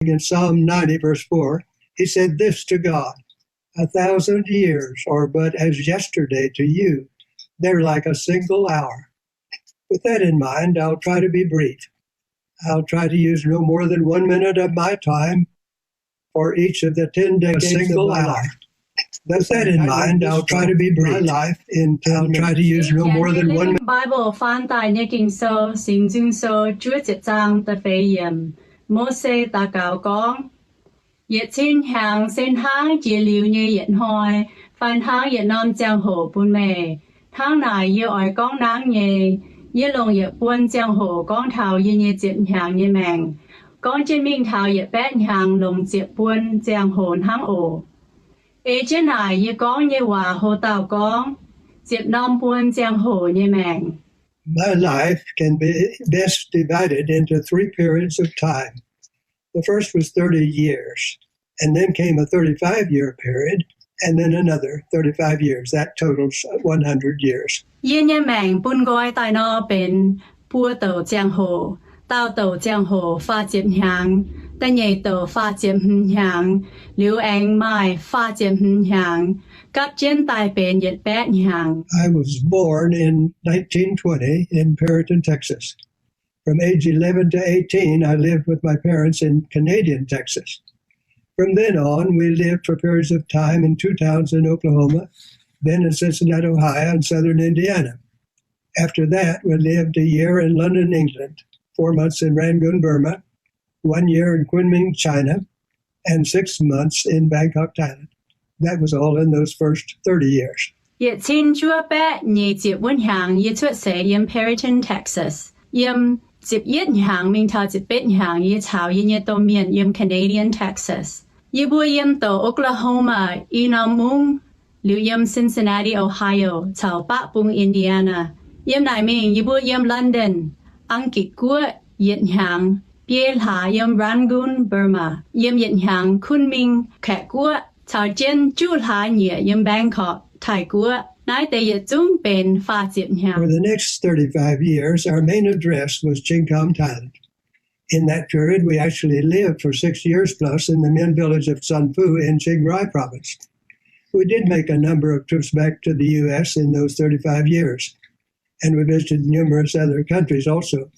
in Psalm ninety, verse four, he said this to God: A thousand years are but as yesterday to you. They're like a single hour. With that in mind, I'll try to be brief. I'll try to use no more than one minute of my time for each of the ten decades of my life. With that in mind, I'll try to be brief. I'll try to use no more than one minute. Bible faan daaih nyei Ging-Sou, Singx Nzung Sou, juov ziepc zaang da'feix yiemc. Mose daux gaux gorngv, Yietc cin hnyangx se hnangv jiex liuz nyei yietc hnoi, fai hnangv yietc norm ziangh hoc bun meih. Hnangv naaic yie oix gorngv nangv nyei. Yie longc yietc buon ziangh hoc gorngv taux yie nyei ziepc hnyangx nyei maengc. Gorngv jienv mingh taux yietc baeqv hnyangx longc ziepc buon ziangh hoc hnangv oc. Ei jienv naaic yie gorngv nyei waac hlo dauh gorngv, ziepc norm buon ziangh hoc nyei maengc. My life can be best divided into three periods of time. The first was thirty years, and then came a thirty-five year period, and then another thirty-five years. That totals one hundred years. Yie nyei maengc bun nqoi daaih nor benx buo douc ziangh hoc, daauh douc ziangh hoc faah ziepc hnyangx, da'nyeic douc faah ziepc hmz hnyangx, liuz aengx maaih faah ziepc hmz hnyangx, gapv jienv daaih benx yietc baeqv hnyangx. I was born in nineteen twenty in Perryton, Texas. From age eleven to eighteen, I lived with my parents in Canadian Texas. From then on, we lived for periods of time in two towns in Oklahoma, then in Cincinnati, Ohio, and southern Indiana. After that, we lived a year in London, England, four months in Rangoon, Burma, one year in Kunming, China, and six months in Bangkok, Thailand. That was all in those first thirty years. Yietc cin juov baeqv nyic ziepc wuov hnyangx yie cuotv seix yiem Perryton, Texas. Yiem ziepc yietv hnyangx mingh taux ziepc betv hnyangx yie caux yie nyei domh mienh yiem Canadian Texas. Yie mbuo yiem douc Oklahoma i norm mungv, liuz yiem Cincinnati, Ohio, caux baqv bung Indiana. Yiem naaic mingh yie mbuo yiem London, Aang^gitc Guoqv, yietc hnyangx, biei hlaax yiem Rangoon, Burma, yiem yietc hnyangx Kunming, Kaeqv Guoqv, caux jienv juqv hlaax nyieqc yiem Bangkok, Taiv Guoqv. Naaiv deix yietc zungv benx faah ziepc hnyangx. For the next thirty-five years, our main address was Chiang Kham, Thailand. In that period, we actually lived for six years plus in the Mien village of San Phu in Chiang Rai province. We did make a number of trips back to the U S in those thirty-five years, and we visited numerous other countries also,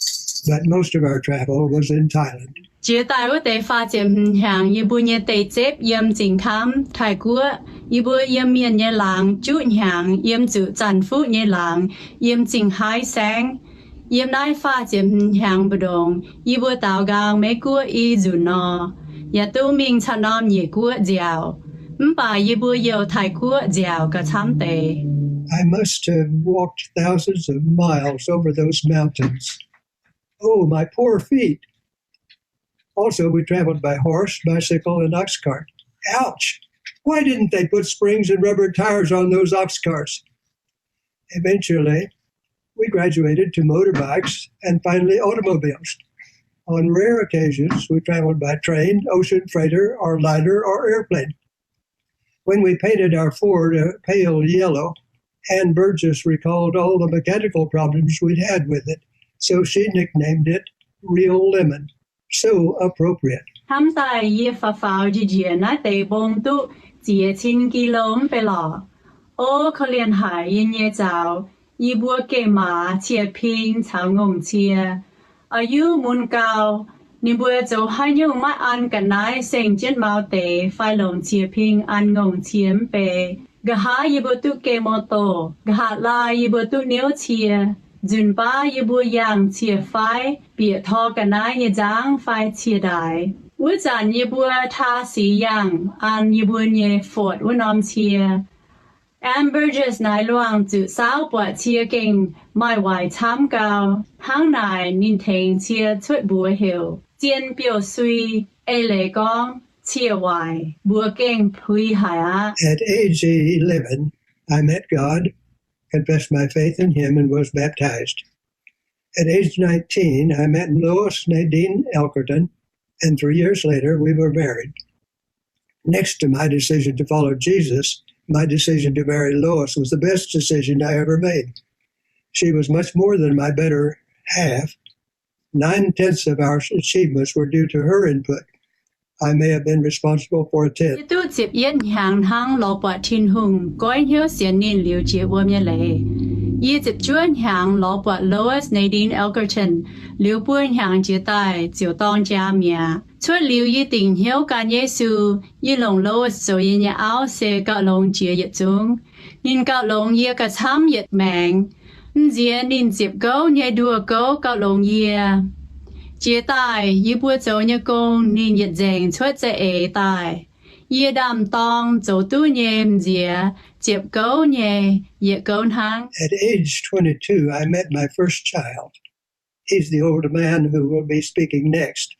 but most of our travel was in Thailand. Jiex daaih wuov deix faah ziepc hmz hnyangx, yie mbuo nyei deic-zepv yiem Zingh Kamv, Taiv Guoqv. Yie mbuo yiem Mienh nyei laangz juqv hnyangx, yiem zuqc Zanc Fuqv nyei laangz, yiem Zingh Haaix Saengv. Yiem naaiv faah ziepc hmz hnyangx mbu'ndongx, yie mbuo daaux nqaang Meiv Guoqv i nzunc nor, yaac duqv mingh caux norm Nyiec Guoqv nziaauc. Mv baac yie mbuo youh Taiv Guoqv nziaauc gauh camv deix. I must have walked thousands of miles over those mountains. Oh, my poor feet! Also, we traveled by horse, bicycle, and ox cart. Ouch! Why didn't they put springs and rubber tires on those ox carts? Eventually, we graduated to motorbikes and finally automobiles. On rare occasions, we traveled by train, ocean freighter, or liner, or airplane. When we painted our Ford a pale yellow, Ann Burgess recalled all the mechanical problems we'd had with it, so she nicknamed it Real Lemon. So appropriate. Hnamv daaih yie faaux faaux njiec njiec naaiv deix mbong duqv ziex cin kilo mv bei lorqc. O korv-lienh haic yie nyei zaux, yie mbuo geh maaz cie-ping caux ngongh cie. A'yuv mun gau, ninh mbuo zoux haaix nyungc maiv an ga'naaiv seng jienv mau deix fai longc cie-ping an ngongh cie mv bei. Nqa'haav yie mbuo duqv geh มอเตอร์ไซค์, nqa'haav laai yie mbuo duqv niouv cie. Nzunc baav yie mbuo yangh cie-faaiv bieqc tor ga'naaiv nyei nzangv fai cie-ndaaix. Wuov zanc yie mbuo taa sic yangh an yie mbuo nyei Ford wuov norm cie. Ann Burgess naaiv luangh zuqc saauv buatc cie gengh maaih waaic camv gau. Hnangv naaic ninh tengx cie cuotv mbuox heuc Zien Biouv Sui, eix leiz gorngv cie waaic, mbuox gengh puix haic aqv. At age eleven, I met God, confessed my faith in Him, and was baptized. At age nineteen, I met Lois Nadine Elkerton, and three years later, we were married. Next to my decision to follow Jesus, my decision to marry Lois was the best decision I ever made. She was much more than my better half. Nine tenths of our achievements were due to her input. I may have been responsible for a tenth. Yie duqv ziepc yietv hnyangx hnangv lorz buatc Tin-Hungh goiv hnyouv sienx ninh liuz jiex wuom nyei leiz. Yie ziepc juov hnyangx lorz buatc Lois Nadine Elgerton, liuz buo hnyangx jiex daaih ziouc dorng jaa mi'aqv. Cuotv liuz yie dingc hnyouv gan Yesu, yie longc Lois zoux yie nyei auv se gauh longx jiex yietc zungv. Ninh gauh longx yie gauh camv yietc maengx. Mv nziex ninh ziepc gouv nyei nduoh gouv gauh longx yie. Jiex daaih yie mbuo zoux nyei gong ninh yietc nzengc cuotv za'eix daaih. Yie ndaam-dorng zoux duqv nyei m'nziex ziepc gouv nyei yietc gouv hnangv. At age twenty-two, I met my first child. He's the older man who will be speaking next.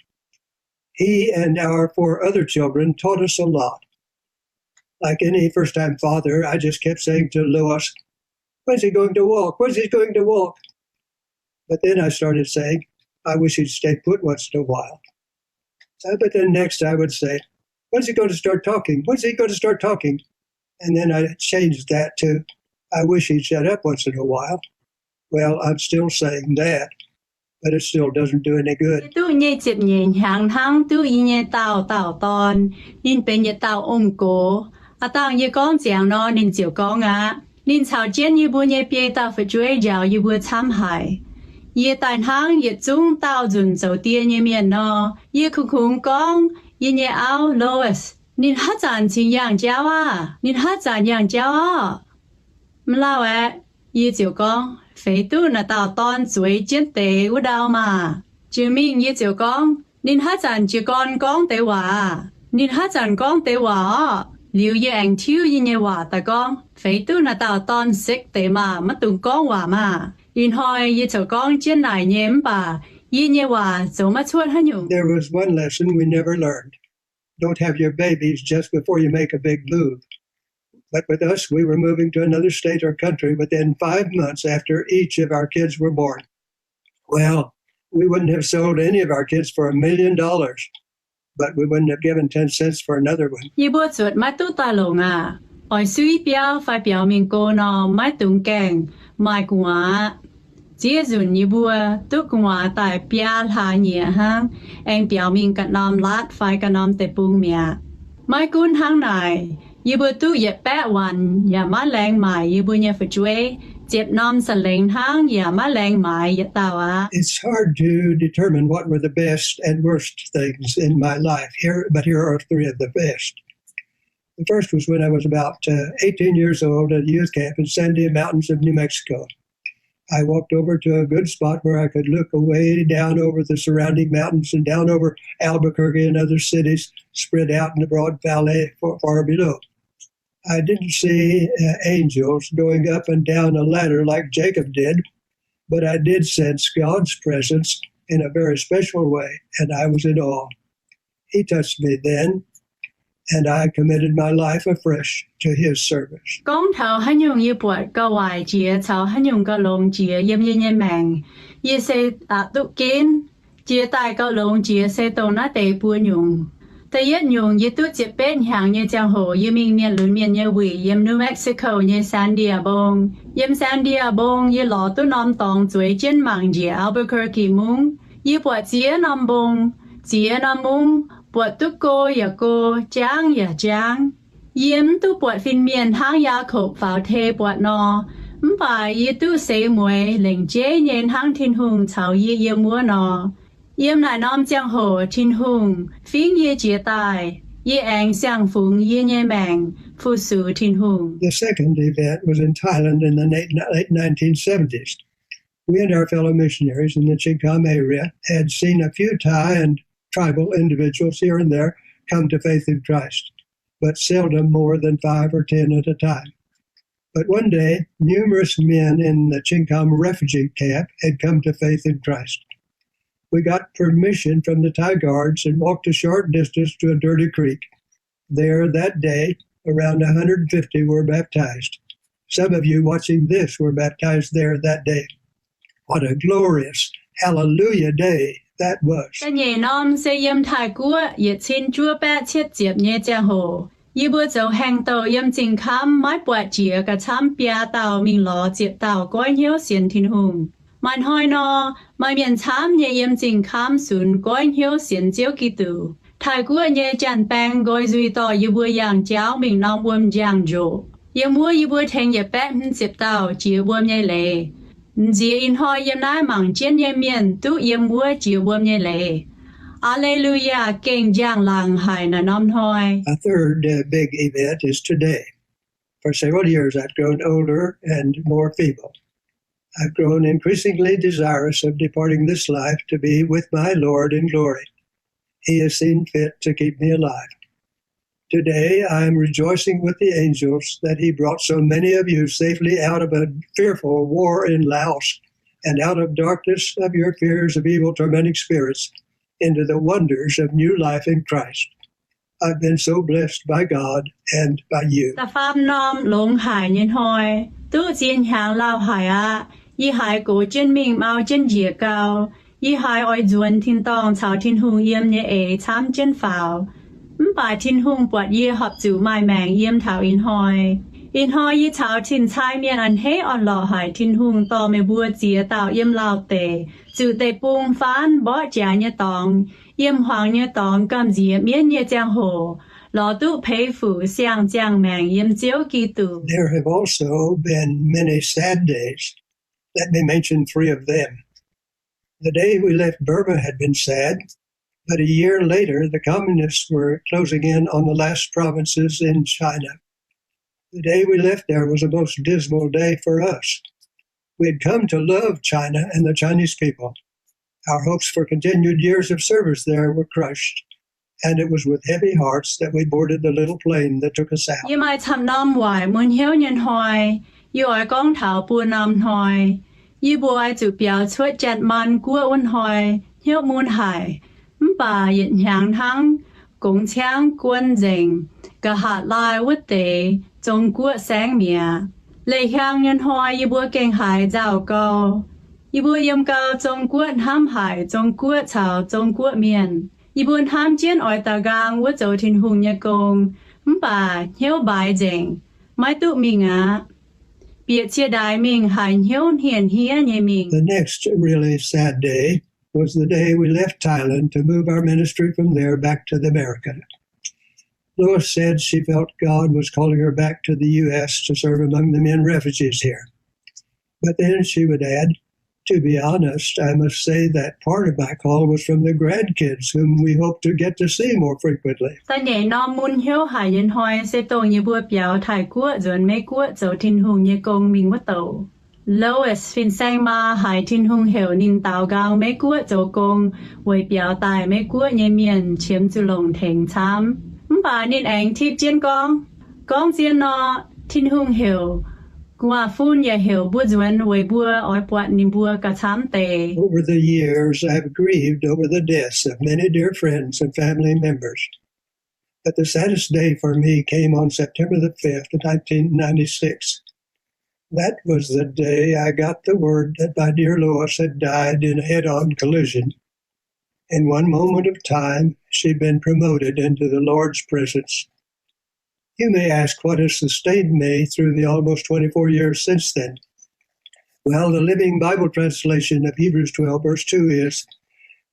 He and our four other children taught us a lot. Like any first time father, I just kept saying to Lois, "When's he going to walk? When's he going to walk?" But then I started saying, "I wish he'd stay put once in a while." Uh, but then next I would say, "When's he going to start talking? When's he going to start talking?" And then I changed that to, "I wish he'd shut up once in a while." Well, I'm still saying that, but it still doesn't do any good. Yie duqv nyei ziepc nyeic hnyangx hnangv duqv yie nyei daauh dauh dorn. Ninh benx yietc dauh ong-gox. Aav dangh yie gorngv ziangx nor, ninh ziouc gorngv aqv. Ninh caux jienv yie mbuo nyei biei dauh fu'jueiv njaaux yie mbuo camv haic. Yie daaih hnangv yietc zungv daauh nzunc zoux die nyei mienh nor, yie kungx-kungx gorngv yie nyei auv, Lois, "Ninh haaix zanc cingx yangh jauv aah? Ninh haaix zanc yangh jauv orqc?" Mv lauh aeqv, yie ziouc gorngv, "Feix duqv naaic dauh dorn zueiz jienv deix wuov ndau maah!" Jiex mingh yie ziouc gorngv, "Ninh haaix zanc jiez gorn gorngv deix waac aah? Ninh haaix zanc gorngv deix waac orqc?" Liuz yie aengx tiuv yie nyei waac daaih gorngv, "Feix duqv naaic dauh dorn sekv deix maah! Maiv dungx gorngv waac maah!" Ih hnoi yie ziouc gorngv jienv naaic nyei, mv baac yie nyei waac zoux maiv cuotv haaix nyungc. There was one lesson we never learned. Don't have your babies just before you make a big move. But with us, we were moving to another state or country within five months after each of our kids were born. Well, we wouldn't have sold any of our kids for a million dollars, but we wouldn't have given ten cents for another one. Yie mbuo zuotc maiv duqv daaih longc aac, oix suiv biauv fai biaux mingh go nor, maiv dungx gaengh maaih gu'nguaaz aqv. Ziex nzunc yie mbuo duqv gu'nguaaz daaih biaa hlaax nyieqc hnangv, aengx biaux mingh ganh norm laatv fai ganh norm deic-bung mi'aqv. Maiv gunv hnangv naaic, yie mbuo duqv yietc baeqv waanc yaac maiv laengz maaic yie mbuo nyei fu'jueiv. Ziepc norm sa'lengx hnangv yaac maiv laengz maaiz yietc dauh aqv. It's hard to determine what were the best and worst things in my life here, but here are three of the best. The first was when I was about uh, eighteen years old at a youth camp in Sandia Mountains of New Mexico. I walked over to a good spot where I could look away down over the surrounding mountains and down over Albuquerque and other cities spread out in the broad valley far, far below. I didn't see uh, angels going up and down a ladder like Jacob did, but I did sense God's presence in a very special way, and I was in awe. He touched me then, and I committed my life afresh to His service. Gorngv taux haaix nyungc yie buatc gauh waaic jiex caux haaix nyungc gauh longx jiex yiem yie nyei maengc, yie se aqc duqv ginv. Jiex daaih gauh longx jiex se dongh naaiv deix buo nyungc. Da'yietv nyungc, yie duqv ziepc betv hnyangx nyei ziangh hoc yie mingh mienh lunx mienh nyei wuic yiem New Mexico nyei Sandia Mbong. Yiem Sandia Mbong yie lorz duqv norm dorngx zueiz jienv mangc njiec Albuquerque Mungv. Yie buatc ziex norm mbong, ziex norm mungv, buatc duqv go yaac go, jangv yaac jangv. Yie mv duqv buatc fin-mienh hnangv Yaakopv faaux tei buatc nor, mv baac yie duqv seix mueiz lengc jeiv nyei hnangv Tin-Hungh caux yie yiem wuov nor. Yiem naaic norm ziangh hoc Tin-Hungh fingv yie jiez daaih, yie aengx siang-fungx yie nyei maengc fu-sux Tin-Hungh. The second event was in Thailand in the late nineteen seventies. We and our fellow missionaries in the Chingkham area had seen a few Thai and tribal individuals here and there come to faith in Christ, but seldom more than five or ten at a time. But one day, numerous men in the Chingkham refugee camp had come to faith in Christ. We got permission from the Thai guards and walked a short distance to a dirty creek. There, that day, around a hundred fifty were baptized. Some of you watching this were baptized there that day. What a glorious Hallelujah day that was! Da'nyeic norm se yiem Taiv-Guoqv yietc cin juov baeqv cietv ziepc nyei ziangh hoc, yie mbuo zoux haengh douh yiem zingh kamv maiv buatc jiex gauh camv biaa dauh mingh lorz ziepc dauh goiv hnyouv sienx Tin-Hungh. Maaih hnoi nor, maaih mienh camv nyei yiem zingh kamv sunx goiv hnyouv sienx Ziouv Giduc. Taiv-Guoqv nyei janx-baeng nqoi nzuih dorh yie mbuo yangh jauv mingh norm wuom njang-njoqc. Yiem wuov yie mbuo tengx yietc baeqv hmz ziepc dauh jiex wuom nyei leiz. M'nziex ih-hnoi yiem naaiv mangc jienv nyei mienh duqv yiem wuov jiex wuom nyei leiz. Aa^le^lu^yaa, gengh njang-laangc haic naaic norm hnoi. A third uh, big event is today. For several years, I've grown older and more feeble. I've grown increasingly desirous of departing this life to be with my Lord in glory. He has seen fit to keep me alive. Today, I am rejoicing with the angels that He brought so many of you safely out of a fearful war in Laos and out of darkness of your fears of evil tormenting spirits into the wonders of new life in Christ. I've been so blessed by God and by you. Da'faam norm longx haic nyei hnoi, duqv ziex hnyangx lauh haic aqv. Yie haiz gox jienv mingh mau jienv njiec gau. Yie haiz oix nzuonx tin-dorngh caux Tin-Hungh yiem nyei eix camv jienv faaux. Mv baac Tin-Hungh buatc yie horpc zuqc maaih maengc yiem taux ih hnoi. Ih hnoi yie caux tin-cai mienh a'hneiv orn-lorqc haic Tin-Hungh dorh meih mbuo ziex dauh yiem lauh deic, zuqc deic-bung faanv mborqv jaax nyei dorngx, yiem hmuangx nyei dorngx gamh nziex mienv nyei ziangh hoc, lorz duqv peix fuc siang-ziangh maengc yiem Ziouv Giduc. There have also been many sad days. Let me mention three of them. The day we left Burma had been sad, but a year later the communists were closing in on the last provinces in China. The day we left there was a most dismal day for us. We had come to love China and the Chinese people. Our hopes for continued years of service there were crushed, and it was with heavy hearts that we boarded the little plane that took us out. Yie maaih camv norm waaic mun hnyouv nyei hnoi. Yie oix gorngv taux buo norm hnoi. Yie mbuo oix zuqc biaux cuotv Janx-Maan Guoqv wuov hnoi, hnyouv mun haic. Mv baac yietc hnyangx hnangv, gongx ciangv guon nzengc, nqa'haav laai wuov deix Zong-Guoqv saengv mi'aqv. Leiz-hiaang nyei hnoi yie mbuo gengh haiz nzauh gau. Yie mbuo yiem gau Zong-Guoqv hnamv haic Zong-Guoqv caux Zong-Guoqv mienh. Yie mbuo hnamv jienv oix daux nqaang wuov zoux Tin-Hungh nyei gong, mv baac hnyouv mbaaix nzengc, maiv duqv mingh aqv. Bieqc cie-ndaix mingh haiz hnyouv hniev-hniev nyei mingh. The next really sad day was the day we left Thailand to move our ministry from there back to the America. Lois said she felt God was calling her back to the U S to serve among the Mien refugees here. But then she would add, to be honest, I must say that part of my call was from the grandkids whom we hope to get to see more frequently. Da'nyeic norm mun hnyouv haic nyei hnoi se dongh yie mbuo biaux Taiv-Guoqv nzuonx Meiv-Guoqv zoux Tin-Hungh nyei gong mingh wuov douc. Lois fin-saeng maa haiz Tin-Hungh heuc ninh daaux nqaang Meiv-Guoqv zoux gong weic biaux daaih Meiv-Guoqv nyei mienh qiemx zuqc longc tengx camv. Mv baac ninh aengx tipv jienv gorngv, gorngv zien nor, Tin-Hungh heuc, gu'nguaaz-fun yaac heuc mbuo nzuonx weic mbuo oix buatc ninh mbuo gauh camv deix. Over the years, I've grieved over the deaths of many dear friends and family members. But the saddest day for me came on September the fifth, nineteen ninety-six. That was the day I got the word that my dear Lois had died in a head-on collision. In one moment of time, she'd been promoted into the Lord's presence. You may ask what has sustained me through the almost twenty-four years since then. Well, the Living Bible translation of Hebrews twelve, verse two is,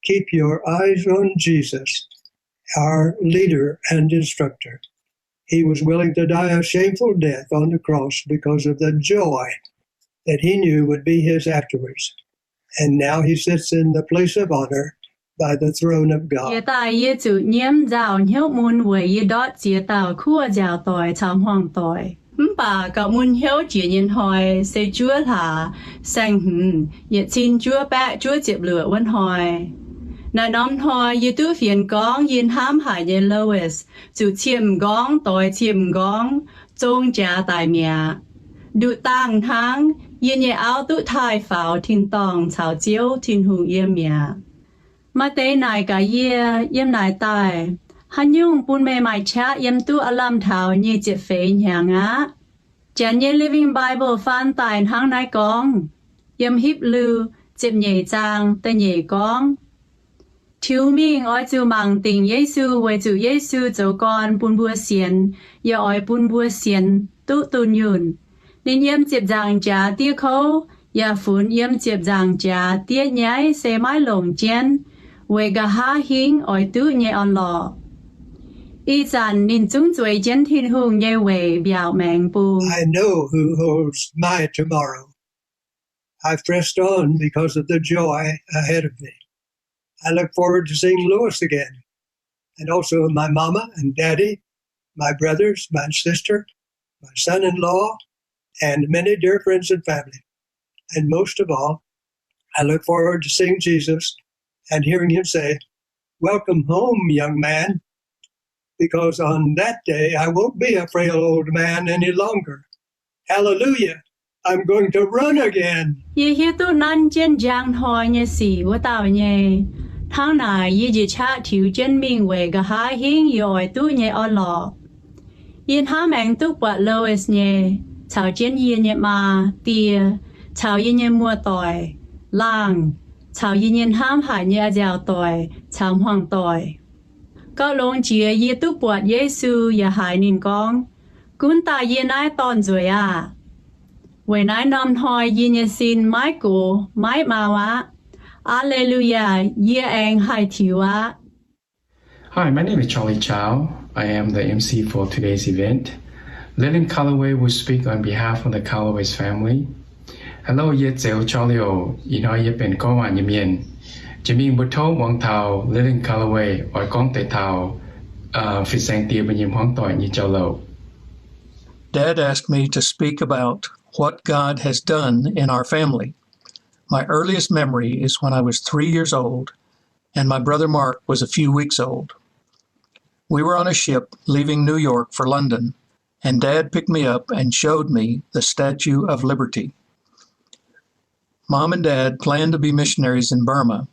keep your eyes on Jesus, our leader and instructor. He was willing to die a shameful death on the cross because of the joy that he knew would be his afterwards. And now he sits in the place of honor by the throne of God. Jiex daaih yie zuqc nyiemv nzauh hnyouv mun weic yie ndortv ziex dauh kuv nziaaux doic caux hmuangv doic. Mv baac gauh mun hnyouv jiex nyei hnoi se juov hlaax saeng-hmz yietc cin juov baeqv juov ziepc luoqc wuov hnoi. Naaiv norm hnoi yie duqv fienx gorngv yie hnamv haic nyei Lois zuqc ciem m'nqorngv doix ciem m'nqorngv zong jaax daic mi'aqv. Nduqc dangh hnangv, yie nyei auv duqv taaih faaux tin-dorngh caux Ziouv Tin-Hungh yiem mi'aqv. Maaih deix naaic gaax yie, yiem naaic daaih, haaix nyungc bun meih maaih qaqv yiem duqv aav lamh taux nyic ziepc feix hnyangx aqv? Janx nyei Living Bible faan daaih hnangv naaiv gorngv, yiem Hipv^lu ziepc nyeic zaang da'nyeic gorngv, tiux mingh oix zuqc mangc dingc Yesu weic zuqc Yesu zoux gorn bun mbuo sienx, yaac oix bun mbuo sienx duqv dunh yunh. Ninh yiem ziepc nzaangc jaax diev kouv, yaac funx yiem ziepc nzaangc jaax diev nyaiv se maiv longc jienv, weic nqa'haav hingv oix duqv nyei orn-lorqc. Ih zanc ninh zungv zueiz jienv Tin-Hungh nyei weic mbiaauc maengx bung. I know who holds my tomorrow. I've pressed on because of the joy ahead of me. I look forward to seeing Louis again, and also my mama and daddy, my brothers, my sister, my son-in-law, and many dear friends and family. And most of all, I look forward to seeing Jesus and hearing him say, "Welcome home, young man," because on that day I won't be a frail old man any longer. Hallelujah! I'm going to run again. Yie hiuv duqv nanv jienv njang hnoi nyei sic wuov dauh nyei. Hnangv naaic, yie njiec qaqv tiux jienv mingh weic nqa'haav hingv yie oix duqv nyei orn-lorqc. Yie hnamv maengx duqv buatc Louis nyei, caux jienv yie nyei maa, die, caux yie nyei muoz-doic, laangh, caux yie nyei hnamv haic nyei a'nziaauc doic caux hmuangv-doic. Gauh longx jiex yie duqv buatc Yesu yaac haiz ninh gorngv, "Gunv daaih yie naaiv dorn-nzueic aah! Weic naaiv norm hnoi yie nyei sin maiv gox maiv mau aqv. Aa^le^lu^yaa, yie aengx haih tiux aqv." Hi, my name is Charlie Chow. I am the M C for today's event. Lillian Callaway will speak on behalf of the Callaway's family. Hello, yie Zeux Charlie oc. Ih hnoi yie benx gorngv waac nyei mienh. Jiex mingh mbuo tov muangx taux Lillian Callaway oix gorngv deix taux fin-saeng die mbuo nyei hmuangv doic nyei jauv-louc. Dad asked me to speak about what God has done in our family. My earliest memory is when I was three years old and my brother Mark was a few weeks old. We were on a ship leaving New York for London, and Dad picked me up and showed me the Statue of Liberty. Mom and Dad planned to be missionaries in Burma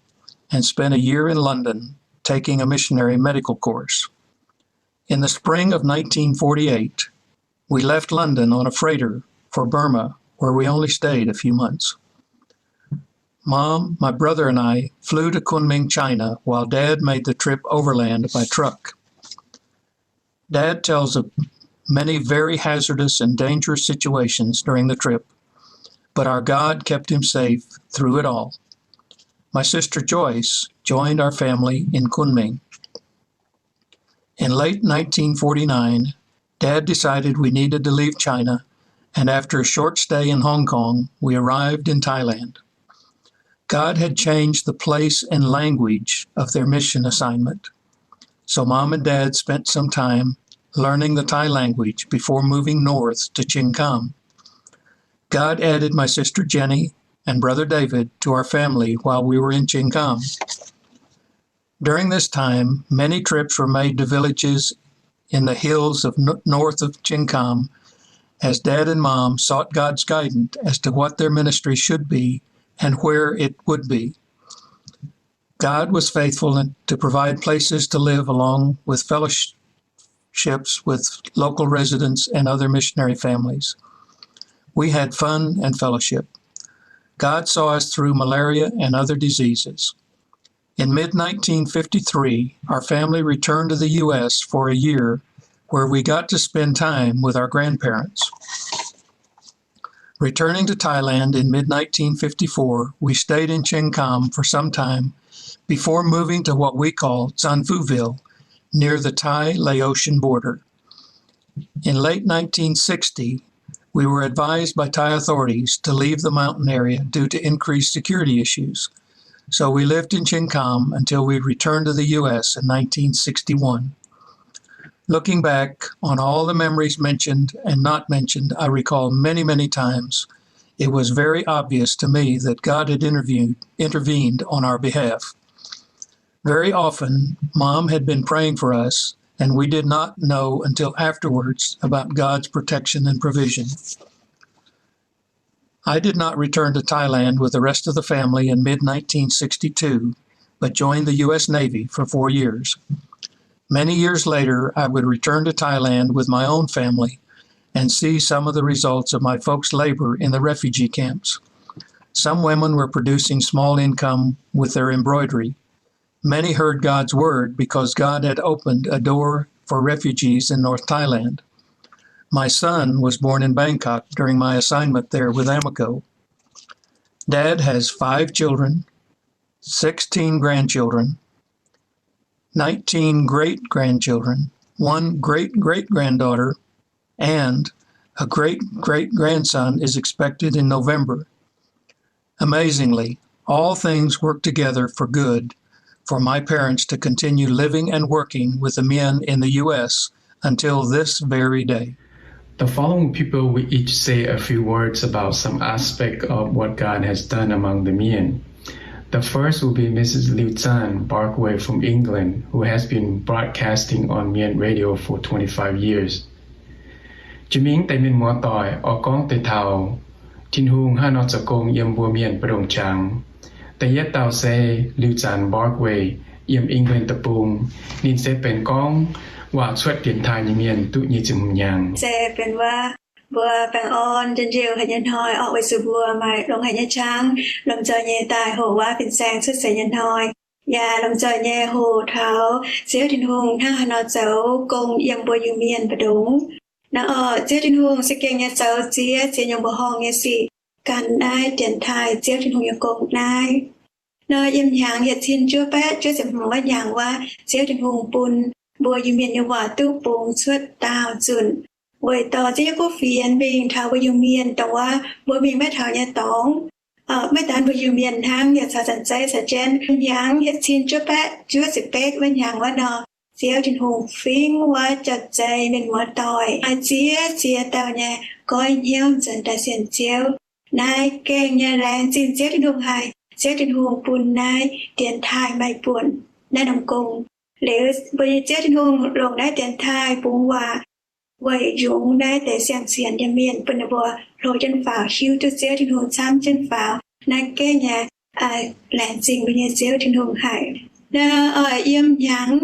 and spent a year in London taking a missionary medical course. In the spring of nineteen forty-eight, we left London on a freighter for Burma, where we only stayed a few months. Mom, my brother, and I flew to Kunming, China, while Dad made the trip overland by truck. Dad tells of many very hazardous and dangerous situations during the trip, but our God kept him safe through it all. My sister Joyce joined our family in Kunming. In late nineteen forty-nine, Dad decided we needed to leave China, and after a short stay in Hong Kong, we arrived in Thailand. God had changed the place and language of their mission assignment, so Mom and Dad spent some time learning the Thai language before moving north to Ching Kham. God added my sister Jenny and brother David to our family while we were in Ching Kham. During this time, many trips were made to villages in the hills of n-, north of Ching Kham, as Dad and Mom sought God's guidance as to what their ministry should be and where it would be. God was faithful in, to provide places to live along with fellowships with local residents and other missionary families. We had fun and fellowship. God saw us through malaria and other diseases. In mid nineteen fifty-three, our family returned to the U S for a year, where we got to spend time with our grandparents. Returning to Thailand in mid nineteen fifty-four, we stayed in Ching Kham for some time before moving to what we call Zanfuville, near the Thai-Laotian border. In late nineteen sixty, we were advised by Thai authorities to leave the mountain area due to increased security issues, so we lived in Ching Kham until we returned to the U S in nineteen sixty-one. Looking back on all the memories mentioned and not mentioned, I recall many, many times it was very obvious to me that God had interviewed, intervened on our behalf. Very often, Mom had been praying for us, and we did not know until afterwards about God's protection and provision. I did not return to Thailand with the rest of the family in mid nineteen sixty-two, but joined the U S Navy for four years. Many years later, I would return to Thailand with my own family and see some of the results of my folks' labor in the refugee camps. Some women were producing small income with their embroidery. Many heard God's word because God had opened a door for refugees in North Thailand. My son was born in Bangkok during my assignment there with Amico. Dad has five children, sixteen grandchildren, nineteen great-grandchildren, one great-great-granddaughter, and a great-great-grandson is expected in November. Amazingly, all things work together for good for my parents to continue living and working with the Mien in the U S until this very day. The following people will each say a few words about some aspect of what God has done among the Mien. The first will be Missus Liu Zan Barkway from England, who has been broadcasting on Mien Radio for twenty-five years. Jiex mingh deix mienh muoz-doic oix gorngv deix taux Tin-Hungh hnangv nor zoux gong yiem mbuo Mienh mbu'ndongx qangx. Da'yietv dauh se Liu Zan Barkway yiem England deic-bung. Ninh se benx gorngv waac cuotv dienx taaih nyei mienh duqv nyic ziepc hmz hnyangx. Se benx wuov mbuo baengh orn njien-youh haic nyei hnoi, oix weic zuqc mbuo maaih longx haic nyei qangx, lomh nzoih nyei daaih hoqc waac fin-saeng cuotv seix nyei hnoi, yaac lomh nzoih nyei hoqc taux Ziouv Tin-Hungh hnangv haaix nor zoux gong yiem mbuo Iu-Mienh mbu'ndongx. Naaiv oc, Ziouv Tin-Hungh se gengh nyei zoux ziex ziex nyungc mbuoqc horngh nyei sic ganh naaiv dienx taaih Ziouv Tin-Hungh nyei gong naaiv. Nor yiem hnyangx yietc cin juov baeqv juov ziepc hmz wuov hnyangx wuov, Ziouv Tin-Hungh bun mbuo Iu-Mienh nyei waac duqv bungx cuotv daauh nzunc, weic dorh Ziouv nyei kuv fienx mingh taux mbuo Iu-Mienh dongh wuov mbuo mingh maiv taux nyei dorngx. Maiv daan mbuo Iu-Mienh hnangv, yaac caux zanc zeiv caux jienv. Hnyangx yietc cin juov baeqv juov ziepc betv wuov hnyangx wuov nor, Ziouv Tin-Hungh fingx wuov jauv-zei mienh muoz-doic maaih ziex ziex dauh nyei goiv hnyouv nzuonx daaih sienx Ziouv. Naaiv gengh nyei laengz zingh Ziouv Tin-Hungh haic. Ziouv Tin-Hungh bun naaiv dienx taaih maaih buonc naaiv norm gong. Liuz mbuo nyei Ziouv Tin-Hungh longc naaiv dienx taaih bungx waac weic yungz naaiv deix siang-sienx nyei mienh, bun ninh mbuo hlo jienv faaux, hiuv duqv Ziouv Tin-Hungh camv jienv faaux. Naaiv gengh nyei laengz zingh mbuo nyei Ziouv Tin-Hungh haic. Naaiv oix yiem hnyangx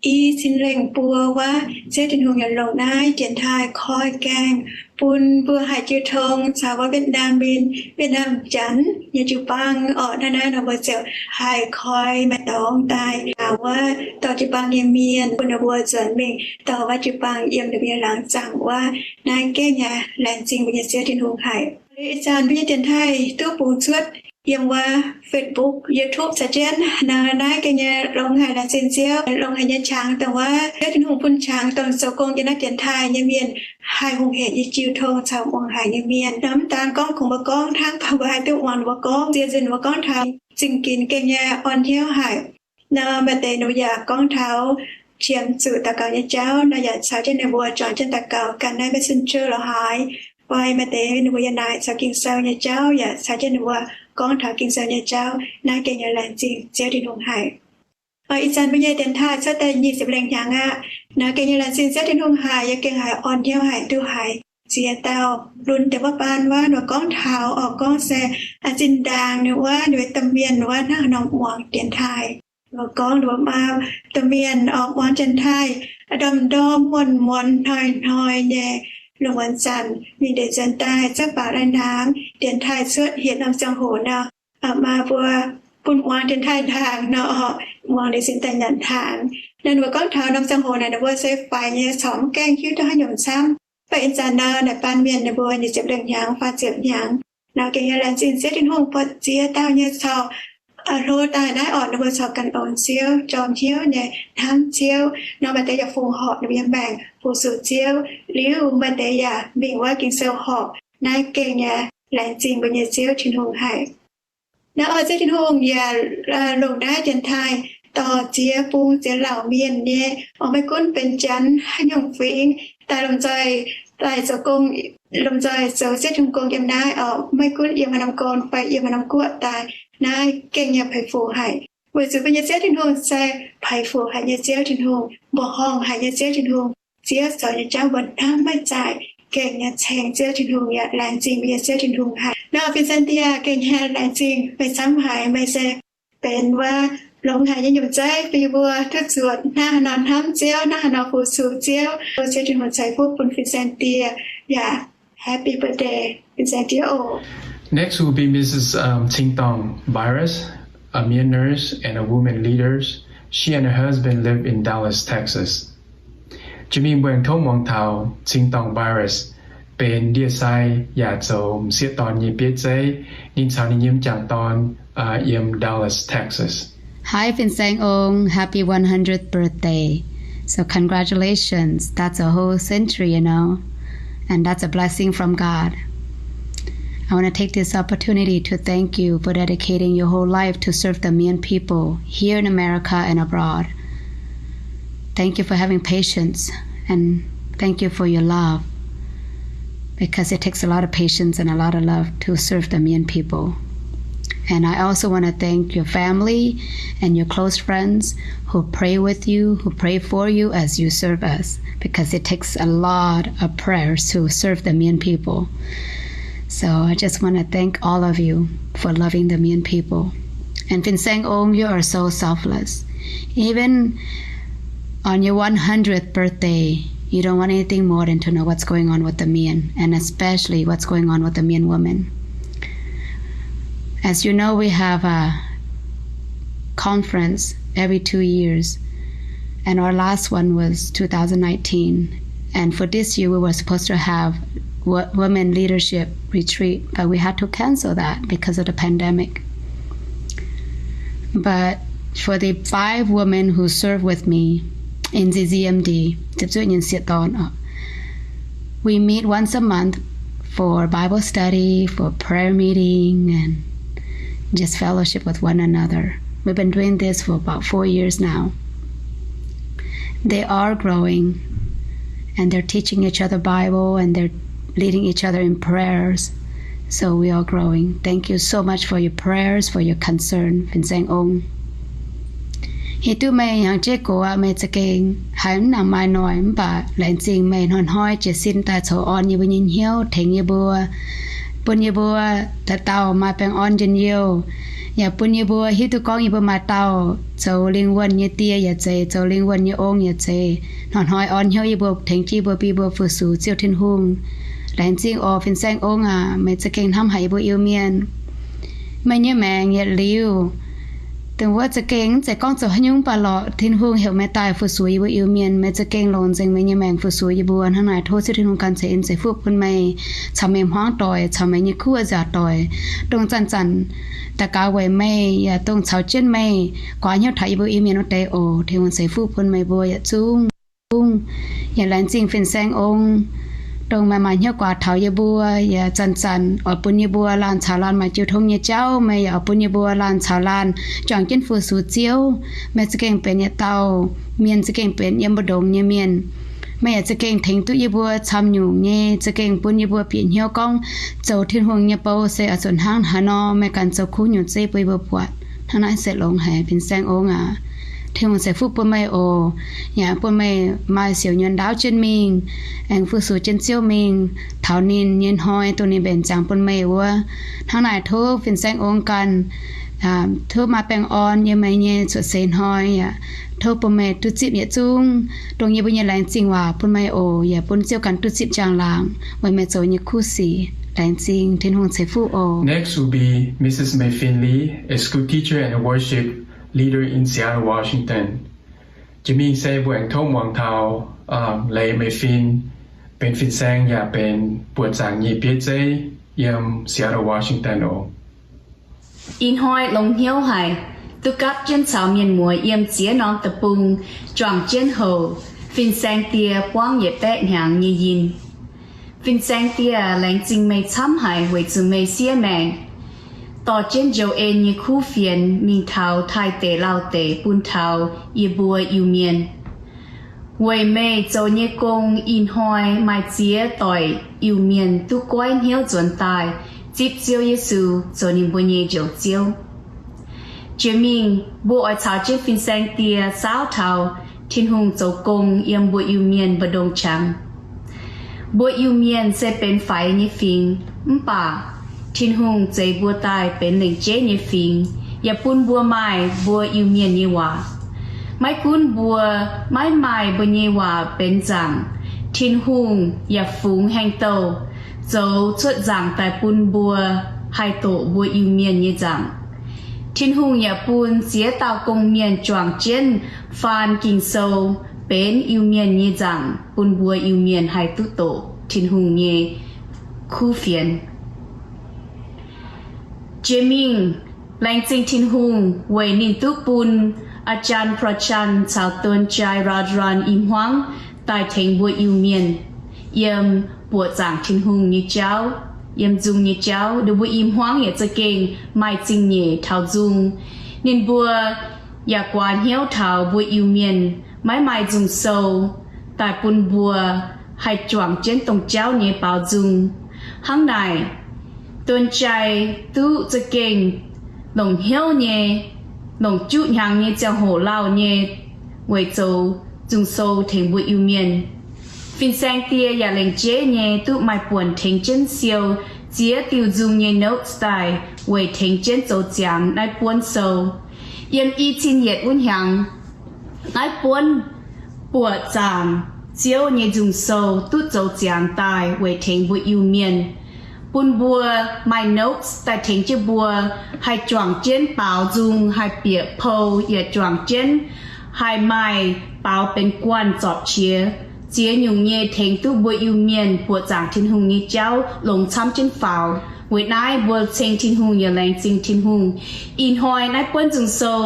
i cin lengh buo wuov, Ziouv Tin-Hungh yaac longc naaiv dienx taaih koi gaengh bun mbuo haih jiu tong caux wuov Việt Nam Minh, Việt Nam Janx nyei jiu-baang orqc. Naaiv naaiv nor mbuo ziouc haih koi maaih dorngx daaih taux wuov dorh jiu-baang nyei mienh, bun ninh mbuo nzuonx mingh dorh wuov jiu-baang yiem ninh mbuo nyei laangz zaangc wuov. Naaiv gengh nyei laengz zingh mbuo nyei Ziouv Tin-Hungh haic. Ih zanc mbuo nyei dienx taaih duqv bungx cuotv yiem wuov Facebook, YouTube caux jienv. Naaiv gengh nyei longx haic, laengz zingh Ziouv. Longx haic nyei qangx dongh wuov Ziouv Tin-Hungh bun qangx dongh zoux gong yiem naaiv dienx taaih nyei mienh haih hungh heic nyei jiu tong caux muangx haic nyei mienh. Mv daan gorngv kungx mbuo gorngv hnangv, mv baac mbuo haih duqv muangx mbuo gorngv. Ziex nzunc mbuo gorngv taux zingh ginx gengh nyei orn hnyouv haic. Nor maaih deix ninh mbuo yaac gorngv taux qiemx zuqc daux gaux nyei jauv, nor yaac caux jienv ninh mbuo juangc jienv daux gaux ganh naaiv Messenger la'haaix, fai maaih deix ninh mbuo yaac naaic caux Ging-Sou nyei jauv, yaac caux jienv ninh mbuo gorngv taux Ging-Sou nyei jauv. Naaiv gengh nyei laengz zingh Ziouv Tin-Hungh haic. Ih zanc mbuo nyei dienx taaih cuotv daaih nyic ziepc lengh hnyangx aqv. Naaiv gengh nyei laengz zingh Ziouv Tin-Hungh haic, yie gengh haiz orn hnyouv haic, duqv haiz ziex dauh lunx deix wuov baan wuov, ninh mbuo gorngv taux, oix gorngv se zinh ndaangc ninh wuov, ninh mbuo domh mienh wuov hnangv haaix nor muangx dienx taaih. Ninh mbuo gorngv ninh mbuo maa domh mienh oix muangx dienx taaih ndorm-ndorm muonz-muonz hnoi-hnoi nyei, lungh muonz zanc mingh ndeic nzuonx daaih zangv baac lai-hnaangx dienx taaih cuotv hietc norm ziangh hoc nor, maa mbuo bun muangx dienx taaih ndaangc nor, muangx liuz sin daaih nyanc hnaangx. Naaiv ninh mbuo gorngv taux norm ziangh hoc naaic ninh mbuo se faix nyei, corc mv gaengh hiuv duqv haaix nyungc camv. Mv baac ih zanc nor naaic baan mienh ninh mbuo nyic ziepc lengh hnyangx, faah ziepc hnyangx. Nor gengh nyei laengz zingh Ziouv Tin-Hungh buatc ziex dauh nyei corc hlo daaih naaiv orqc, ninh mbuo corc ganh longx Ziouv, jorm hnyouv nyei hnamv Ziouv. Nor maaih deix yaac fungx horc ninh mbuo nyei maengc fu-sux Ziouv. Liuz maaih deix yaac mingh wuov Ging-Sou horc. Naaiv gengh nyei laengz zingh mbuo nyei Ziouv Tin-Hungh haic. Naaiv oix Ziouv Tin-Hungh yaac longc naaiv dienx taaih dorh ziex bung ziex lauc mienh nyei, oix maiv gunv benx Janx haaix nyungc fingx daaih lomh nzoih daaih zoux gong, lomh nzoih zoux Ziouv Tin-Hungh gong yiem naaiv orqc, maiv gunv yiem haaix norm gong fai yiem haaix norm guoqv daaih, naaiv gengh nyei peix fuc haic. Weic zuqc mbuo nyei Ziouv Tin-Hungh se peix fuc haic nyei Ziouv Tin-Hungh, mbuoqc horngh haic nyei Ziouv Tin-Hungh. Ziouv zoux nyei jauv mbuo hnamv maiv zaaic, gengh nyei ceng Ziouv Tin-Hungh yaac laengz zingh mbuo nyei Ziouv Tin-Hungh haic. Nor fin-saeng die, gengh nyei laengz zingh meih camv haic. Meih se benx wuov longx haic nyei nyungc zeiv fih mbuo duqv zuotc hnangv haaix nor hnamv Ziouv, hnangv haaix nor fu-sux Ziouv. Ziouv Tin-Hungh ceix fuqv bun fin-saeng die yaac happy birthday, fin-saeng die oc. Next will be Missus um, Tsing Tong Virus, a male nurse and a woman leader. She and her husband live in Dallas, Texas. Jiex mingh mbuo aengx tov muangx taux Tsing Tong Virus, benx ndie-sai yaac zoux m'sieqv dorn nyei bieiv zeiv. Ninh caux ninh nyei m'jangc dorn yiem Dallas, Texas. Haaix fin-saeng ong, happy one hundredth birthday. So congratulations. That's a whole century, you know, and that's a blessing from God. I want to take this opportunity to thank you for dedicating your whole life to serve the Mien people here in America and abroad. Thank you for having patience, and thank you for your love, because it takes a lot of patience and a lot of love to serve the Mien people. And I also want to thank your family and your close friends who pray with you, who pray for you as you serve us, because it takes a lot of prayers to serve the Mien people. So I just want to thank all of you for loving the Mien people. And Fin Sang Ong, you are so selfless. Even on your one hundredth birthday, you don't want anything more than to know what's going on with the Mien, and especially what's going on with the Mien women. As you know, we have a conference every two years, and our last one was two thousand nineteen. And for this year, we were supposed to have wo- women leadership retreat, but we had to cancel that because of the pandemic. But for the five women who serve with me in Z Z M D, สิบเจ็ด nhân siec dorn, uh, we meet once a month for Bible study, for prayer meeting, and just fellowship with one another. We've been doing this for about four years now. They are growing, and they're teaching each other Bible, and they're leading each other in prayers. So we are growing. Thank you so much for your prayers, for your concern, Fin Sang Ong. Hiuv duqv meih hnyangx-jeiv gox aqv, meih za'gengh haiz mv nangc maaih noic, mv baac laengz zingh meih hnoi-hnoi jiez sin daaih coux orn yie mbuo nyei hnyouv, tengx yie mbuo, bun yie mbuo dauh dauh maaih baengh orn njien-youh, yaac bun yie mbuo hiuv duqv gorngv yie mbuo maaih dauh zoux lingh wuonh nyei die yaac zeiz, zoux lingh wuonh nyei ong yaac zeiz. Hnoi-hnoi orn hnyouv yie mbuo, tengx jiv mbuo, bi mbuo fu-sux Ziouv Tin-Hungh. Laengz zingh oc, Fin Sang Ong aac, meih za'gengh hnamv haic yie mbuo Iu-Mienh. Meih nyei maengc yietc liuz, dongh wuov za'gengh mv zeiz gorngv zoux haaix nyungc baac lorqc, Tin-Hungh heuc meih daaih fu-sux yie mbuo Iu-Mienh. Meih za'gengh longc nzengc meih nyei maengc fu-sux yie mbuo. Hnangv naaic tov Ziouv Tin-Hungh gan ceix en ceix fuqv bun meih caux meih hmuangv doic, caux meih nyei kuv nziaauc doic, dongh zanc-zanc daux gaux weic meih, yaac dongh caux jienv meih guaax hnyouv taux yie mbuo Iu-Mienh wuov deix oc. Tin-Hungh ceix fuqv bun meih mbuo yietc zungv. Yaac laengz zingh Fin Sang Ong, dongh meih maaih hnyouv guaax taux yie mbuo, yaac zanc-zanc oix bun yie mbuo laanh caux laanh maaih jiu tong nyei jauv. Meih yaac oix bun yie mbuo laanh caux laanh juangc jienv fu-sux Ziouv. Meih za'gengh benx yietc dauh mienh, za'gengh benx yiem mbu'ndongx nyei mienh. Meih yaac za'gengh tengx duqv yie mbuo camv nyungc nyei, za'gengh bun yie mbuo bieqc hnyouv gorngv zoux Tin-Hungh nyei bou se oix zuqc hnangv haaix nor. Meih ganh zoux kuv nyungc zeiv bun yie mbuo buatc. Hnangv naaiv se longx haic, Fin Sang Ong aac. Tin-Hungh ceix fuqv bun meih oc. Yaac bun meih maaih siouc nyuonh ndaauv jienv mingh, aengx fu-sux jienv Ziouv mingh taux ninh nyei hnoi, dongh ninh mbenc ziangx bun meih wuov. Hnangv naaic tov Fin Sang Ong ganh, tov maaih baengh orn yiem meih nyei cuotv seix hnoi aqv. Tov bun meih duqv zipv yietc zungv dongh yie mbuo nyei laengz zingh waac bun meih oc. Yaac bun Ziouv ganh duqv zipv njang-laangc weic meih zoux nyei kuv sic. Laengz zingh, Tin-Hungh ceix fuqv oc. Next will be Missus Mei Fin Lee, a school teacher and a worship leader in Seattle, Washington. Jiex mingh se mbuo aengx tov muangx taux, um, Leiz Mei Fin, benx fin-saeng yaac benx buoqc zaangc nyei bieiv zeiv yiem Seattle, Washington oc. Ih hnoi longx hnyouv haic, duqv gapv jienv caux mienh muoz yiem ziex norm deic-bung juangc jienv houc fin-saeng die buangv yietc baeqv hnyangx nyei yinh. Fin-saeng die, laengz zingh meih camv haic weic zuqc meih siev maengc dorh jienv Joanne nyei kuv fienx mingh taux Taiv deic-Lauh deic bun taux yie mbuo Iu-Mienh. Weic meih zoux nyei gong ih hnoi maaih ziex doic Iu-Mienh duqv goiv hnyouv nzuonx daaih zipv Ziouv Yesu zoux ninh mbuo nyei Njoux Ziouv. Jiex mingh mbuo oix caux jienv fin-saeng die saauv taux Tin-Hungh zoux gong yiem mbuo Iu-Mienh mbu'ndongx qangx. Mbuo Iu-Mienh se benx faix nyei fingx, mv baac Tin-Hungh zeix mbuo daaih benx lengc jeiv nyei fingx, yaac bun mbuo maaih mbuo Iu-Mienh nyei waac. Maiv gunv mbuo maiv maaih mbuo nyei waac benx nzaangc, Tin-Hungh yaac fungx hengx douh zoux cuotv nzaangc daaih bun mbuo haih doqc mbuo Iu-Mienh nyei nzaangc. Tin-Hungh yaac bun ziex dauh gong-mienh juangc jienv faan Ging-Sou benx Iu-Mienh nyei nzaangc bun mbuo Iu-Mienh haih duqv doqc Tin-Hungh nyei kuv fienx. Jiex mingh laengz zingh Tin-Hungh weic ninh duqv bun อาจารย์ Prachan caux Don Jai Rajaran i hmuangv daaih tengx mbuo Iu-Mienh yiem buoqc zaangc Tin-Hungh nyei jauv, yiem nzung nyei jauv. Ninh mbuo i hmuangv yaac za'gengh maaih zingh nyeic taux nzung. Ninh mbuo yaac guaax hnyouv taux mbuo Iu-Mienh maiv maaih nzung sou daaih bun mbuo haih juangc jienv dongh jauv nyei baaux nzung. Hnangv naaic, Don Jai duqv za'gengh longc hnyouv nyei, longc juqv hnyangx nyei ziangh hoc lauh nyei weic zoux nzung sou tengx mbuo Iu-Mienh. Fin-Saeng Die yaac lengc jeiv nyei duqv maaih buonc tengx jienv siou ziex diuh nzung nyei notes daaih weic tengx jienv zoux ziangx naaiv buonv sou. Yiem i cin yietc wuov hnyangx, naaiv buonv buoqc zaangc Ziouv nyei nzung sou duqv zoux ziangx daaih weic tengx mbuo Iu-Mienh, bun mbuo maaih notes daaih tengx jienv mbuo haih juangc jienv baaux nzung, haih bieqc pou, yaac juangc jienv haih maaih baaux benx guanh zorpc qiex. Ziex nyungc nyei tengx duqv mbuo Iu-Mienh buoqc zaangc Tin-Hungh nyei jauv longx camv jienv faaux. Weic naaiv mbuo ceng Tin-Hungh yaac laengz zingh Tin-Hungh. Ih hnoi naaiv buonv nzung sou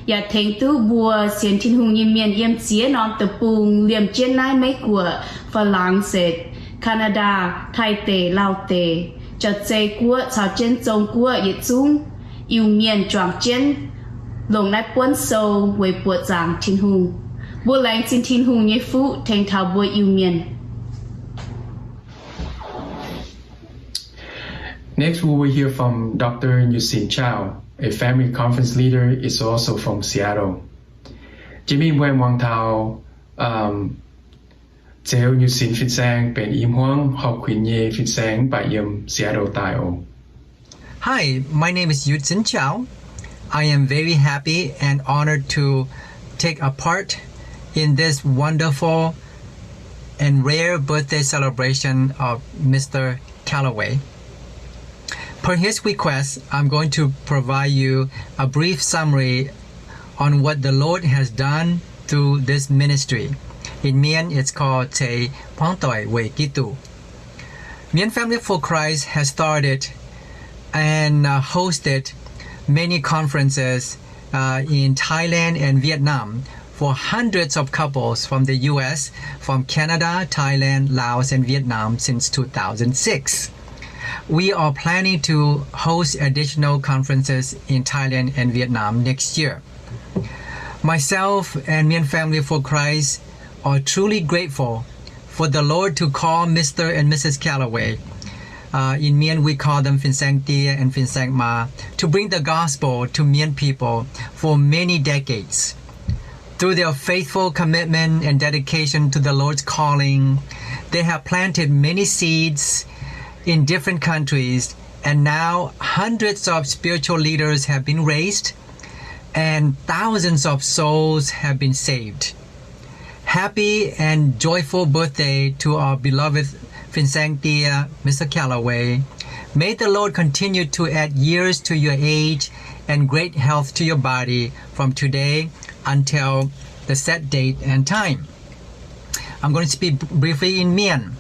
yaac tengx duqv mbuo sienx Tin-Hungh nyei mienh yiem ziex norm deic-bung, liemh jienv naaiv Meiv-Guoqv, Faa^lang^setv, Canada, Taiv deic, Lauv deic, Janx-Zei Guoqv caux jienv Zong Guoqv yietc zungv Iu-Mienh juangc jienv longc naaiv buonv sou weic buoqc zaangc Tin-Hungh. Mbuo laengz zingh Tin-Hungh nyei fuqv tengx taux mbuo Iu-Mienh. Next, we will hear from Doctor Nyu Sin Chau, a family conference leader, is also from Seattle. Jiex mingh mbuo muangx taux, um, Zeux Nyu Sin fin-saeng benx i hmuangv horpc kuinx nyei fin-saeng mv baac yiem Seattle daaih oc. Hi, my name is Yu Sin Chau. I am very happy and honored to take a part in this wonderful and rare birthday celebration of Mister Callaway. Per his request, I'm going to provide you a brief summary on what the Lord has done through this ministry. In Mien, it's called Ceix Hmuangv Doic Weic Giduc. Mien Family for Christ has started and uh, hosted many conferences uh, in Thailand and Vietnam for hundreds of couples from the U S, from Canada, Thailand, Laos, and Vietnam since two thousand six. We are planning to host additional conferences in Thailand and Vietnam next year. Myself and Mien Family for Christ are truly grateful for the Lord to call Mister and Missus Callaway. Uh, in Mien, we call them Fin Sang Die and Fin Sang Ma, to bring the gospel to Mien people for many decades. Through their faithful commitment and dedication to the Lord's calling, they have planted many seeds in different countries, and now hundreds of spiritual leaders have been raised and thousands of souls have been saved. Happy and joyful birthday to our beloved Fin Sang Die, Mister Callaway. May the Lord continue to add years to your age and great health to your body from today until the set date and time. I'm going to speak briefly in Mien.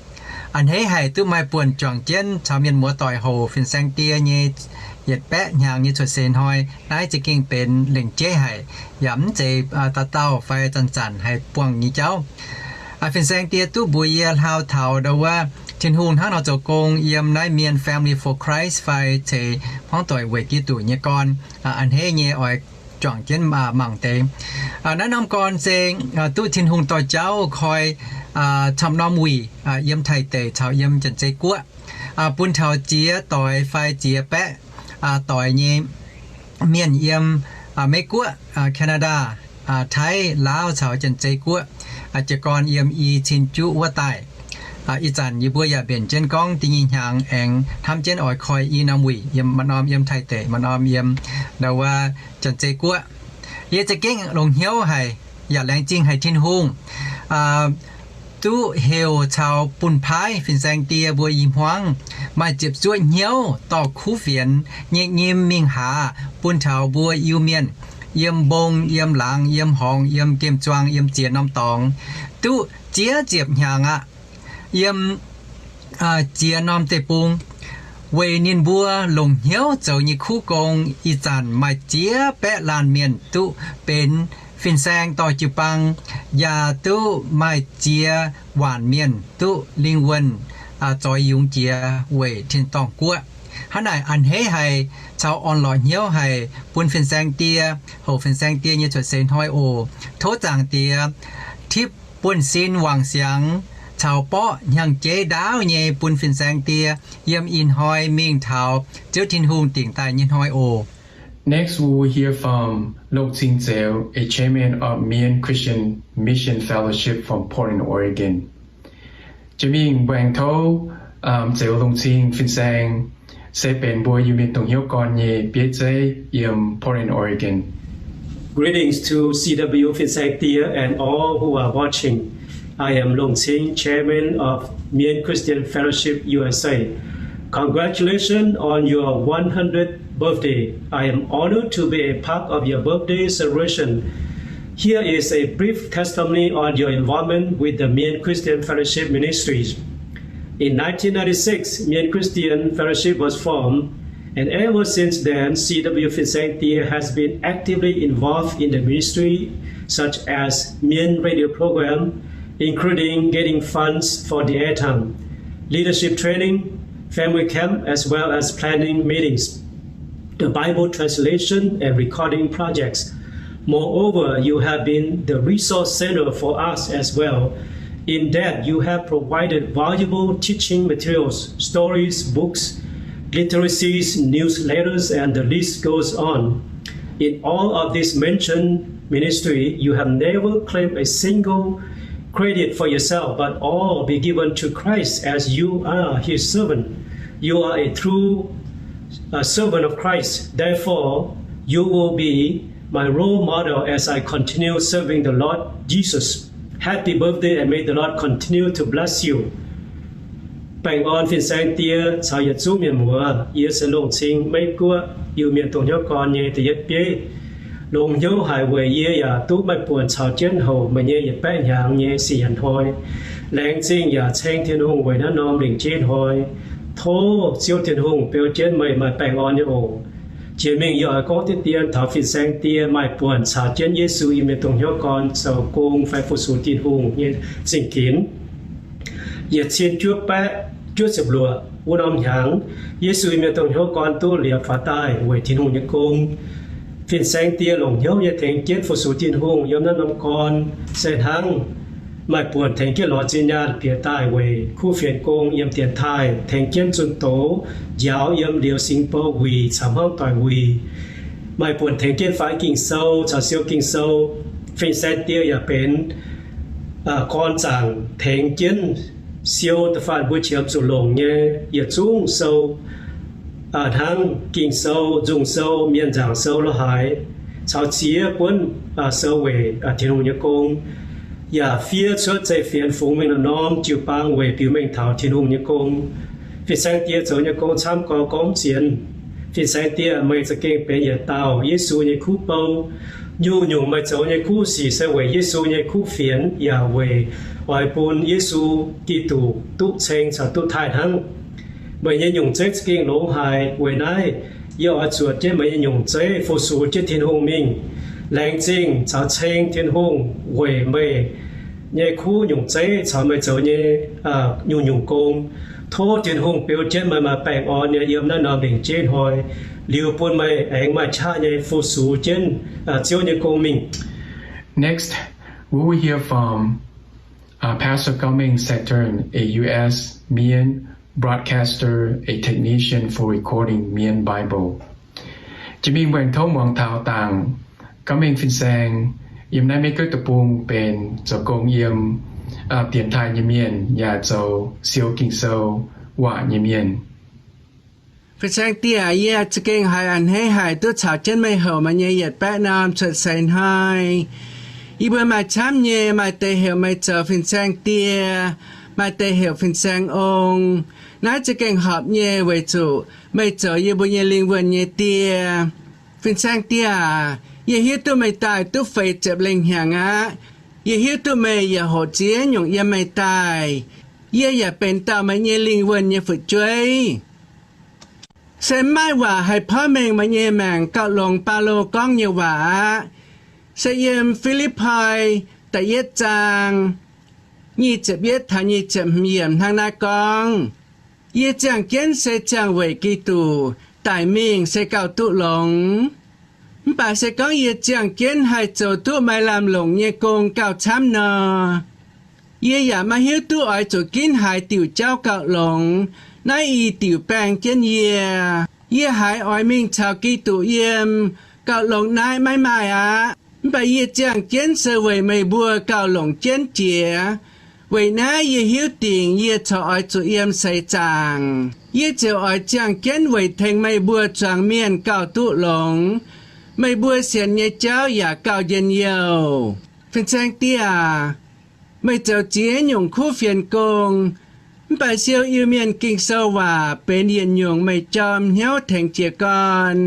A'hneiv haic duqv maaih buonc juangc jienv caux mienh muoz doic hoc Fin Sang Die nyei yietc baeqv hnyangx nyei cuotv seix hnoi. Naaiv za'gengh benx lengc jeiv haic, yaac mv zeiz dauh dauh fai zanc-zanc haih buangh nyei jauv. Fin Sang Die duqv mbuox yie hlauv taux ndau wuov Tin-Hungh hnangv nor zoux gong yiem naaiv Mien Family for Christ fai Ceix Hmuangv Doic Weic Giduc nyei gorn. A'hneiv nyei oix juangc jienv mangc deix. Naaiv norm gorn se duqv Tin-Hungh dorh jauv koi camv norm wuic yiem Taiv deic caux yiem Janx-Zei Guoqv, bun taux ziex doix fai ziex baeqv doix nyei mienh yiem Meiv Guoqv, Canada, Taiv, Laauv caux Janx-Zei Guoqv, jiez gorn yiem i cin juqv wuov daaih. Ih zanc yie mbuo yaac mbenc jienv gorngv da'nyeic hnyangx aengx hnamv jienv oix koi i norm wuic, yiem maaih norm yiem Taiv deic, maaih norm yiem ndau wuov Janx-Zei Guoqv. Yie za'gengh longc hnyouv haic yaac laengz zingh haic Tin-Hungh duqv heuc caux bun paaiv Fin Sang Die mbuo i hmuangv maaih ziepc zuoqv hnyouv dorh kuv fienx nyei nyim mingh haaz bun taux mbuo Iu-Mienh yiem mbong, yiem laangz, yiem horngz, yiem gemh zuang, yiem ziex norm dorngx, duqv ziex ziepc hnyangx aqv. Yiem ziex norm deic-bung, weic ninh mbuo longc hnyouv zoux nyei kuv gong, ih zanc maaih ziex baeqv laanh mienh duqv benx Fin-saeng dorh jiu-baang yaac duqv maaih ziex waanc mienh duqv lingh wuonh zoix yungz jiex weic tin-dorngh guoqv. Hnangv naaic a'hneiv haic caux orn-lorqc hnyouv haic bun fin-saeng die, houc fin-saeng die nyei cuotv seix hnoi oc. Tov Zaangc Diex tipv buonv-sin wangc siangx caux borqv hnyangx-jeiv ndaauv nyei bun fin-saeng die yiem ih hnoi mingh taux Ziouv Tin-Hungh dingc daaih nyei hnoi oc. Next, we will hear from Longc Cing Zeux, a chairman of Mien Christian Mission Fellowship from Portland, Oregon. Jiex mingh mbuo aengx tov Zeux Longc Cing fin-saeng se benx mbuo Iu-Mienh dongh hnyouv gorn nyei bieiv zeiv yiem Portland, Oregon. Greetings to C W Fin-Saeng Die and all who are watching. I am Longc Cing, chairman of Mien Christian Fellowship U S A. Congratulations on your one hundredth birthday. I am honored to be a part of your birthday celebration. Here is a brief testimony on your involvement with the Mien Christian Fellowship Ministries. In nineteen ninety-six, Mien Christian Fellowship was formed, and ever since then, C W Fin-Saeng Die has been actively involved in the ministry, such as Mien radio program, including getting funds for the airtime, leadership training, family camp, as well as planning meetings, the Bible translation and recording projects. Moreover, you have been the resource center for us as well, in that you have provided valuable teaching materials, stories, books, literacies, newsletters, and the list goes on. In all of this mentioned ministry, you have never claimed a single credit for yourself, but all be given to Christ as you are his servant. You are a true uh, servant of Christ. Therefore, you will be my role model as I continue serving the Lord Jesus. Happy birthday and may the Lord continue to bless you. Baengh orn fin-saeng die caux yietc zungv mienh muoz. Yie se Longc Cing, Meiv Guoqv Iu-Mienh dongh hnyouv gorn nyei da'yietv bieiv. Longx hnyouv haic weic yie yaac duqv maaih buonc caux jienv houc meih nyei yietc baeqv hnyangx nyei sic nyanc hnoi. Laengz zingh yaac ceng Tin-Hungh weic naaiv norm lingc jeiv hnoi. Tov Ziouv Tin-Hungh beu jienv meih maaih baengh orn nyei oc. Jiex mingh yie oix gorngv diqv dien taux fin-saeng die maaih buonc caux jienv Yesu Iu-Mienh dongh hnyouv gorn zoux gong fai fu-sux Tin-Hungh nyei zingh ginx. Yietc cin juov baeqv juov ziepc luoqc wuov norm hnyangx, Yesu Iu-Mienh dongh hnyouv gorn duqv liepc faaux daaih weic Tin-Hungh nyei gong. Fin-saeng die longc hnyouv nyei tengx jienv fu-sux Tin-Hungh yiem naaiv norm gorn se hnangv maaih buonc tengx jienv lorz zinh nyaanh bieqc daaih weic kuv fienx gong yiem dienx taaih, tengx jienv zunh doz njaaux yiem Liuz Singx Bou Wuic caux Hmuangv Doic Wuic. Maaih buonc tengx jienv faix Ging-Sou caux siou Ging-Sou. Fin-saeng die yaac benx gorn zaangc tengx jienv siou da'faanh mbuo qiemx zuqc longc nyei yietc zungv sou, hnangv Ging-Sou, Nzung Sou, Mienh Nzaangc Sou, Lo Haaix, caux ziex buonv sou weic Tin-Hungh nyei gong, yaac fiev cuotv zeiv-fienx fungx mingh norm-norm jiu-baang weic biux mengh taux Tin-Hungh nyei gong. Fin-saeng die zoux nyei gong camv gorx gorngv mv zienx. Fin-saeng die, meih za'gengh benx yietc dauh Yesu nyei kuv bou. Nyungc-nyungc meih zoux nyei kuv sic se weic Yesu nyei kuv fienx yaac weic oix bun Yesu Giduc duqv ceng caux duqv taaih hnangv. Meih nyei nyungc zeiv za'gengh longx haic. Weic naaiv yie oix zuotc jienv meih nyei nyungc zeiv fu-sux jienv Tin-Hungh mingh. Laengz zingh caux ceng Tin-Hungh weic meih nyei kuv nyungc zeiv caux meih zoux nyei nyungc-nyungc gong. Tov Tin-Hungh beu jienv meih maaih baengh orn nyei yiem naaiv norm lingc jeiv hnoi, liuz bun meih aengx maaih qaqv nyei fu-sux jienv Ziouv nyei gong mingh. Next, we will hear from Pastor Gauh Mengh Saturn, a U S Mien broadcaster, a technician for recording Mien Bible. Jiex mingh mbuo aengx tov muangx taux dangc Gauh Mengh Fin-Saeng yiem naaiv Meiv Guoqv deic-bung benx zoux gong yiem dienx taaih nyei mienh yaac zoux siou Ging-Sou waac nyei mienh. Fin-saeng die, yie za'gengh haiz a'hneiv haic duqv caux jienv meih houc meih nyei yietc baeqv norm cuotv seix hnoi. Yie mbuo maaih camv nyei, maaih deix heuc meih zoux fin-saeng die, maaih deix heuc fin-saeng ong. Naaiv za'gengh horpc nyei weic zuqc meih zoux yie mbuo nyei lingh wuonh nyei die. Fin-saeng die aac, yie hiuv duqv meih daaih duqv feix ziepc lengh hnyangx aqv. Yie hiuv duqv meih yaac hoqc ziex nyungc yiem meih daaih. Yie yaac benx dauh meih nyei lingh wuonh nyei fu'jueiv. Se maiv maaih waac haih porv mengh meih nyei maengc gauh longx Baulo gorngv nyei waac aqv. se yiem Fi^lipv^poi da'yietv zaang nyic ziepc yietv taux nyic ziepc hmz yiemc hnangv naaiv gorngv, Yie ziangh jienv se ziangh weic Giduc daic mingh se gauh duqv longx. Mv baac se gorngv yie ziangh jienv haih zoux duqv maaih lamh longc nyei gong gauh camv nor, yie yaac maiv hiuv duqv oix zuqc ginv haaix diuc jauv gauh longx, naaiv i diuc baeng jienv yie. Yie haiz oix mingh caux Giduc yiem gauh longx naaiv maiv maaih aqv. Mv baac yie ziangh jienv se weic meih mbuo gauh longc jienv jiex. Weic naaiv yie hiuv dingc yie corc oix zuqc yiem seix zaangc. Yie ziouc oix ziangh jienv weic tengx meih mbuo zuangx mienh gauh duqv longx, meih mbuo sienx nyei jauv yaac gauh njien-youh. Fin-saeng Die aac, meih zoux ziex nyungc kuv fienx gong, mv baac siou Iu-Mienh Ging-Sou waac benx yietc nyungc meih jorm hnyouv tengx jiez gorn,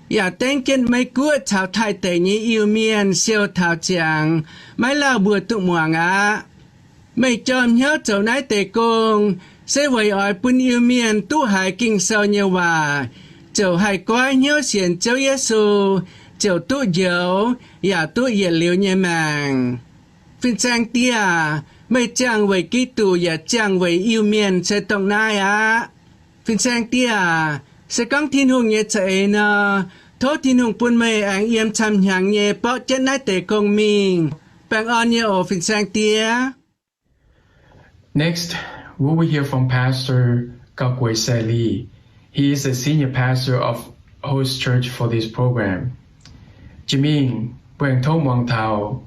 yaac dengv jienv Meiv Guoqv caux Taiv Deic nyei Iu-Mienh siou taux ziangx maiv lauh mbuo duqv muangx aqv. Meih jorm hnyouv zoux naaiv deix gong se weic oix bun Iu-Mienh duqv haiz Ging-Sou nyei waac, ziouc haih goiv hnyouv sienx Ziouv Yesu, ziouc duqv njoux yaac duqv yietc liuz nyei maengc. Fin-saeng Die aac, meih ziangh weic Giduc yaac ziangh weic Iu-Mienh se dongh naaiv aqv. Fin-saeng Die aac, se gorngv Tin-Hungh nyei za'eix nor, tov Tin-Hungh bun meih aengx yiem camv-hnyangx nyei borqv jienv naaiv deix gong mingh. Baengh orn nyei oc, fin-saeng Die. Next, we will hear from Pastor Gauguei Sae Lee. He is a senior pastor of host church for this program. Jiex mingh mbuo aengx tov muangx taux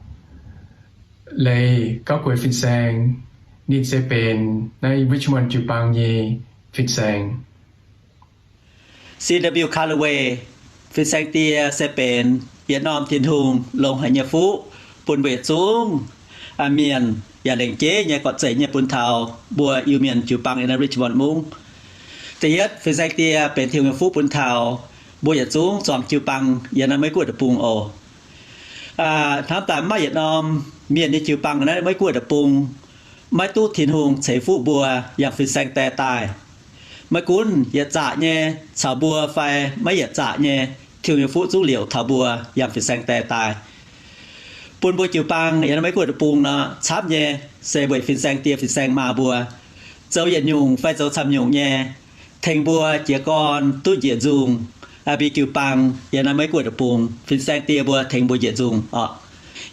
Leiz Gauv Gueix Fin-Saeng. Ninh se benx naaiv Richmond jiu-baang nyei fin-saeng. C W Callaway, fin-saeng die se benx yietc norm Tin-Hungh longx haic nyei fuqv bun mbuo yietc zungv mienh, yaac lengc jeiv nyei gorqv-zeic nyei bun taux mbuo Iu-Mienh jiu-baang yiem naaiv Richmond mungv. Da'yietv fin-saeng die benx Tin-Hungh nyei fuqv bun taux mbuo yietc zungv zuangx jiu-baang yiem naaiv Meiv Guoqv deic-bung oc. Hnamv daaih maiv maaih yietc norm mienh nyei jiu-baang naaiv Meiv Guoqv deic-bung maiv duqv Tin-Hungh ceix fuqv mbuo yangh fin-saeng die daaih. Maiv gunv yietc zaqc nyei caux mbuo fai maiv yietc zaqc nyei, Tin-Hungh nyei fuqv zungv liouc taux mbuo yangh fin-saeng die daaih. Bun mbuo jiu-baang yiem naaiv Meiv Guoqv deic-bung nor, camv nyei se weic fin-saeng die fin-saeng maa mbuo zoux yietc nyungc fai zoux camv nyungc nyei, tengx mbuo jiez gorn duqv njiec nzungh, mbuo jiu-baang yiem naaiv Meiv Guoqv deic-bung, fin-saeng die mbuo tengx mbuo njiec nzungh oc.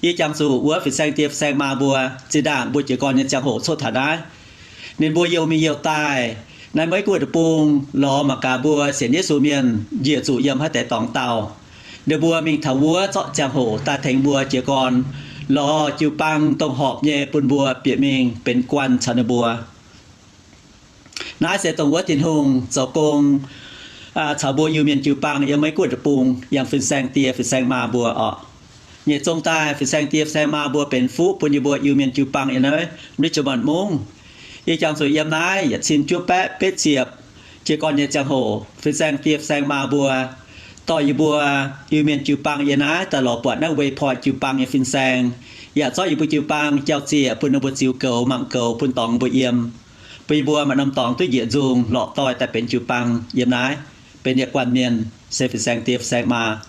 Yie jangx zuqc wuov fin-saeng die fin-saeng maa mbuo zinh ndaangc mbuo jiez gorn nyei ziangh hoc cuotv taux naaiv. Ninh mbuo youh mingh youh daaih naaiv Meiv Guoqv deic-bung lorz mangc gaax mbuo sienx Yesu mienh njiec zuqc yiem haaix deix dorngx dauh. Ninh mbuo mingh taux wuov zorqv ziangh hoc daaih tengx mbuo jiez gorn lorz jiu-baang dongh horpc nyei bun mbuo bieqc mingh benx guanh caux ninh mbuo. Naaiv se dongh wuov Tin-Hungh zoux gong caux mbuo Iu-Mienh jiu-baang yiem Meiv Guoqv deic-bung yangh fin-saeng die fin-saeng maa mbuo oc. Nyeic zong daaih fin-saeng die fin-saeng maa mbuo benx fuqv bun yie mbuo Iu-Mienh jiu-baang yiem naaiv Richmond mungv. Yie jangx zuqc yiem naaiv yietc cin juov baeqv betv ziepc jiez gorn nyei ziangh hoc, fin-saeng die fin-saeng maa mbuo dorh yie mbuo Iu-Mienh jiu-baang yiem naaiv daaih lorz buatc naaiv Waypoint jiu-baang nyei fin-saeng, yaac zorqv yie mbuo jiu-baang jauv-zieqc bun ninh mbuo ziux goux mangc goux bun dorngx mbuo yiem, bun yie mbuo maaih norm dorngx duqv njiec nzungh lorqc doix daaih benx jiu-baang yiem naaiv, benx yietc guanh mienh, se fin-saeng die fin-saeng maa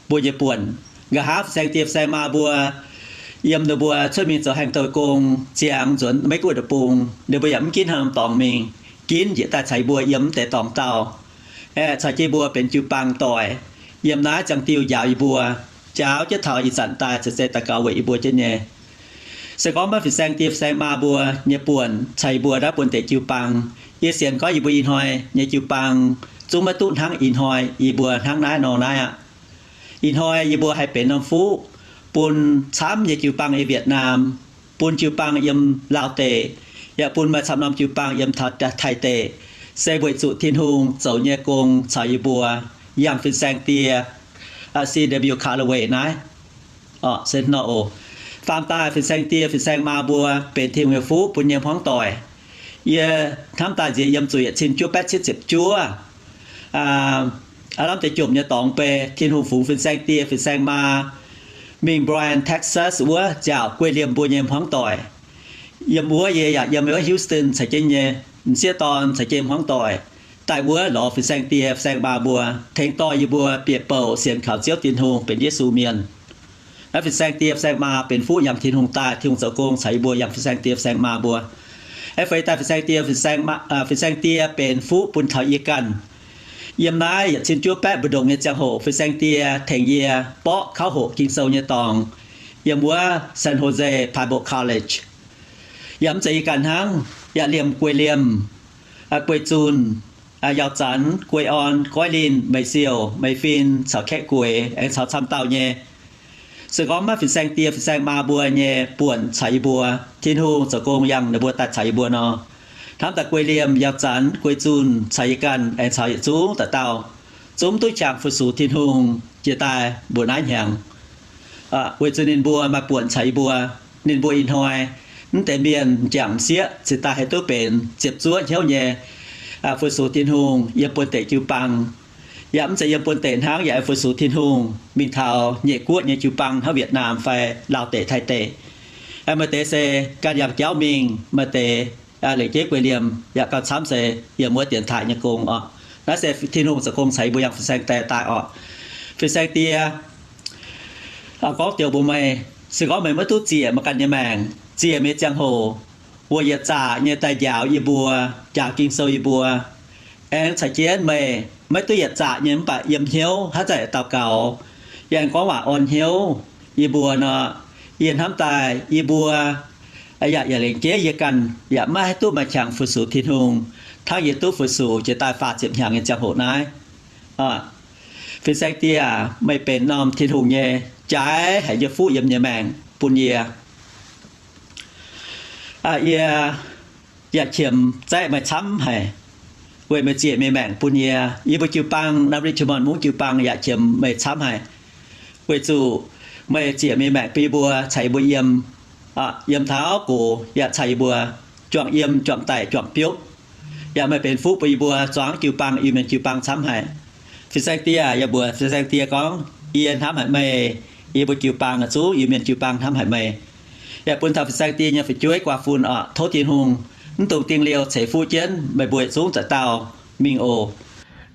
mbuo nyei buonc. Nqa'haav fin-saeng die fin-saeng maa mbuo yiem ninh mbuo cuotv mingh zoux haengh douh gong ziangx nzuonx Meiv Guoqv deic-bung, ninh mbuo yaac mv ginv haaix norm dorngx mingh, ginv njiec daaih caux yie mbuo yiem mv deix dorngx dauh, aeqv, caux jienv mbuo benx jiu-baang doic yiem naaiv ziangh diuh njaaux yie mbuo, njaaux jienv taux ih zanc daaih ceix zei daux gaux weic yie mbuo jienv nyei. Se gorngv maiv fin-saeng die fin-saeng maa mbuo nyei buonc caux yie mbuo naaiv buonc deic jiu-baang, yie sienx gorngv yie mbuo ih hnoi nyei jiu-baang zungv maiv duqv hnangv ih hnoi yie mbuo hnangv naaiv nor naaiv aqv. Ih hnoi yie mbuo haih benx norm fuqv bun camv nyei jiu-baang yiem Vietnam, bun jiu-baang yiem Laauv deic, yaac bun maaih camv norm jiu-baang yiem taux Taiv deic, se weic zuqc Tin-Hungh zoux nyei gong caux yie mbuo yangh fin-saeng die C W Callaway naaiv. Faam daaih fin-saeng die fin-saeng maa mbuo benx Tin-Hungh nyei fuqv bun nyei hmuangv doic. Yie hnamv daaih nziex yiem zuqc yietc cin juov baeqv cietv ziepc juov, aav lamh deix jomc nyei dorngx bei, Tin-Hungh fungx fin-saeng die fin-saeng maa mingh Bryan, Texas wuov nziaauc guei liemh mbuo nyei hmuangv doic. Yiem wuov yie yaac yiem wuov Houston caux jienv nyei m'sieqv dorn caux jienv hmuangv doic daaih wuov lorz fin-saeng die fin-saeng maa mbuo, tengx dorh yie mbuo bieqc bouc sienx kaux Ziouv Tin-Hungh benx Yesu mienh. Fin-saeng die fin-saeng maa benx fuqv yangh Tin-Hungh daaih, Tin-Hungh zoux gong caux yie mbuo yangh fin-saeng die fin-saeng maa mbuo. Aengx feix daaih fin-saeng die, fin-saeng maa, fin-saeng die benx fuqv bun taux yie ganh. Yiem naaiv yietc cin juov baeqv mbu'ndongx nyei ziangh hoc, fin-saeng die tengx yie borqv kauv hoqc Ging-Sou nyei dorngx yiem wuov San Jose Bible College. Yaac mv zeiz yie ganh hnangv, yaac liemh Guei Liemh, Guei Zunh, Yaauh Zanx, Guei Orn, Goiv Linh, Meih Siouh, Meih Fin caux Kaeqv Gueix aengx caux camv dauh nyei. Se gorngv maiv fin-saeng die fin-saeng maa mbuo nyei buonc caux yie mbuo, Tin-Hungh zoux gong yangh ninh mbuo daaih caux yie mbuo nor, hnamv daaih Guei Liemh, Yaauh Zanx, Guei Zunh caux yie ganh aengx caux yietc zungv dauh dauh zungv duqv qangx fu-sux Tin-Hungh jiex daaih mbuoqc naaiv hnyangx. Weic zuqc ninh mbuo maaih buonc caux yie mbuo, ninh mbuo ih hnoi mv deix mienh m'jangc m'sieqv cingx daaih haih duqv benx ziepc zuoqv hnyouv nyei fu-sux Tin-Hungh yiem buonv-deic jiu-baang. Yaac mv zeiz yiem buonv-deic hnangv, yaac fu-sux Tin-Hungh mingh taux nyeic guoqv nyei jiu-baang hnangv Vietnam fai Laauh deic, Taiv deic. Maaih deix se ganh yangh jauv mingh, maaih deix lengc jeiv Guei Liemh, yaac gauh camv se yiem wuov dienx taaih nyei gong oc. Naaiv se Tin-Hungh zoux gong caux yie mbuo yangh fin-saeng die daaih oc. Fin-saeng die, gorngv joux mbuox meih, se gorngv meih maiv duqv ziec meih ganh nyei maengc, ziec meih nyei ziangh hoc, wuov yietc zaqc nyei daaih njaaux yie mbuo, njaaux Ging-Sou yie mbuo. Aengx caux jienv meih maiv duqv yietc zaqc nyei mv baac yiem hnyouv haaix zanc daux gaux, yaac aengx gorngv waac orn hnyouv yie mbuo nor, yie hnamv daaih yie mbuo yaac, yaac lengc jeiv yie ganh yaac maiv haih duqv maaih qangx fu-sux Tin-Hungh hnangv yie duqv fu-sux jiex daaih faah ziepc hnyangx nyei ziangh hoc naaiv. Fin-saeng die aac, meih benx norm Tin-Hungh nyei jaaix haic nyei fuqv yiem nyei maengc bun yie. Yie yaac qiemx zaeqv meih camv haic, weic meih ziec meih maengc bun yie. Yie mbuo jiu-baang, naaiv Richmond mungv jiu-baang yaac qiemx meih camv haic, weic zuqc meih ziec meih maengc bun yie mbuo caux yie mbuo yiem, yiem taux gox yaac caux yie mbuo juangc yiem, juangc daic, juangc biopv. Yaac meih benx fuqv bun yie mbuo zuangx jiu-baang, Iu-Mienh jiu-baang camv haic. Fin-saeng die aac, yaac mbuox fin-saeng die gorngv, yie hnamv haic meih. Yie mbuo jiu-baang zungv, Iu-Mienh jiu-baang hnamv haic meih. Yaac bun taux fin-saeng die nyei fu'jueiv guaax fun oc. Tov Tin-Hungh mv dungx dingh liouh ceix fuqv jienv meih mbuo yietc zungv za'dauh mingh oc.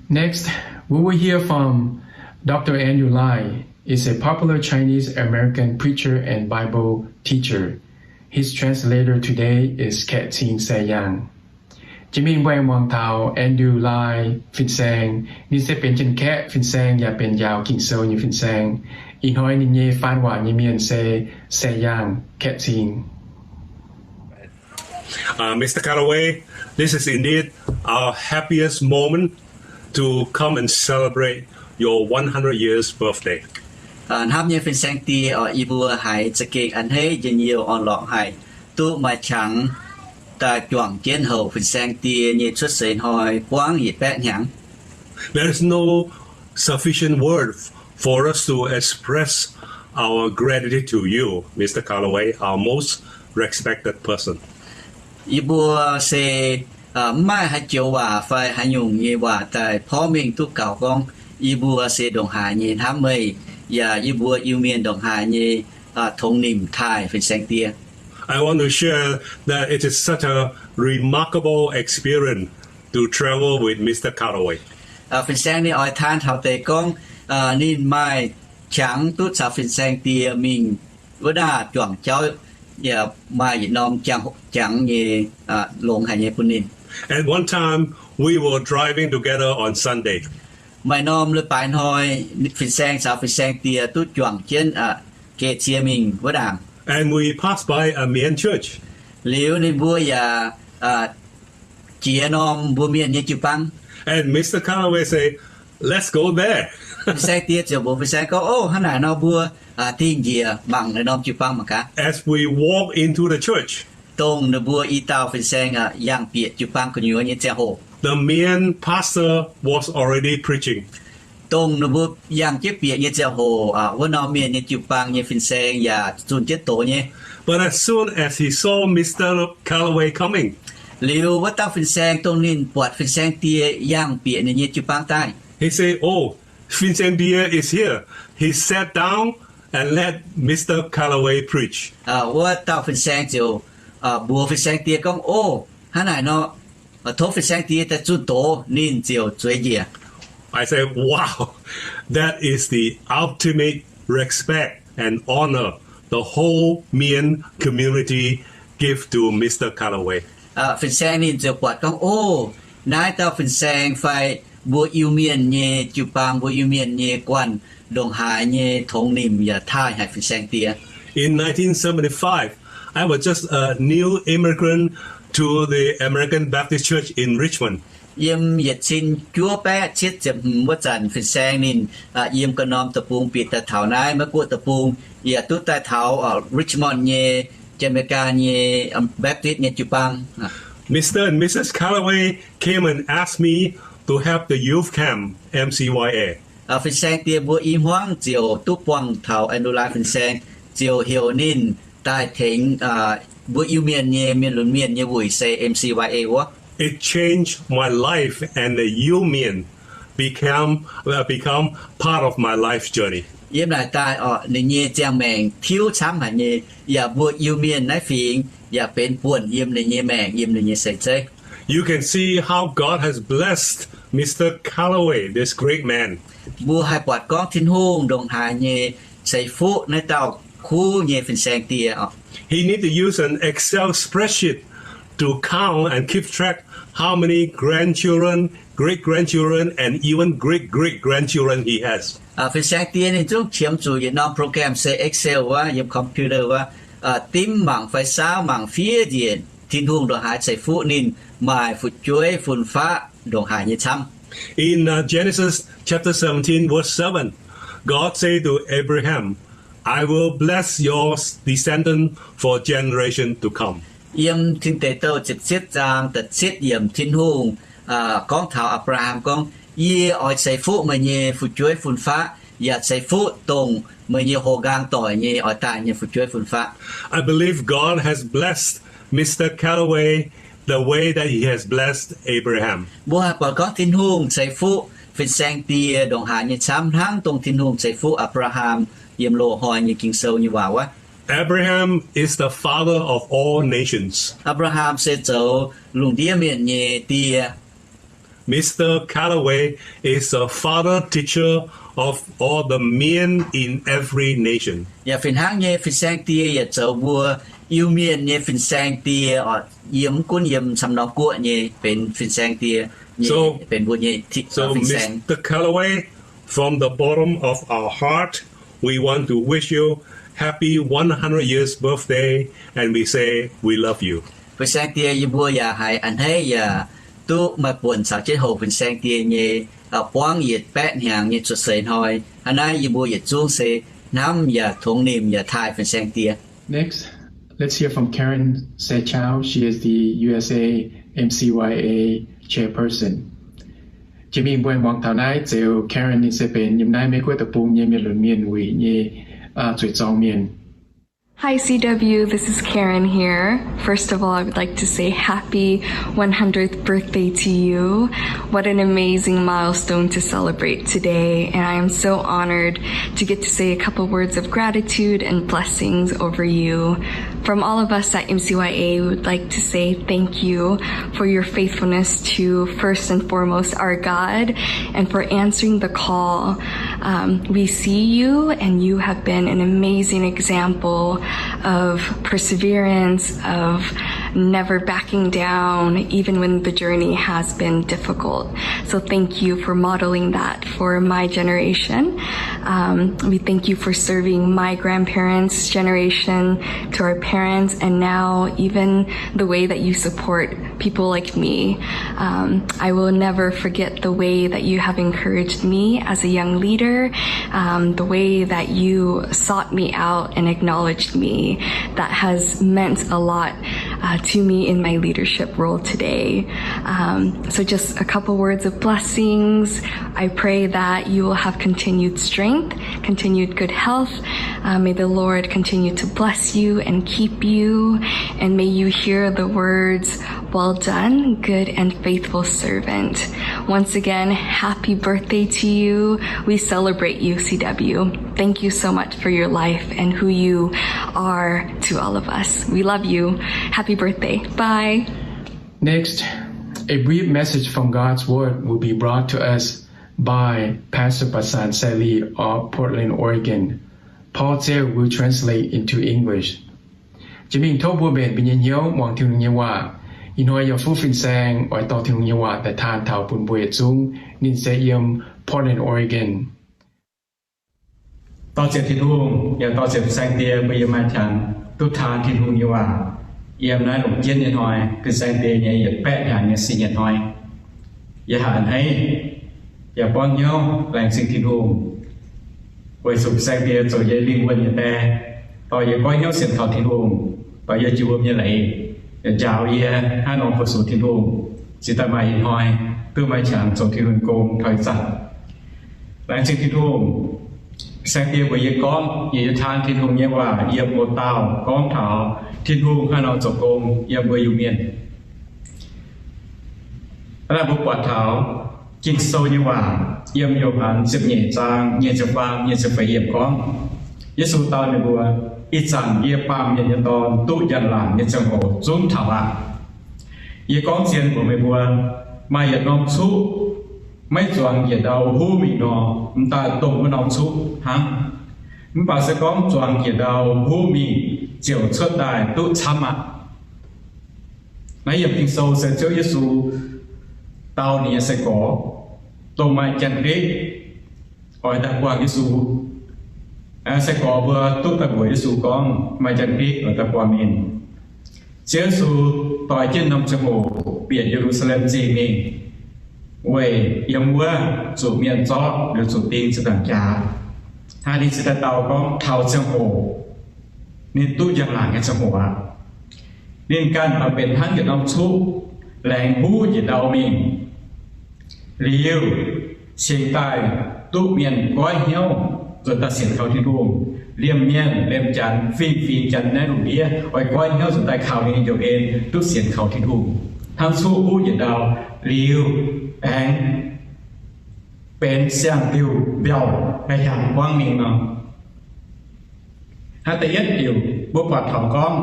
Next, we will hear from Doctor Andrew Lai, is a popular Chinese American preacher and Bible teacher. His translator today is Kaeqv Cing Saeng Yaangh. Jiex mingh mbuo aengx muangx taux Andrew Lai fin-saeng. Ninh se benx janx-kaeqv fin-saeng yaac benx njaaux Ging-Sou nyei fin-saeng. Ih hnoi ninh nyei faan waac nyei mienh se Saeng Yaangh, Kaeqv Cing. Uh, Mister Callaway, this is indeed our happiest moment to come and celebrate your one hundred years birthday. Hnamv nyei fin-saeng die oc, yie mbuo haiz za'gengh a'hneiv njien-youh orn-lorqc haic, duqv maaih qangx daaih juangc jienv houc fin-saeng die nyei cuotv seix hnoi buangv yietc baeqv hnyangx. There is no sufficient word for us to express our gratitude to you, Mister Callaway, our most respected person. Yie mbuo se mv maaih haaix joux waac fai haaix nyungc nyei waac daaih porv mengh duqv gaux gorngv yie mbuo se ndongc haaix nyei hnamv meih, yaac yie mbuo Iu-Mienh ndongc haaix nyei tongx nimc taaih fin-saeng die. I want to share that it is such a remarkable experience to travel with Mister Callaway. Fin-saeng ninh oix taan taux deix gorngv ninh maaih qangx duqv caux fin-saeng die mingh wuov ndaah juangc jauv, yaac maaih yietc norm jangx nyei longx haic nyei bun ninh. At one time, we were driving together on Sunday. Maaih norm leiz-baaix hnoi, fin-saeng caux fin-saeng die duqv juangc jienv geh cie mingh wuov ndaangc. And we passed by a Mien church. Liuz ninh mbuo yaac jiex norm mbuo Mienh nyei jiu-baang. And Mister Callaway say, let's go there. Fin-saeng die ziouc mbuox fin-saeng gorngv, Ov, hnangv naaic nor mbuo dingh njiec mangc naaiv norm jiu-baang mangc gaax. As we walk into the church, dongh ninh mbuo i dauh fin-saeng yangh bieqc jiu-baang gu'nyuoz nyei ziangh hoc, the Mien pastor was already preaching. Dongh ninh mbuo yangh jienv bieqc nyei ziangh hoc, wuov norm Mienh nyei jiu-baang nyei fin-saeng yaac zunh jienv doz nyei. But as soon as he saw Mister Callaway coming, liuz wuov dauh fin-saeng dongh ninh buatc fin-saeng die yangh bieqc ninh nyei jiu-baang daaih, he said, Oh, Fin-Saeng Die is here. He sat down and let Mister Callaway preach. Wuov dauh fin-saeng ziouc mbuox fin-saeng die gorngv, Ov, hnangv naaic nor, tov fin-saeng die daaih zunh doz. Ninh ziouc zueiz njiec. I said, Wow, that is the ultimate respect and honor the whole Mien community give to Mister Callaway. Fin-saeng ninh ziouc buatc gorngv, O, naaiv dauh fin-saeng fai mbuo Iu-Mienh nyei jiu-baang, mbuo Iu-Mienh nyei guanh ndongc haaix nyei tongx nimc yaac taaih haic fin-saeng diex. In nineteen seventy-five, I was just a new immigrant to the American Baptist Church in Richmond. Yiem yietc cin juov baeqv cietv ziepc hmz wuov zanc fin-saeng ninh yiem ga'norm deic-bung bieqc daaih taux naaiv Meiv-Guoqv deic-bung, yaac duqv daaih taux Richmond nyei, Jamaica nyei Baptist nyei jiu-baang. Mister and Missus Callaway came and asked me to help the youth camp, M C Y A. Fin-saeng diex mbuo i hmuangv ziouc duqv buangh taux Ann Lu Lai fin-saeng, ziouc heuc ninh daaih tengx mbuo Iu-Mienh nyei mienh lunx mienh nyei wuic se M C Y A wuov. It changed my life and the Iu-Mien become, become part of my life journey. Yiem naaic daaih orqc, ninh nyei ziangh maengc tiuv camv haic nyei, yaac mbuo Iu-Mienh naaiv fingx yaac benx buonc yiem ninh nyei maengc, yiem ninh nyei seix zeiv. You can see how God has blessed Mister Callaway, this great man. Mbuo haih buatc gorngv Tin-Hungh ndongc haaix nyei ceix fuqv naaiv dauh kuv nyei fin-saeng diex. He need to use an Excel spreadsheet to count and keep track how many grandchildren, great grandchildren, and even great great grandchildren he has. Fin-saeng diex ninh zungv qiemx zuqc yietc norm program se Excel wuov, yiem computer wuov, dimv mangc fai saauv mangc fiev njiec Tin-Hungh ndongc haaix ceix fuqv ninh maaih fu'jueiv fun-faqv ndongc haaix nyei camv. In Genesis chapter seventeen, verse seven, God say to Abraham, I will bless your descendant for generation to come. Yiem Tin Deic Douh ziepc cietv zaang da'cietv yiemc Tin-Hungh gorngv taux Apc^laa^ham gorngv, Yie oix ceix fuqv meih nyei fu'jueiv fun-faqv, yaac ceix fuqv dongh meih nyei houx nqaang doic nyei oix daaih nyei fu'jueiv fun-faqv. I believe God has blessed Mister Callaway the way that He has blessed Abraham. Mbuo haih buatc gorngv Tin-Hungh ceix fuqv fin-saeng diex ndongc haaix nyei camv hnangv dongh Tin-Hungh ceix fuqv Apc^laa^ham yiem loz-hnoi nyei Ging-Sou nyei waac wuov. Abraham is the father of all nations. Apc^laa^ham se zoux lungh ndiev mienh nyei die. Mister Callaway is the father teacher of all the Mien in every nation. Yaac fih hnangv nyei, fin-saeng die yaac zoux mbuo Iu-Mienh nyei fin-saeng die, yiem mv gunv yiem camv norm guoqv nyei benx fin-saeng die, benx mbuo nyei fin-saeng. Mister Callaway, from the bottom of our heart, we want to wish you happy one hundred years birthday, and we say we love you. Fin-saeng die, yie mbuo yaac haiz a'hneiv yaac duqv maaih buonc caux jienv hoc fin-saeng die nyei buangv yietc baeqv hnyangx nyei cuotv seix hnoi. Hnangv naaiv yie mbuo yietc zungv se hnamv yaac tongx nimc yaac taaih fin-saeng die. Next, let's hear from Karen Sechao. She is the U S A M C Y A chairperson. Jiex mingh mbuo muangx taux naaiv Zeux Karen, ninh se benx yiem naaiv Meiv-Guoqv deic-bung nyei mienh lunx mienh wuic nyei zueiz zorng mienh. Hi, C W, this is Karen here. First of all, I would like to say happy one hundredth birthday to you. What an amazing milestone to celebrate today, and I am so honored to get to say a couple words of gratitude and blessings over you. From all of us at M C Y A, we would like to say thank you for your faithfulness to, first and foremost, our God and for answering the call. Um, we see you, and you have been an amazing example of perseverance, of never backing down, even when the journey has been difficult. So thank you for modeling that for my generation. Um, we thank you for serving my grandparents' generation, to our parents, and now even the way that you support people like me. Um, I will never forget the way that you have encouraged me as a young leader, um, the way that you sought me out and acknowledged me. That has meant a lot uh, to me in my leadership role today. Um, so, just a couple words of blessings. I pray that you will have continued strength, continued good health. Uh, may the Lord continue to bless you and keep you, and may you hear the words, "Well done, good and faithful servant." Once again, happy birthday to you. We celebrate you, C W. Thank you so much for your life and who you are to all of us. We love you. Happy birthday. Bye. Next, a brief message from God's Word will be brought to us by Pastor Pasan Sally of Portland, Oregon. Paul Tse will translate into English. Jiex mingh tov mbuo mbenc mbuo nyei hnyouv muangx Tin-Hungh nyei waac. Ih hnoi yaac fuqv fin-saeng oix dorh Tin-Hungh nyei waac daaih taan taux bun mbuo yietc zungv. Ninh se yiem Portland, Oregon. Dorh ziepc Tin-Hungh yaac dorh ziepc Saeng-Diex mbuo yiem maaih qangx duqv taan Tin-Hungh nyei waac yiem naaiv longc jienv nyei hnoi, fin-saeng-diex nyei yietc baeqv hnyangx nyei sin nyei hnoi. Yie hnangv haaix yaac buangv hnyouv laengz zingh Tin-Hungh weic zuqc saeng-diex zoux yie lingh wuonh nyei die, dorh yie goiv hnyouv sienx kaux Tin-Hungh, dorh yie jiex wuom nyei leiz, yaac njaaux yie hnangv nor fu-sux Tin-Hungh, cingx daaih maaih ih hnoi duqv maaih qangx zoux Tin-Hungh gong taux ih zanc. Laengz zingh Tin-Hungh, saeng-diex mbuox yie gorngv yie taan Tin-Hungh nyei waac yiem wuov dauh gorngv taux Tin-Hungh hnangv nor zoux gong yiem mbuo Iu-Mienh. Hnangv naaic mbuo buatc taux Ging-Sou nyei waac yiem Yo^han ziepc nyeic zaang nyei ziepc faam nyei ziepc feix yiemc gorngv, Yesu dau ninh mbuo, Ih zanc yie, Baamh Mienh nyei Dorn, duqv njang-laangc nyei ziangh hoc zungv taux aqv. Yie gorngv zien mbuox meih mbuo, maaih yietc norm cuqv maiv zuangx njiec ndau huv mingh nor, m'daaih dongh wuov norm cuqv hnangv. Mv baac se gorngv zuangx njiec ndau huv mingh ziouc cuotv daaih duqv camv aqv. Naaiv yiemc Ging-Sou se Ziouv Yesu dau ninh nyei sai-gorx, dongh maaih Janx-Gikv oix daaih buangh Yesu. Sai-gorx mbuo duqv daaih mbuox Yesu gorngv maaih Janx-Gikv oix daaih buangh ninh. Ziouv Yesu doix jienv norm ziangh hoc bieqc Ye^lu^saa^lem Zingh mingh, weic yiem wuov zuqc mienh zorqv liuz zuqc ding ziepc nzaangc jaax. Hnangv ninh cingx daaih dau gorngv taux ziangh hoc, ninh duqv njang-laangc nyei ziangh hoc aqv. Ninh ganh oix benx hnangv yietc norm cuqv laengz huv njiec ndau mingh, liuz cingx daaih duqv mienh goiv hnyouv nzuonx daaih sienx kaux Tin-Hungh. Liemh mienh liemh Janx, fingx-fingx Janx naaiv lungh ndiev oix goiv hnyouv nzuonx daaih kaux ninh nyei njoux en duqv sienx kaux Tin-Hungh, hnangv cuqv huv njiec ndau liuz aengx benx siang-diuh mbiauh haih hiaangx buangv mingh nor. Hnangv da'yietv diuc, mbuo buatc taux gorngv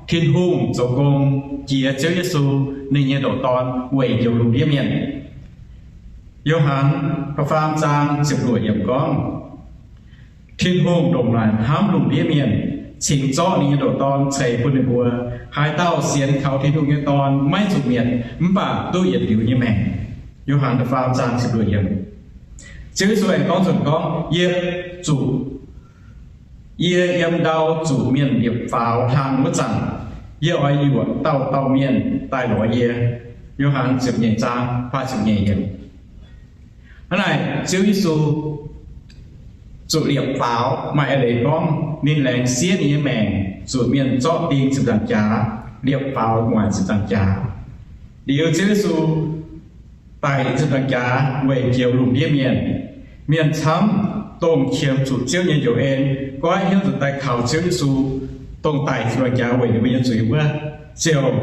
Tin-Hungh zoux gong jiex Ziouv Yesu, ninh nyei ndoqc Dorn, weic njoux lungh ndiev mienh. Yo^han da'faam zaang ziepc luoqc yiemc gorngv, Tin-Hungh ndongc naaic hnamv lungh ndiev mienh, cingx zorqv ninh nyei ndoqc Dorn ceix bun ninh mbuo. Haaix dauh sienx kaux Tin-Hungh nyei Dorn maiv zuqc mietc, mv baac duqv yietc liuz nyei maengc. Yo^han da'faam zaang ziepc luoqc yiemc. Ziouv Yesu aengx gorngv nzunc gorngv, Yie zuqc, yie yiem ndau zuqc mienh liepc faaux hlang wuov zanc, yie oix yuoqc dauh dauh mienh daaih lorz yie. Yo^han ziepc nyeic zaang faah ziepc nyeic yiemc. Hnangv naaic, Ziouv Yesu zuqc liepc faaux maaih eix leiz gorngv ninh laengz siev ninh nyei maengc zuqc mienh zorqv ding ziepc nzaangc jaax, liepc faaux gu'nguaaic ziepc nzaangc jaax. Liuz Ziouv Yesu daic ziepc nzaangc jaax weic njoux lungh ndiev mienh. Mienh camv dongh qiemx zuqc Ziouv nyei njoux en, goiv hnyouv nzuonx daaih kaux Ziouv Yesu, dongh daic ziepc nzaangc jaax weic ninh mbuo nyei zuiz wuov, ziouc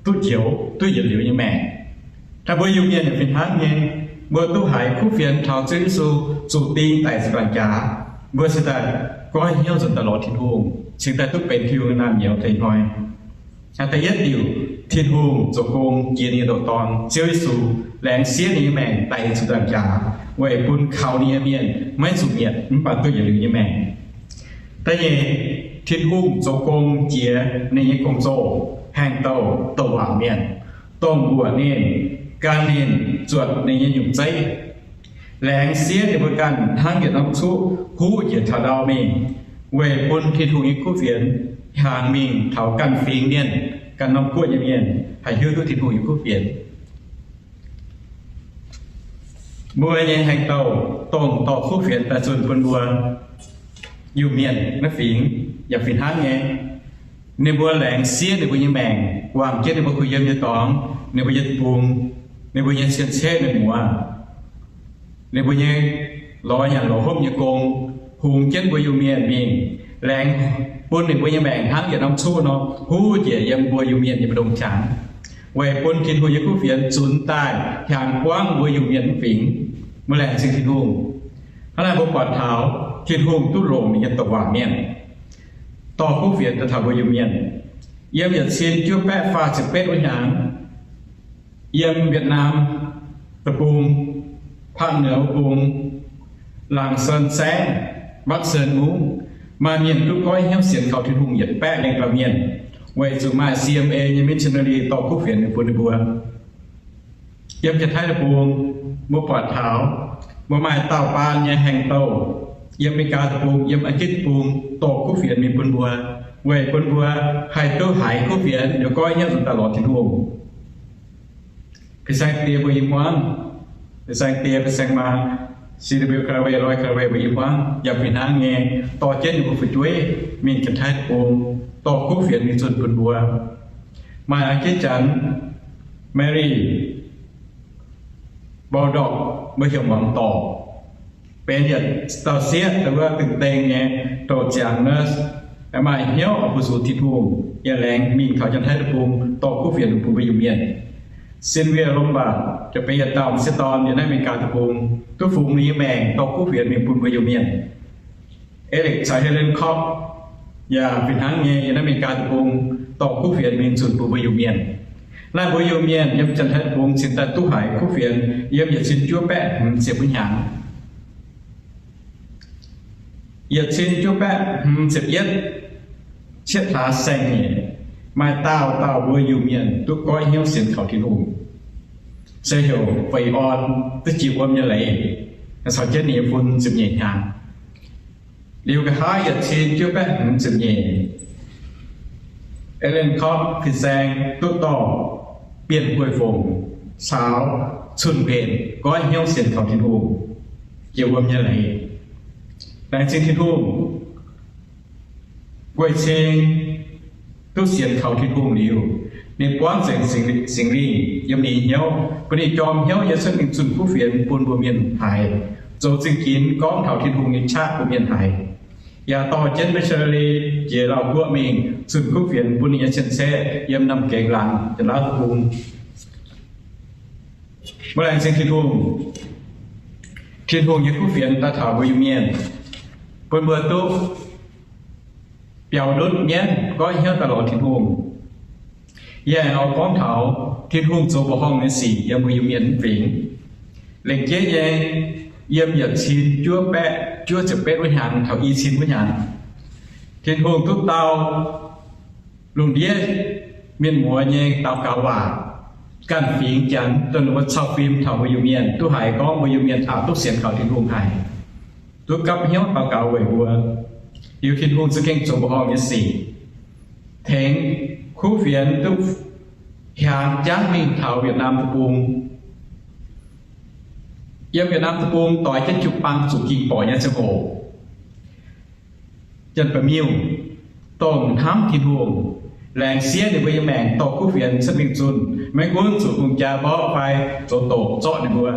duqv njoux, duqv yietc liuz nyei maengc. Hnangv mbuo Iu-Mienh yaac fih hnangv nyei, mbuo duqv haiz kuv fienx taux Ziouv Yesu zuqc ding daic ziepc nzaangc jaax, mbuo cingx daaih goiv hnyouv nzuonx daaih lorz Tin-Hungh, cingx daaih duqv benx Tin-Hungh nyei naamh nyouz deix hnoi. Hnangv da'yietv diuc, Tin-Hungh zoux gong jiex ninh nyei ndoqc Dorn, Ziouv Yesu, laengz siev ninh nyei maengc daic ziepc nzaangc jaax, weic bun kaux ninh nyei mienh maiv zuqc mietc mv baac duqv yietc liuz nyei maengc. Da'nyeic, Tin-Hungh zoux gong jiex ninh nyei gong-zoh, haengh douh douc waac mienh, dongh mbuoqc ninh, gan ninh, zuotc ninh nyei nyungc zeiv. Laengz siev ninh mbuo ganh hnangv yietc norm cuqv huv njiec taux ndau mingh, weic bun Tin-Hungh nyei kuv fienx hiaangx mingh taux ganh fingx mienh, ganh norm guoqv nyei mienh haih hiuv duqv Tin-Hungh nyei kuv fienx. Mbuo nyei haengh douh dongh dorh kuv fienx daaih zunh bun mbuo Iu-Mienh naaiv fingx yaac fih hnangv nyei. Ninh mbuo laengz siev ninh mbuo nyei maengc, wangc jienv ninh mbuo kuh yiem nyei dorngx, ninh mbuo nyei bung, ninh mbuo nyei cien-ceqv mienh muoz, ninh mbuo nyei lorz nyanc lorz hopv nyei gong, hungx jienv mbuo Iu-Mienh mingh, laengz bun ninh mbuo nyei maengc hnangv yietc norm cuqv nor, huv njiec yiem mbuo Iu-Mienh nyei mbu'ndongx qangx, weic bun Tin-Hungh nyei kuv fienx zunx daaih hiaangx buangv mbuo Iu-Mienh mv fingx. Mbuo laengz zingh Tin-Hungh. Hnangv naaic mbuo buatc taux Tin-Hungh duqv longc ninh nyei douc waac mienh dorh kuv fienx daaih taux mbuo Iu-Mienh. Yiem yietc cin juov baeqv faah ziepc betv wuov hnyangx, yiem Việt Nam deic-bung, Pakv Nduov Bung, Laangc Sen Saengv, Bắc Sơn Mungv, Maaih mienh duqv goiv hnyouv sienx kaux Tin-Hungh yietc baeqv lengh dauh mienh, weic zuqc maaih C M A nyei missionary dorh kuv fienx mingh bun ninh mbuo. Yiem Janx-Taiv Deic-Bung, mbuo buatc taux mbuo maaih dauh baan nyei haengh douh yiem America Deic-Bung, yiem Aa^gitv Deic-Bung dorh kuv fienx mingh bun mbuo, weic bun mbuo haih duqv haiz kuv fienx, yaac goiv hnyouv nzuonx daaih lorz Tin-Hungh. Fin-saeng die mbuo i hmuangv, fin-saeng die, fin-saeng maa, C W Callaway, Roy Callaway mbuo i hmuangv yaac fih hnangv nyei, dorh jienv ninh mbuo fu'jueiv mingh Janx-Taiv Deic-Bung, dorh kuv fienx mingh zunh bun mbuo. Maaih Aa^gitv Janx, Mary Baldock, mbuo heuc muangx dorc, benx yietc dauh sieqv, wuov dengh dengh nyei, doqc ziangx nurse, maaih hnyouv oix fu-sux Tin-Hungh, yaac laengz mingh taux Janx-Taiv Deic-Bung dorh kuv fienx bun mbuo Iu-Mienh. Cynthia Lombard, benx yietc dauh m'sieqv dorn yiem naaiv America Deic-Bung, duqv fungx ninh nyei maengc dorh kuv fienx mingh bun mbuo Iu-Mienh. Alex caux Helen Cox yaac fih hnangv nyei yiem naaiv America Deic-Bung dorh kuv fienx mingh zunh bun mbuo Iu-Mienh. Naaiv mbuo Iu-Mienh yiem Janx-Taiv Deic-Bung cingx daaih duqv haiz kuv fienx yiem yietc cin juov baeqv hmz ziepc wuov hnyangx. Yietc cin juov baeqv hmz ziepc yietv, cietv hlaax saeng-nyeic, maaih dauh dauh mbuo Iu-Mienh duqv goiv hnyouv sienx kaux Tin-Hungh, se heuc Feix Orn, duqv jiex wuom nyei leiz, caux jienv ninh nyei fun ziepc nyeic hnyangx. Liuz nqa'haav yietc cin juov baeqv hmz ziepc nyeic, Ellen Cox fin-saeng duqv dorh Bienh Guei Fongc caux Cun Mbenc goiv hnyouv sienx kaux Tin-Hungh, jiex wuom nyei leiz. Laengz zingh Tin-Hungh, Guei Cing duqv sienx kaux Tin-Hungh liuz, ninh buangv nzengc Singx Lingh yiem ninh nyei hnyouv, bun ninh jorm hnyouv nyei cuotv mingh zunh kuv fienx bun mbuo mienh haiz, zoux zingh ginx gorngv taux Tin-Hungh nyei qaqv bun mienh haiz, yaac dorh jienv missionary jiex Lauv Guoqv mingh zunh kuv fienx bun ninh nyei cien-ceqv yiem Namh Gengx Laangz, Janx-Laauv Deic-Bung. Mbuo laengz zingh Tin-Hungh. Tin-Hungh nyei kuv fienx daaih taux mbuo Iu-Mienh, bun mbuo duqv biaux ndutv mienv goiv hnyouv daaih lorz Tin-Hungh. Yie aengx oix gorngv taux Tin-Hungh zoux mbuoqc horngh nyei sic yiem mbuo Iu-Mienh mv fingx. Lengc jeiv nyei, yiem yietc cin juov baeqv juov ziepc betv wuov hnyangx taux i cin wuov hnyangx, Tin-Hungh duqv dau lungh ndiev mienh muoz nyei daux gaux waac ganh fingx Janx, dongh ninh mbuo cau fim taux mbuo Iu-Mienh, duqv haiz gorngv mbuo Iu-Mienh aapv duqv sienx kaux Tin-Hungh haic, duqv gapv hnyouv daux gaux weic mbuo. Liuz Tin-Hungh za'gengh zoux mbuoqc horngh nyei sic, tengx kuv fienx duqv hiaangx jangv mingh taux Yietc Naamh Deic-Bung. Yiem Yietc Naamh Deic-Bung doix jienv jiu-baang zuqc ging borqc nyei ziangh hoc, Janx-Baeqc Miuh, dongh hnamv Tin-Hungh, laengz siev ninh mbuo nyei maengc dorh kuv fienx cuotv mingh zunh, maiv gunv zuqc hungh jaa mborqv fai zoux doqc zorqv ninh mbuo.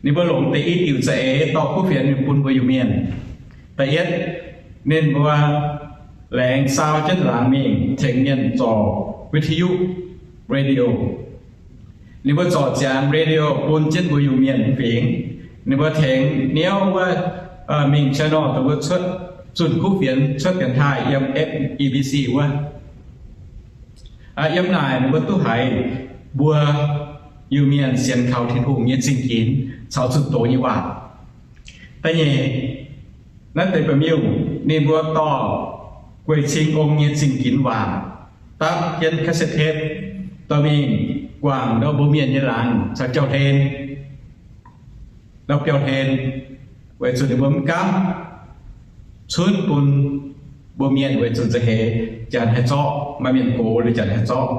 Ninh mbuo longc deix i diuc za'eix dorh kuv fienx mingh bun mbuo Iu-Mienh. Da'yietv, ninh mbuo laengz saau jienv laangz mingh tengx mienh zorc vidiu, radio. Ninh mbuo zorc ziangx radio bun jienv mbuo Iu-Mienh fingx. Ninh mbuo tengx niouv wuov mingh channel dongh mbuo cuotv zunh kuv fienx cuotv dienx taaih yiem F E B C wuov. Yiem naaic ninh mbuo duqv haiz mbuo Iu-Mienh sienx kaux Tin-Hungh nyei zingh ginx caux zunh doz nyei waac. Da'nyeic, naaiv deix Baeqc Miuh ninh mbuo dorh Guei Cing Ong nyei zingh ginx waac dapv jienv cassette tape dorh mingh guangc ndau mbuo mienh nyei laangz caux jauv-hlen, ndau biauv-hlen, weic zuqc ninh mbuo mv gaamv cunv bun mbuo mienh weic zuqc nza'heix Janx haih zorqv, maaih mienh gox liuz Janx haih zorqv.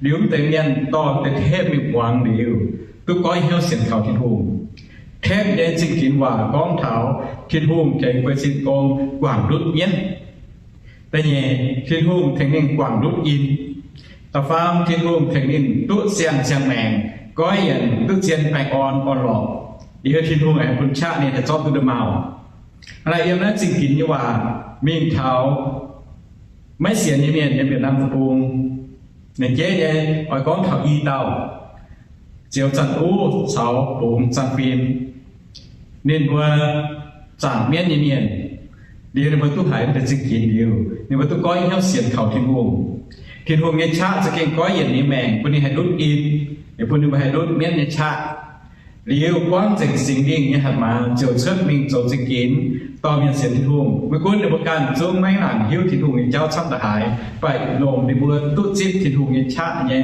Liuz mv deix mienh dorh deix tape mingh muangx liuz, duqv goiv hnyouv sienx kaux Tin-Hungh. Tape nyei zingh ginx waac gorngv taux Tin-Hungh tengx Guei Cing Ong guangc ndutv mienv. Da'nyeic, Tin-Hungh tengx ninh guangc ndutv in. Da'faam, Tin-Hungh tengx ninh duqv siang-ziangh maengc, goiv yienc duqv zien baengh orn orn-lorqc. Liuz Tin-Hungh aengx bun qaqv ninh haih zorqv duqv nda'maauh. Hnangv naaic yiem naaiv zingh ginx nyei waac mingh taux maiv sienx nyei mienh yiem Yietc Naamh Deic-Bung. Ninh jeiv nyei oix gorngv taux i dauh Ziouv Zanc Uv caux Bungx Zanh Fim. Ninh mbuo zaangc mienv nyei mienh. Liuz ninh mbuo duqv haiz naaiv deix zingh ginx liuz, ninh mbuo duqv goiv hnyouv sienx kaux Tin-Hungh. Tin-Hungh nyei qaqv za'gengh goiv yienc ninh maengc bun ninh haih ndutv in, bun ninh mbuo haih ndutv mienv nyei qaqv. Liuz buangv nzengc Singx Lingh nyei hatc maaz ziouc cuotv mingh zoux zingh ginx dorh mienh sienx Tin-Hungh. Maiv gunv ninh mbuo ganh zungv maiv nangc hiuv Tin-Hungh nyei jauv camv ndongc haaix, mv baac longc ninh mbuo duqv zipv Tin-Hungh nyei qaqv nyei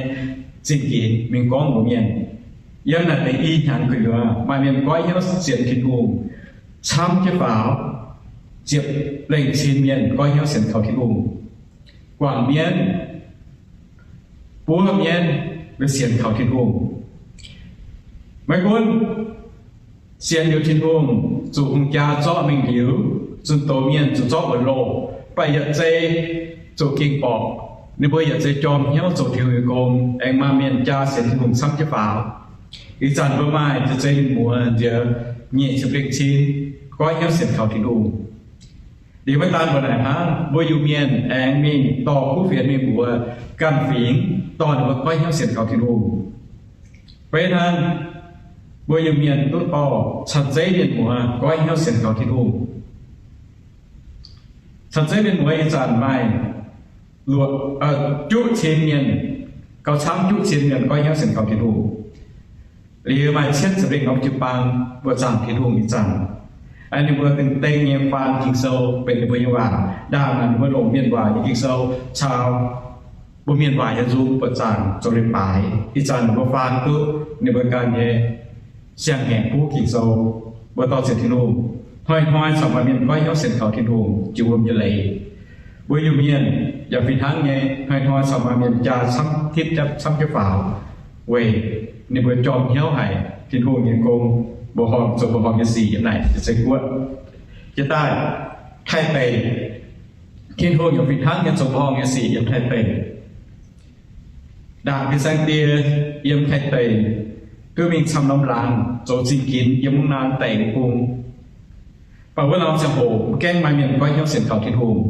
zingh ginx mingh gorngv mbuox mienh. Yiem naaic deix i hnyangx gu'nyuoz maaih mienh goiv hnyouv sienx Tin-Hungh camv jienv faaux, ziepc lengh cin mienh goiv hnyouv sienx kaux Tin-Hungh. Guangc mienv, buov mienv, sienx kaux Tin-Hungh. Maiv gunv sienx liuz Tin-Hungh, zuqc hungh jaa zorqv mingh liuz, zunh doz mienh zuqc zorqv wuonx loh, mv baac yietc zei zuqc ging borqc. Ninh mbuo yietc zei jorm hnyouv zoux Tin-Hungh nyei gong, aengx maaih mienh jaa sienx Tin-Hungh camv jienv faaux. Ih zanc mbuo maaih ziex zei mienh muoz nziex nyic ziepc lengh cin goiv hnyouv sienx kaux Tin-Hungh. Liuz maiv daan mbuo naaic hnangv, mbuo Iu-Mienh aengx mingh dorh kuv fienx mingh mbuox ganh fingx, dorh ninh mbuo goiv hnyouv sienx kaux Tin-Hungh. Beiv hnangv, mbuo Iu-Mienh duqv dorh caan zeiv mienh muoz goiv hnyouv sienx kaux Tin-Hungh. Caan zeiv mienh muoz ih zanc maaih luoqc, juqv cin mienh, gauh camv juqv cin mienh goiv hnyouv sienx kaux Tin-Hungh. Liuz maaih cietv ziepc lengh norm jiu-baang mbuoqc zaangc Tin-Hungh ih zanc. Ninh mbuo dingh deng nyei faan Ging-Sou benx ninh mbuo nyei waac. Ndaangc naaic ninh mbuo longc mienh waac nyei Ging-Sou caux mbuo mienh waac nyei nzung mbuoqc zaangc zoux leiz-baaix. Ih zanc ninh mbuo faan duqv ninh mbuo ganh nyei siang-ngaengc buv Ging-Sou, mbuo dorh sienx Tin-Hungh. Hnoi-hnoi corc maaih mienh goiv hnyouv sienx kaux Tin-Hungh jiex wuom nyei leiz. Mbuo Iu-Mienh yaac fih hnangv nyei, hnoi-hnoi corc maaih mienh jaa camv tipv camv jienv faaux, weic ninh mbuo jorm hnyouv haic Tin-Hungh nyei gong, mbuoqc horngh zoux mbuoqc horngh nyei sic yiem naaic se guoqv. Jiex daaih Taiv deic, Tin-Hungh yaac fih hnangv nyei zoux mbuoqc horngh nyei sic yiem Taiv deic. Ndaangc fin-saeng die yiem Taiv deic duqv mingh camv norm laangz zoux zingh ginx yiem mungv naaiv deic bung. Mv baac wuov norm ziangh hoc mv gaengh maaih mienh goiv hnyouv sienx kaux Tin-Hungh.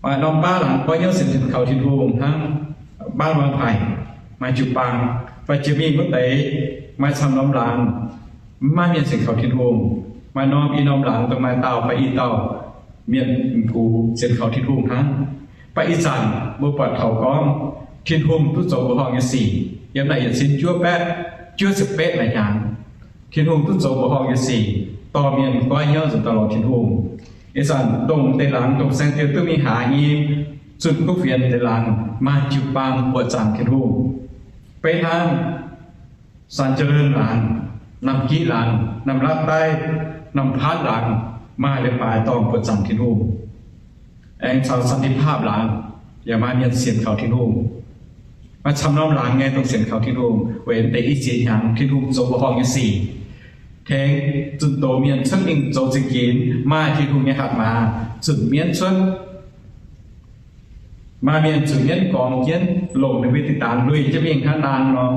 Maaih norm baav laangz goiv hnyouv sienx kaux Tin-Hungh hnangv, baav muangx haic, maaih jiu-baang. Mv baac jiex mingh wuov deix maaih camv norm laangz mv maaih mienh sienx kaux Tin-Hungh. Maaih norm i norm laangz dongh maaih dauh fai i dauh mienh m'gux sienx kaux Tin-Hungh hnangv. Mv baac ih zanc mbuo buatc taux gorngv Tin-Hungh duqv zoux mbuoqc horngh nyei sic. Yiem naaic yietc cin juov baeqv juov ziepc betv naaic hnyangx, Tin-Hungh duqv zoux mbuoqc horngh nyei sic, dorh mienh goiv hnyouv nzuonx daaih lorz Tin-Hungh. Ih zanc dongh deix laangz dongh saeng-diu duqv mingh hlaax nyei zunh kuv fienx deix laangz maaih jiu-baang buoqc zaangc Tin-Hungh. Beiv hnangv San Jiex Leun laangz, Namh Giqv laangz, Namh Laatv Daiv, Namh Paatv laangz, maaih leiz-baaix dorngh buoqc zaangc Tin-Hungh. Aengx caux San Ti Paapv laangz yaac maaih mienh sienx kaux Tin-Hungh. Maaih camv norm laangz nyei dongh sienx kaux Tin-Hungh, weic deix i ziex hnyangx Tin-Hungh zoux mbuoqc horngh nyei sic, tengx zunh doz mienh cuotv mingh zoux zingh ginx, maaih Tin-Hungh nyei hatc maaz zunc mienv cuotv. Maaih mienh zunc mienv gormx jienv longc ninh mbuo dinh daan luih jienv mingh hnangv naang nor.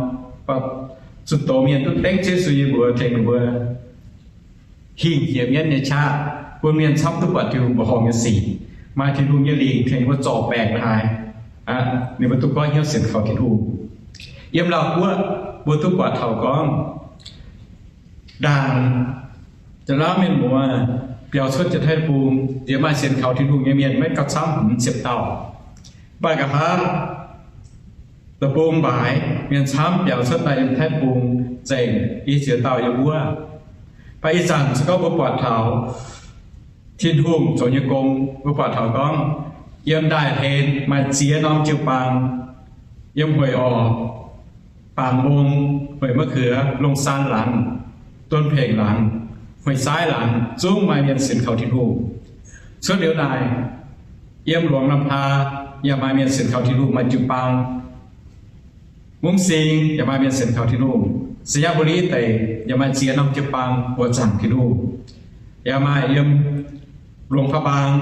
Zunh doz mienh duqv dengv Yesu nyei mbuox tengx ninh mbuo hingh jiex mienv nyei qaqv, bun mienh camv duqv buatc Tin-Hungh mbuoqc horngh nyei sic. Maaih Tin-Hungh nyei lingc tengx ninh mbuo zorc baengc haaix, ninh mbuo duqv goiv hnyouv sienx kaux Tin-Hungh. Yiem Laauv Guoqv mbuo duqv buatc taux gorngv ndaangc Janx-Laauv mienh muoz biaux cuotv Janx-Taiv Deic-Bung, yaac maaih sienx kaux Tin-Hungh nyei mienh maiv gauh camv hmz ziepc dauh. Mv baac nqa'haav deic-bung mbaaix mienh camv biaux cuotv daaih yiem Taiv Deic-Bung nzengc i ziex dauh yiem wuov. Mv baac ih zanc se gorngv mbuo buatc taux Tin-Hungh zoux nyei gong, mbuo buatc taux gorngv yiem ndaaih hlen maaih ziex norm jiu-baang, yiem Hueix Orc, Baangc Mbong, Hueix Ma'kuox, Longh Saan laangz, Duon Pengx laangz, Hueix Saaiv laangz, zungv maaih mienh sienx kaux Tin-Hungh. Cuotv liuz naaic, yiem Luangx Lamh Paa yaac maaih mienh sienx kaux Tin-Hungh, maaih jiu-baang. Mungv Sing yaac maaih mienh sienx kaux Tin-Hungh. Sainyabuli deic yaac maaih ziex norm jiu-baang buoqc zaangc Tin-Hungh. Yaac maaih yiem Luangh Prabang.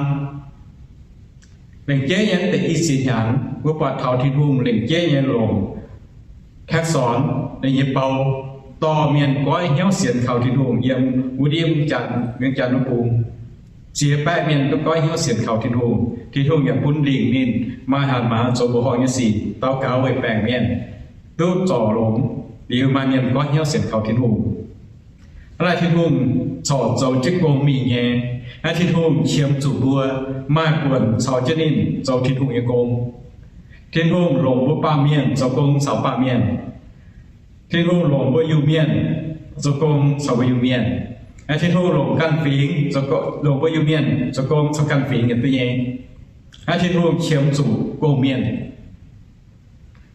Lengc jeiv nyei deix i ziex hnyangx, mbuo buatc taux Tin-Hungh lengc jeiv nyei longc Kaeqv Sorn ninh nyei bou dorh mienh goiv hnyouv sienx kaux Tin-Hungh yiem wuov ndiev Janx, Mienh Janx wuov bung. Ziex baeqv mienh duqv goiv hnyouv sienx kaux Tin-Hungh. Tin-Hungh yaac bun lingc ninh maaih hatc maaz zoux mbuoqc horngh nyei sic, daux gaux weic baengc mienh, duqv zorc longx, liuz maaih mienh goiv hnyouv sienx kaux Tin-Hungh. Hnangv naaic Tin-Hungh corc zoux jienv gong mingh nyei. Hnangv Tin-Hungh qiemx zuqc mbuo maaih buonc caux jienv ninh zoux Tin-Hungh nyei gong. Tin-Hungh longc mbuo baamh mienh zoux gong caux baamh mienh. Tin-Hungh longc mbuo Iu-Mienh zoux gong caux mbuo Iu-Mienh. Tin-Hungh longc ganh fingx zoux, longc mbuo Iu-Mienh zoux gong caux ganh fingx yietc duqv nyei. Tin-Hungh qiemx zuqc gong-mienh.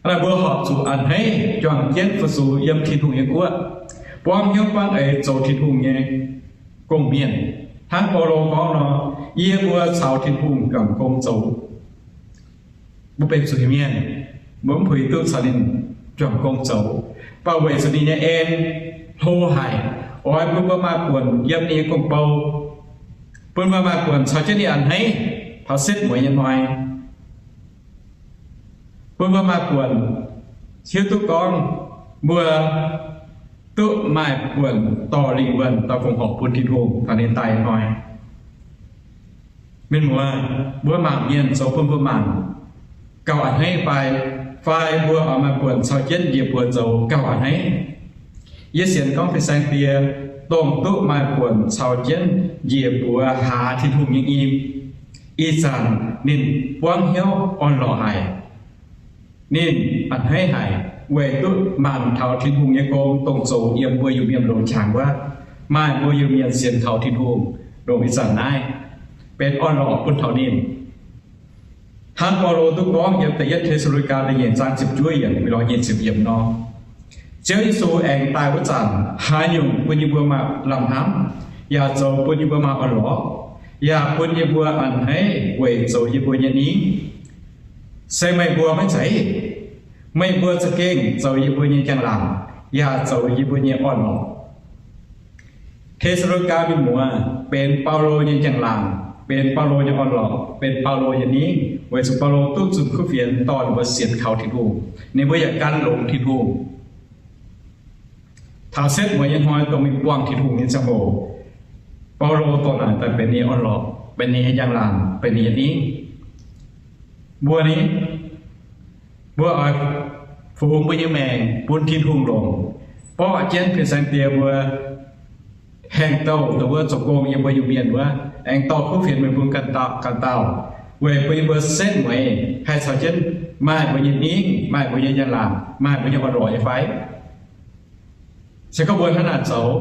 Hnangv naaic mbuo horpc zuqc a'hneiv juangc jienv fu-sux yiem Tin-Hungh nyei guoqv, buangv hnyouv buangv eix zoux Tin-Hungh nyei gong-mienh. Hnangv Baulo gorngv nor, yie mbuo caux Tin-Hungh juangc gong zoux. Mbuo benx zuiz-mienh, mbuo mv puix duqv caux ninh juangc gong zoux. Mv baac weic zuqc ninh nyei en hlo haic, oix bun mbuo maaih buonc yiem ninh nyei gong-bou, bun mbuo maaih buonc caux jienv ninh a'hneiv taux setv mueiz nyei hnoi. Bun mbuo maaih buonc hiuv duqv gorngv mbuo duqv maaih buonc dorh lingh wuonh daaih fongc horc bun Tin-Hungh taux ninh daaih hnoi. Mienh muoz, mbuo mangc mienh zoux bun mbuo mangc gauh a'hneiv fai, fai mbuo oix maaih buonc caux jienv njiec mbuox zoux gauh a'hneiv? Yie sienx gorngv fin-saeng die dongh duqv maaih buonc caux jienv njiec mbuox haaz Tin-Hungh nyei nyim, ih zanc ninh buangv hnyouv orn-lorqc haic. Ninh a'hneiv haic weic duqv mangc taux Tin-Hungh nyei gong dongh zoux yiem mbuo Iu-Mienh longx qangx wuov, maaih mbuo Iu-Mienh sienx kaux Tin-Hungh longx ih zanc naaiv, benx orn-lorqc bun taux ninh. Hnangv Baulo duqv gorngv yiem Da'yietv Te^saa^lo^ni^gaa da'nyeic zaang ziepc juov yiemc, lorz nyic ziepc yiemc nor, Ziouv Yesu aengx daaih wuov zanc, haaix nyungc bun yie mbuo maaih lamh hnamv, yaac zoux bun yie mbuo maaih orn-lorqc, yaac bun yie mbuo a'hneiv weic zoux yie mbuo nyei ningv. Se meih mbuo maiv zeiz. Meih mbuo za'gengh zoux yie mbuo nyei njang-laangc, yaac zoux yie mbuo nyei orn-lorqc. Te^saa^lo^ni^gaa mienh muoz benx Baulo nyei njang-laangc, benx Baulo nyei orn-lorqc, benx Baulo nyei ningv, weic zuqc Baulo duqv zunh kuv fienx dorh ninh mbuo sienx kaux Tin-Hungh. Ninh mbuo yaac gan longx Tin-Hungh. Taux setv mueiz nyei hnoi dongh mingh buangh Tin-Hungh nyei ziangh hoc, Baulo dorh naaic daaih benx ninh nyei orn-lorqc, benx ninh nyei njang-laangc, benx ninh nyei ningv. Mbuo ni, mbuo oix fungx mbuo nyei maengc bun Tin-Hungh longc, borqv jienv fin-saeng die mbuo haengh douh dongh wuov zoux gong yiem mbuo Iu-Mienh wuov, aengx dorh kuv fienx meih mbuo ganh dauh, ganh dauh, weic bun yie mbuo setv mueiz haih caux jienv maaih mbuo nyei ningv, maaih mbuo nyei njang-laangc, maaih mbuo nyei orn-lorqc nyei fai? Se gorngv mbuo hnangv naaic zoux,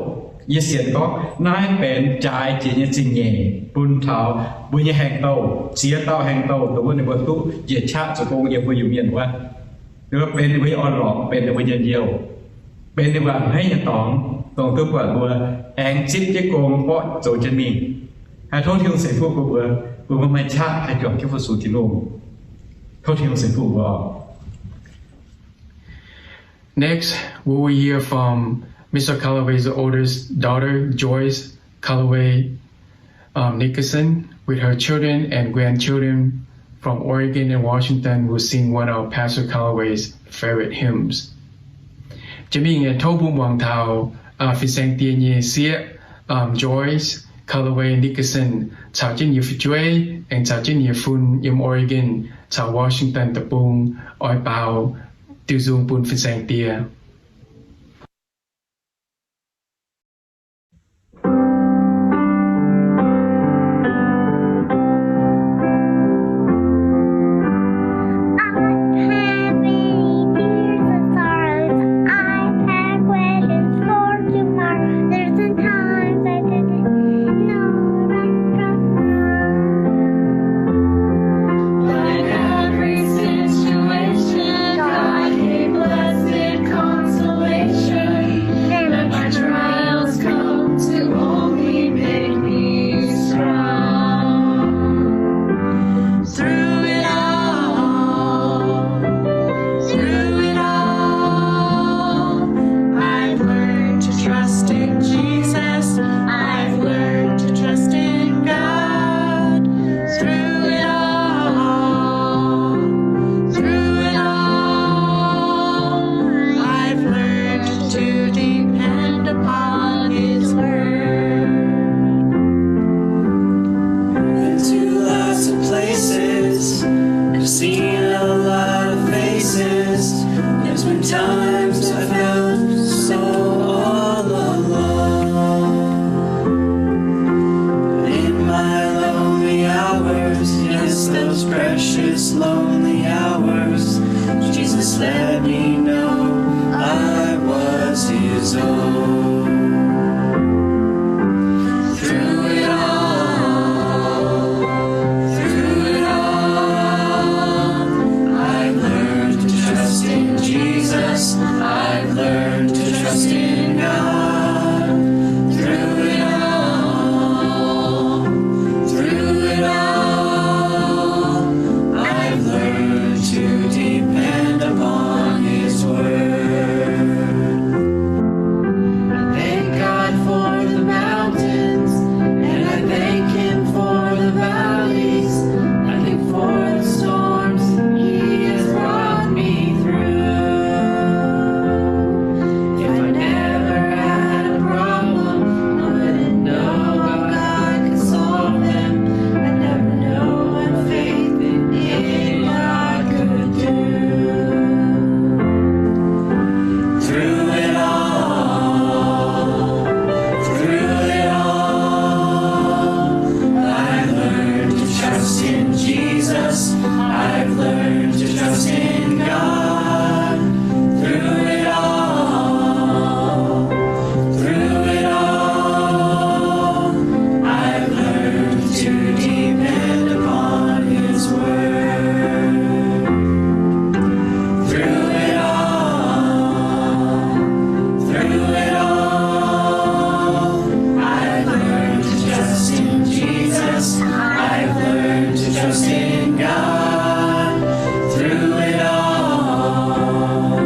yie sienx gorngv naaiv benx jaaix jiex nyei zingh nyeic bun taux mbuo nyei haengh douh, ziex dauh haengh douh dongh wuov ninh mbuo duqv njiec qaqv zoux gong yiem mbuo Iu-Mienh wuov. Ninh mbuo benx ninh mbuo nyei orn-lorqc, benx ninh mbuo nyei njien-youh, benx ninh mbuo a'hneiv nyei dorngx, dongh duqv buatc mbuo aengx zipv jienv gong mborqv zoux jienv mingh. Haih tov Tin-Hungh ceix fuqv bun mbuo, bun mbuo maaih qaqv haih juangc jienv fu-sux Tin-Hungh. Tov Tin-Hungh ceix fuqv mbuo oc. Next, we will hear from Mister Calloway's oldest daughter, Joyce Calloway, um, Nickerson, with her children and grandchildren from Oregon and Washington will sing one of Pastor Calloway's favorite hymns. Jiex mingh aengx tov mbuo muangx taux, uh, fin-saeng die nyei sieqv, um, Joyce Calloway Nickerson caux jienv yie fu'jueiv aengx caux jienv yie fun yiem Oregon caux Washington deic-bung oix baaux diuh nzung bun fin-saeng die. Through it all, through it all, I've learned to trust in Jesus. I've learned to trust in God. Through it all, through it all, I've learned to depend upon His word. Been to lots of places, I've seen a lot of faces. There's been times I felt so all alone. In my lonely hours, yes, those precious lonely hours, Jesus let me know I was I've learned to trust in God through it all. Through it all, I've learned to depend upon His word. I thank God for the mountains, and I thank Him for the valleys. I thank for the storms He has brought me through. If I never had a problem, I wouldn't know how God could solve them. I never know what faith in God could do. Through it all, through it all, I've learned to trust in Jesus. I've learned to trust in God. Through it all, through it all, I've learned to depend upon His word. Through it all, through it all, I've learned to trust in Jesus. I've learned to trust in God. Through it all,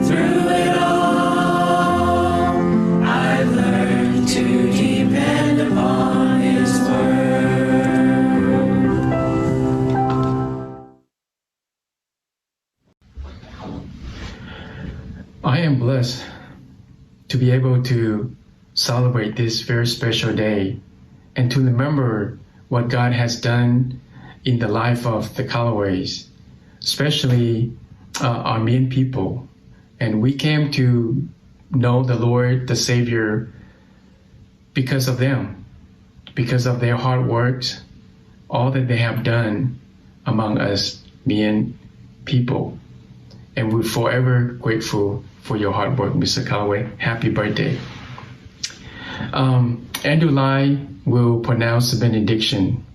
through it all, I've learned to depend upon His word. I am blessed to be able to celebrate this very special day and to remember what God has done in the life of the Callaways, especially uh, our Mien people. And we came to know the Lord, the Savior, because of them, because of their hard works, all that they have done among us Mien people. And we're forever grateful for your hard work, Mister Callaway. Happy birthday. Um, Andrew Lai will pronounce the benediction.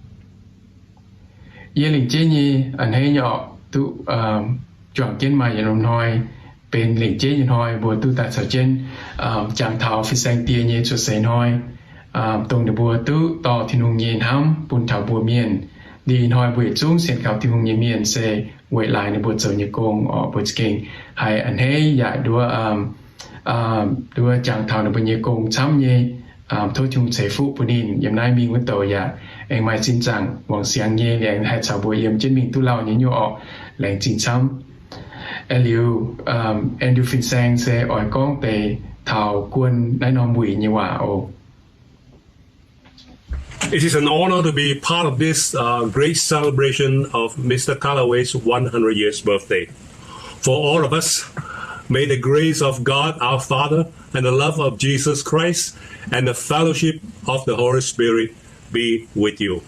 Yie lengc jeiv nyei a'hneiv nyei orqc, duqv juangc jienv maaih yietc norm hnoi benx lengc jeiv nyei hnoi mbuo duqv daaih caux jienv jangx taux fin-saeng die nyei cuotv seix hnoi, dongh ninh mbuo duqv dorh Tin-Hungh nyei hnamv bun taux mbuo mienh. Ih hnoi mbuo yietc zungv sienx kaux Tin-Hungh nyei mienh se weic laaix ninh mbuo zoux nyei gong orqc, mbuo za'gengh haih a'hneiv yaac nduov, nduov jangx taux ninh mbuo nyei gong camv nyei. Tov Tin-Hungh ceix fuqv bun ninh yiem naaiv mingh wuov douc yaac aengx maaih sin zaangc wangc siangx nyei liuz haih caux mbuo yiem jienv mingh duqv lauh nyei nyuoqc orqc. Laengz zingh camv. Aengx liuz, Andrew fin-saeng se oix gorngv deix taux guon naaiv norm wuic nyei waac oc. It is an honor to be part of this uh, great celebration of Mister Callaway's one hundred years birthday. For all of us, may the grace of God our Father and the love of Jesus Christ and the fellowship of the Holy Spirit be with you.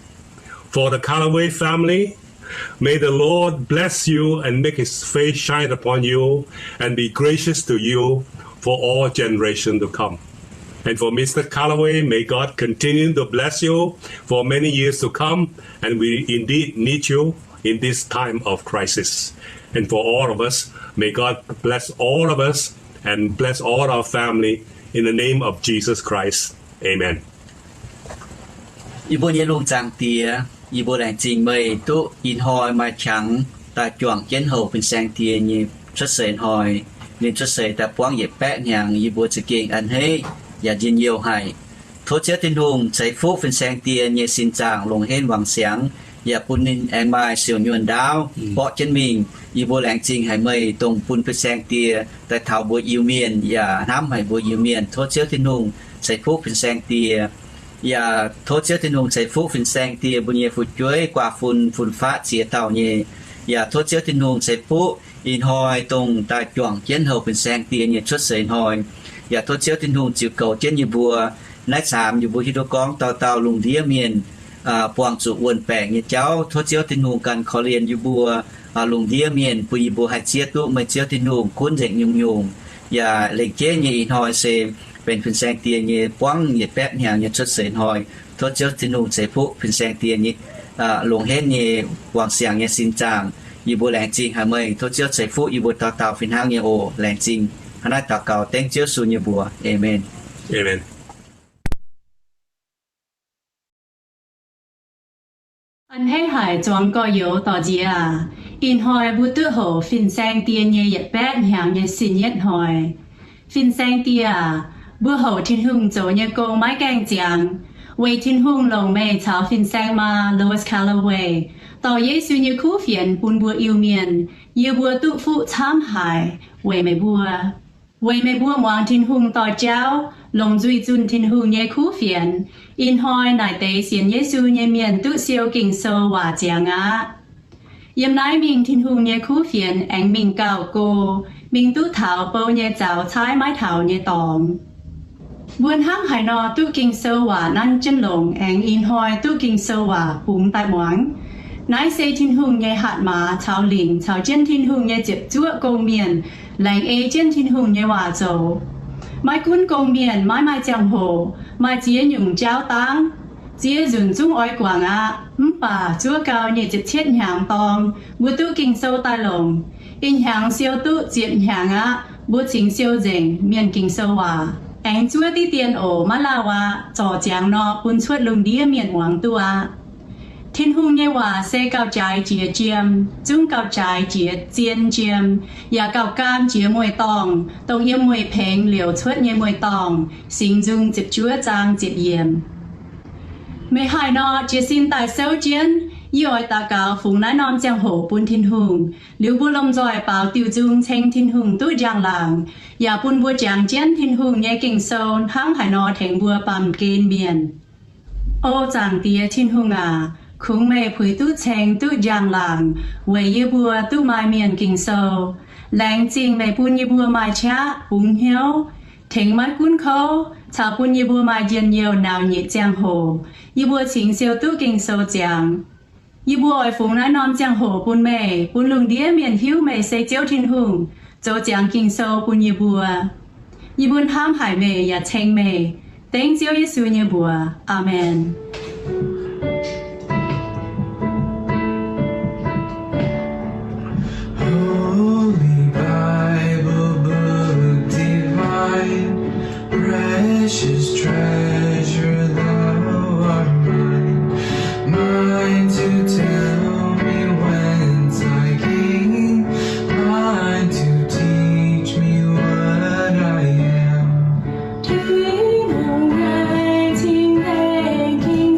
For the Callaway family, may the Lord bless you and make his face shine upon you and be gracious to you for all generations to come. And for Mister Callaway, may God continue to bless you for many years to come, and we indeed need you in this time of crisis. And for all of us, may God bless all of us and bless all our family in the name of Jesus Christ. Amen. Yie mbuo nyei lungh zaangc Diex, yie mbuo laengz zingh meih duqv ih hnoi maaih qangx daaih juangc jienv houc fin-saeng die nyei cuotv seix hnoi. Ninh cuotv seix daaih buangv yietc baeqv hnyangx, yie mbuo za'gengh a'hneiv yaac njien-youh haic. Tov Ziouv Tin-Hungh ceix fuqv fin-saeng die nyei sin zaangc longc henv wangc siangx, yaac bun ninh aengx maaih siouc nyuonh ndaauv mborqv jienv mingh. Yie mbuo laengz zingh haic meih dongh bun fin-saeng die daaih taux mbuo Iu-Mienh yaac hnamv haic mbuo Iu-Mienh. Tov Ziouv Tin-Hungh ceix fuqv fin-saeng die. Yaac tov Ziouv Tin-Hungh ceix fuqv fin-saeng die mbuo nyei fu'jueiv, guaax fun, fun-faqv, ziex dauh nyei. Yaac tov Ziouv Tin-Hungh ceix fuqv ih hnoi dongh daaih juangc jienv houc fin-saeng die nyei cuotv seix hnoi. Yaac tov Ziouv Tin-Hungh ziux goux jienv yie mbuo. Naaiv caamx yie mbuo hiuv duqv gorngv dauh dauh lungh ndiev mienh buangh zuqc wuon-baengc nyei jauv. Tov Ziouv Tin-Hungh ganh korv-lienh yie mbuo lungh ndiev mienh, bun yie mbuo haih zieqv duqv meih Ziouv Tin-Hungh gunv nzengc nyungc-nyungc. Yaac lengc jeiv nyei ih hnoi se benx fin-saeng die nyei buangv yietc baeqv hnyangx nyei cuotv seix hnoi. Tov Ziouv Tin-Hungh ceix fuqv fin-saeng die nyei longc henv nyei wangc siangx nyei sin zaangc. Yie mbuo laengz zingh haic meih. Tov Ziouv ceix fuqv yie mbuo dauh dauh fih hnangv nyei oc. Laengz zingh. Hnangv naaiv daux gaux dengv Ziouv Yesu nyei mbuox. Aamen. Aamen. A'hneiv haic zuangx gorx-youz dorh nziex aac. Ih hnoi mbuo duqv hoqc fin-saeng die nyei yietc baeqv hnyangx nyei sin yietv hnoi. Fin-saeng die aac, mbuo hoqc Tin-Hungh zoux nyei gong maiv gaengh ziangx, weic Tin-Hungh longc meih caux fin-saeng maa Lois Callaway dorh Yesu nyei kuv fienx bun mbuo Iu-Mienh. Yie mbuo duqv fuqv camv haic weic meih mbuo. Weic meih mbuo muangx Tin-Hungh dorh jauv, longc nzuih zunh Tin-Hungh nyei kuv fienx, ih hnoi naaic deix sienx Yesu nyei mienh duqv siou Ging-Sou waac ziangx aqv. Yiem naaiv mingh Tin-Hungh nyei kuv fienx aengx mingh gauh go, mingh duqv taux bou nyei zaux caaiv maiv taux nyei dorngx. Mbuo hnangv haaix nor duqv Ging-Sou waac nanv jienv longx aengx ih hnoi duqv Ging-Sou waac bungx daaih muangx? Naaiv se Tin-Hungh nyei hatc maaz caux lingc caux jienv Tin-Hungh nyei ziepc zuoqv gong-mienh laengz ei jienv Tin-Hungh nyei waac zoux. Maiv gunv gong-mienh maiv maaih ziangh hoc, maaih ziex nyungc jauv dangv, ziex nzunc zungv oix guangc aqv. Mv baac zuov gau nyic ziepc cietv hnyangx dorng, mbuo duqv Ging-Sou daaih longc. Ih hnyangx siou duqv ziepc hnyangx aqv. Mbuo cingx siou nzengc Mienh Ging-Sou waac. Aengx zuov diqv dien oc, maiv lauh aqv. Zorc ziangx nor, bun cuotv lungh ndiev mienh muangx duqv aqv. Tin-Hungh nyei waac se gauh jaaix jiex jiem, zungv gauh jaaix jiex zien jiem, yaac gauh gaam jiex mueiz-dorngh, dongh yiem mueiz-pengx liouc cuotv nyei mueiz-dorngh. Singx Nzung ziepc juov zaang ziepc yiemc. Meih haih nor, jiez sin daaih souv jienv. Yie oix daux gaux fungx naaiv norm ziangh hoc bun Tin-Hungh. Liuz mbuo lomh nzoih baaux diuh nzung ceng Tin-Hungh duqv njang-laangc, yaac bun mbuo jangx jienv Tin-Hungh nyei Ging-Sou hnangv haaix nor tengx mbuo baamh gen mienh. O Zaangc Diex Tin-Hungh aac, kungx meih puix duqv ceng duqv njang-laangc weic yie mbuo duqv maaih Mienh Ging-Sou. Laengz zingh meih bun yie mbuo maaih qaqv bungx hnyouv, tengx maiv gunv kouv, caux bun yie mbuo maaih njien-youh nauz nyeic ziangh hoc. Yie mbuo cingx siou duqv Ging-Sou ziangx. Yie mbuo oix fungx naaiv norm ziangh hoc bun meih, bun lungh ndiev mienh hiuv meih se Ziouv Tin-Hungh, zoux ziangx Ging-Sou bun yie mbuo. Yie mbuo hnamv haic meih yaac ceng meih. Dengv Ziouv Yesu nyei mbuox. Aamen. Holy Bible, book divine, precious treasure, thou art mine. Mine to tell me whence I came, mine to teach me what I am. 聽命令，聽命令，聽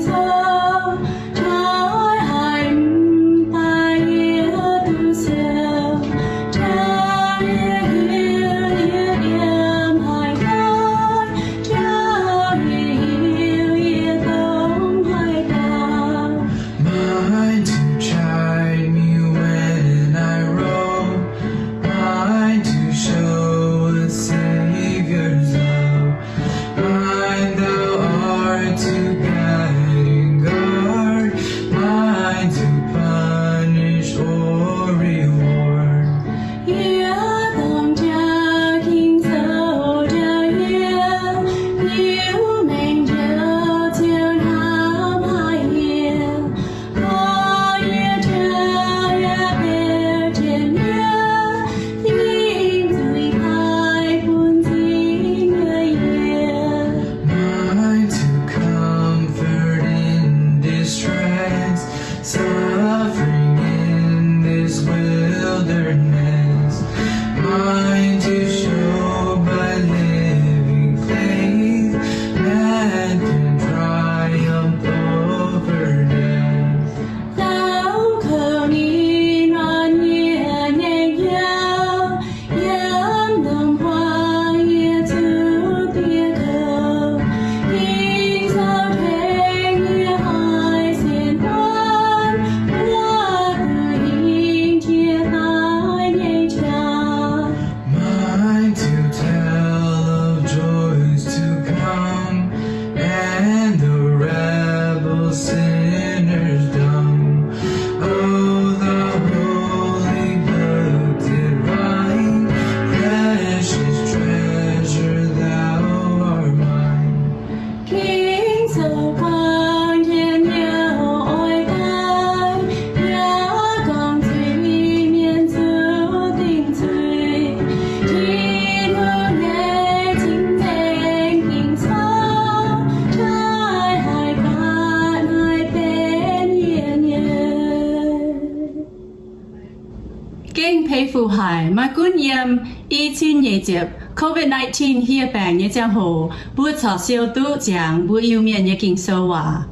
haic. Maiv gunv yiem i cin nyic ziepc COVID nineteen hieh baengc nyei ziangh hoc, mbuo corc siou duqv ziangx mbuo Iu-Mienh nyei Ging-Sou waac.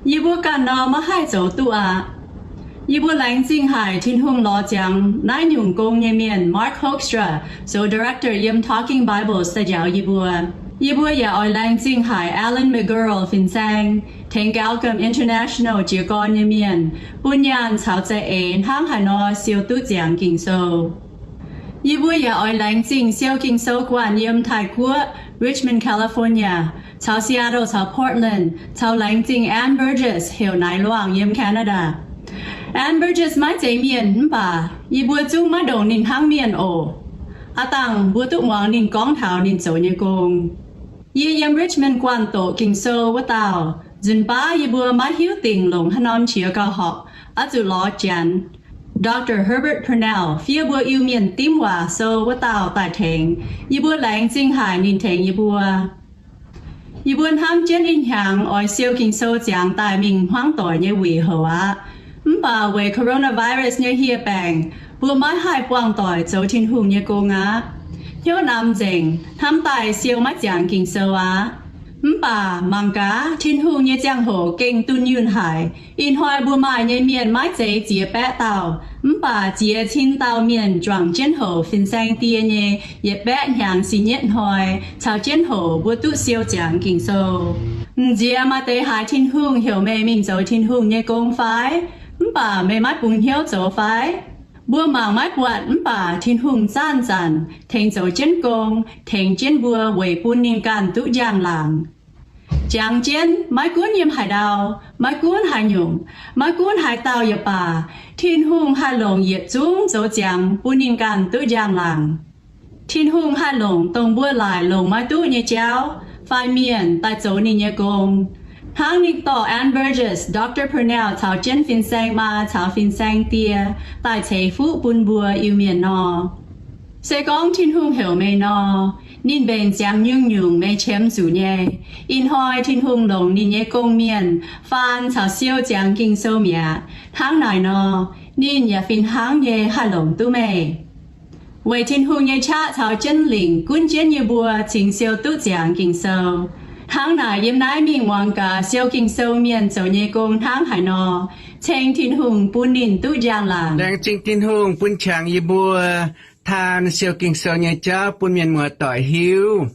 Yie mbuo ganh nor maiv haih zoux duqv aqv. Yie mbuo laengz zingh haic Tin-Hungh lorz ziangx naaiv nyungc gong nyei mienh Mark Hoekstra zoux director yiem Talking Bibles daaih njaaux yie mbuo. Yie mbuo yaac oix laengz zingh haic Alan McGurl fin-saeng, tengx Galcom International jiez gorn nyei mienh, bun nyaanh caux za'eix hnangv haaix nor siou duqv ziangx Ging-Sou. Yie mbuo yaac oix laengz zingh siou Ging-Sou guanh yiem Taiv-Guoqv, Richmond, California, caux Seattle caux Portland, caux laengz zingh Ann Burgess heuc Naaiv Luangh yiem Canada. Ann Burgess maiv zeiz mienh mv baac yie mbuo zungv maiv ndongc ninh hnangv mienh oc. Aav dangh mbuo duqv muangx ninh gorngv taux ninh zoux nyei gong. Yie yiem Richmond guanh doqc Ging-Sou wuov dauh, nzunc baav yie mbuo maiv hiuv dingc longc haaix norm qiex gauh horpc, oix zuqc lorz Janx, Doctor Herbert Purnell, fiev mbuo Iu-Mienh dimv waac sou wuov dauh daaih tengx. Yie mbuo laengz zingh haic ninh tengx yie mbuo. Yie mbuo hnamv jienv ih hnyangx oix siou Ging-Sou ziangx daaih mingh hmuangv doic nyei wuic houc aqv. Mv baac weic coronavirus nyei hieh baengc, mbuo maiv haih buangh doic zoux Tin-Hungh nyei gong aqv. Hnyouv namx nzengc, hnamv daaih siou maiv ziangx Ging-Sou aqv. Mv baac mangc gaax, Tin-Hungh nyei ziangh hoc gengh dunh yunh haic. Ih hnoi mbuo maaih nyei mienh maiv zeiz ziex baeqv dauh, mv baac ziex cin dauh mienh juangc jienv houc fin-saeng die nyei yietc baeqv hnyangx siex nyetv hnoi caux jienv houc mbuo duqv siou ziangx Ging-Sou. M'nziex maaih deix haiz Tin-Hungh heuc meih mingh zoux Tin-Hungh nyei gong fai? Mv baac meih maiv bungx hnyouv zoux fai? Mbuo mangc maiv buatc mv baac Tin-Hungh zanc-zanc tengx zoux jienv gong, tengx jienv mbuo weic bun ninh ganh duqv njang-laangc. Jangx jienv, maiv gunv yiem haaix ndau, maiv gunv haaix nyungc, maiv gunv haaix dauh yaac baac, Tin-Hungh haih longc yietc zungv zoux ziangx bun ninh ganh duqv njang-laangc. Tin-Hungh haih longc dongh mbuo laaic longc maiv duqv nyei jauv fai mienh daaih zoux ninh nyei gong, hnangv ninh dorh Ann Burgess, Doctor Purnell caux jienv fin-saeng maa caux fin-saeng die daaih ceix fuqv bun mbuo Iu-Mienh nor. Se gorngv Tin-Hungh heuc meih nor, ninh mbenc ziangx nyungc-nyungc meih qiemx zuqc nyei. Ih hnoi Tin-Hungh longc ninh nyei gong-mienh faan caux siou ziangx Ging-Sou mi'aqv. Hnangv naaic nor, ninh yaac fih hnangv nyei haih longc duqv meih. Weic Tin-Hungh nyei qaqv caux jienv lingc gunv jienv yie mbuo cingx siou duqv ziangx Ging-Sou. Hnangv naaic yiem naaiv mingh muangx gaax siou Ging-Sou mienh zoux nyei gong hnangv haaix nor, ceng Tin-Hungh bun ninh duqv njang-laangc. Laengz zingh Tin-Hungh bun qangx yie mbuo taan siou Ging-Sou nyei jauv bun mienh muoz-doic hiuv.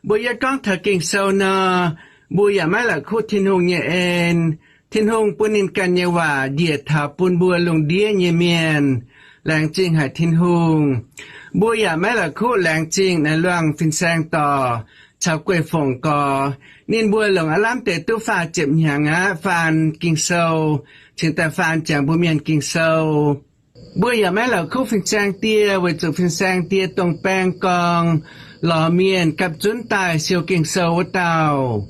Mbuo yie gorngv taux Ging-Sou nor, mbuo yaac maiv la'kuqv Tin-Hungh nyei en. Tin-Hungh bun ninh ganh nyei waac njiec taux bun mbuo lungh ndiev nyei mienh. Laengz zingh haic Tin-Hungh. Mbuo yaac maiv la'kuqv laengz zingh Naaiv Luangh fin-saeng dorc caux Guei Fongc Gorx. Ninh mbuo longc aav lamh deix duqv faah ziepc hnyangx aqv faan Ging-Sou, cingx daaih faan ziangx mbuo mienh Ging-Sou. Mbuo yaac maiv la'kuqv fin-saeng die weic zuqc fin-saeng die dongh baeng gorngv lorz mienh gapv zunv daaih siou Ging-Sou wuov dauh.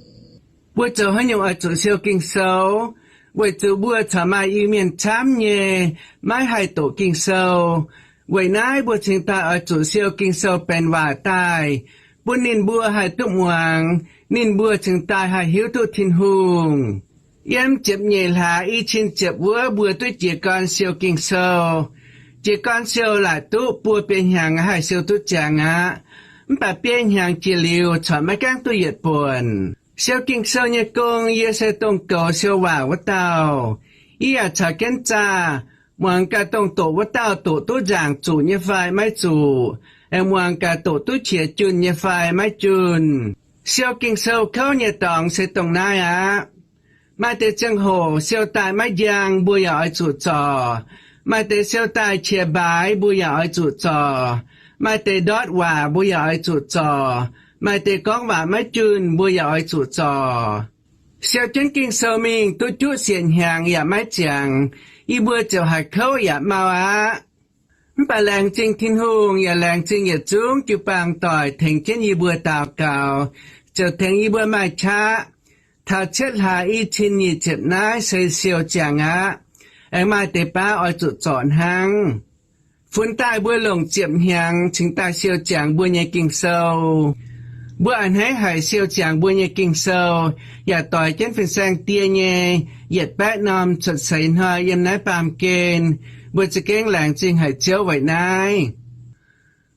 Mbuo zoux haaix nyungc oix zuqc siou Ging-Sou? Weic zuqc mbuo corc maaih Iu-Mienh camv nyei maiv haih doqc Ging-Sou. Weic naaiv mbuo cingx daaih oix zuqc siou Ging-Sou benx waac daaih, bun ninh mbuo haih duqv muangx, ninh mbuo cingx daaih haih hiuv duqv Tin-Hungh. Yiem ziepc nyeic hlaax i cin ziepc wuov mbuo duqv jiez gorn siou Ging-Sou. Jiez gorn siou laaic duqv buo biei hnyangx haih siou duqv ziangx aqv. Mv baac biei hnyangx jiex liuz corc maiv gaengh duqv yietc buonc. Siou Ging-Sou nyei gong yie se dongh goux siou waac wuov dauh. Yie yaac caux jienv zaah, muangx gaax dongh doqc wuov dauh doqc duqv nzaangc zuqc nyei fai maiv zuqc, aengx muangx gaax doqc duqv qiex junh nyei fai maiv junh. Siou Ging-Sou kouv nyei dorngx se dongh naaiv aqv. Maaih deix ziangh hoc siou daaih maiv njang mbuo yaac oix zuqc zorc. Maaih deix siou daaih qiex mbaaix mbuo yaac oix zuqc zorc. Maaih deix ndortv waac mbuo yaac oix zuqc zorc. Maaih deix gorngv waac maiv junh mbuo yaac oix zuqc zorc. Siou jienv Ging-Sou mingh duqv juqv siec hnyangx yaac maiv ziangx, yie mbuo ziouc haiz kouv yaac mau aqv. Mv baac laengz zingh Tin-Hungh yaac laengz zingh yietc zungv jiu-baang doic tengx jienv yie mbuo daux gaux, ziouc tengx yie mbuo maaih qaqv. Taux cietv hlaax i cin nyic ziepc naaiv se siou ziangx aqv. Aengx maaih deix baav oix zuqc zorc hnangv. Funx daaih mbuo longc ziepc hnyangx cingx daaih siou ziangx mbuo nyei Ging-Sou. Mbuo a'hneiv haic siou ziangx mbuo nyei Ging-Sou, yaac doix jienv fin-saeng die nyei yietc baeqv norm cuotv seix hnoi yiem naaiv baamh gen Mbuo za'gengh laengz zingh haic Ziouv weic naaiv.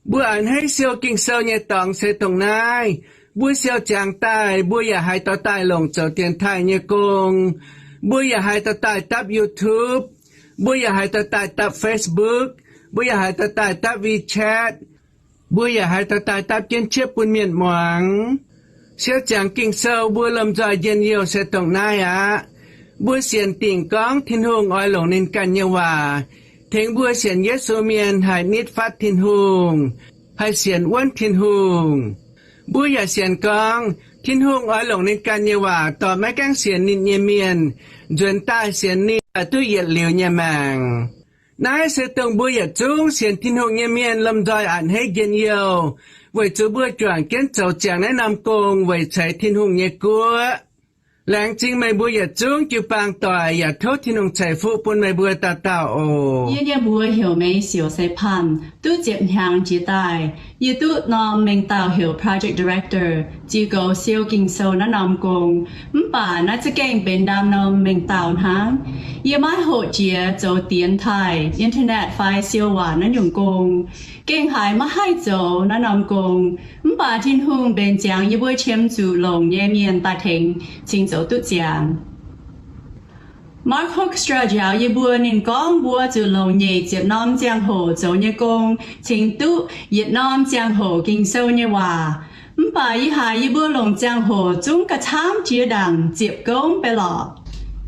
Mbuo a'hneiv siou Ging-Sou nyei dorngx se dongh naaiv. Mbuo siou ziangx daaih, mbuo yaac haiz dorh daaih longc zoux dienx taaih nyei gong. Mbuo yaac haiz dorh daaih dapv YouTube. Mbuo yaac haiz dorh daaih dapv Facebook. Mbuo yaac haiz dorh daaih dapv WeChat. Mbuo yaac haiz dorh daaih dapv jienv qiev bun mienh muangx. Siou ziangx Ging-Sou mbuo lomh nzoih njien-youh se dongh naaiv aqv. Mbuo sienx dingc gorngv Tin-Hungh oix longc ninh ganh nyei waac tengx mbuo sienx Yesu mienh haih nitv fatv Tin-Hungh, haih sienx wuonv Tin-Hungh. Mbuo yaac sienx gorngv Tin-Hungh oix longc ninh ganh nyei waac dorh maiv gaengh sienx ninh nyei mienh nzuonx daaih sienx ninh, duqv yietc liuz nyei maengc. Naaiv se dongh mbuo yietc zungv sienx Tin-Hungh nyei mienh lomh nzoih a'hneiv njien-youh, weic zuqc mbuo juangc jienv zoux ziangx naaiv norm gong weic ceix Tin-Hungh nyei guoqv. Laengz zingh meih mbuo yietc zungv jiu-baang doic, yaac tov Tin-Hungh ceix fuqv bun meih mbuo dauh dauh oc. Yie nyei mbuox heuc Mei Siouc Seix Panh, duqv ziepc hnyangx jiex daaih. Yie duqv norm mengh dauh heuc project director, ziux goux siou Ging-Sou naaiv norm gong. Mv baac naaiv za'gengh benx ndaam norm mengh dauh hnangv. Yie maiv hoqc jiex zoux dienx taaih, internet fai siou waac naaiv nyungc gong. Gengh haiz maiv haih zoux naaiv norm gong. Mv baac Tin-Hungh mbenc ziangx yie mbuo qiemx zuqc longc nyei mienh daaih tengx cingx zoux duqv ziangx. Mark Hoekstra njaaux yie mbuo, ninh gorngv mbuo zuqc longc nyeic ziepc norm ziangh hoc zoux nyei gong cingx duqv yietc norm ziangh hoc Ging-Sou nyei waac. Mv baac yie haiz yie mbuo longc ziangh hoc zungv gauh camv jiex ndaangc ziepc gomv ba'lorqc.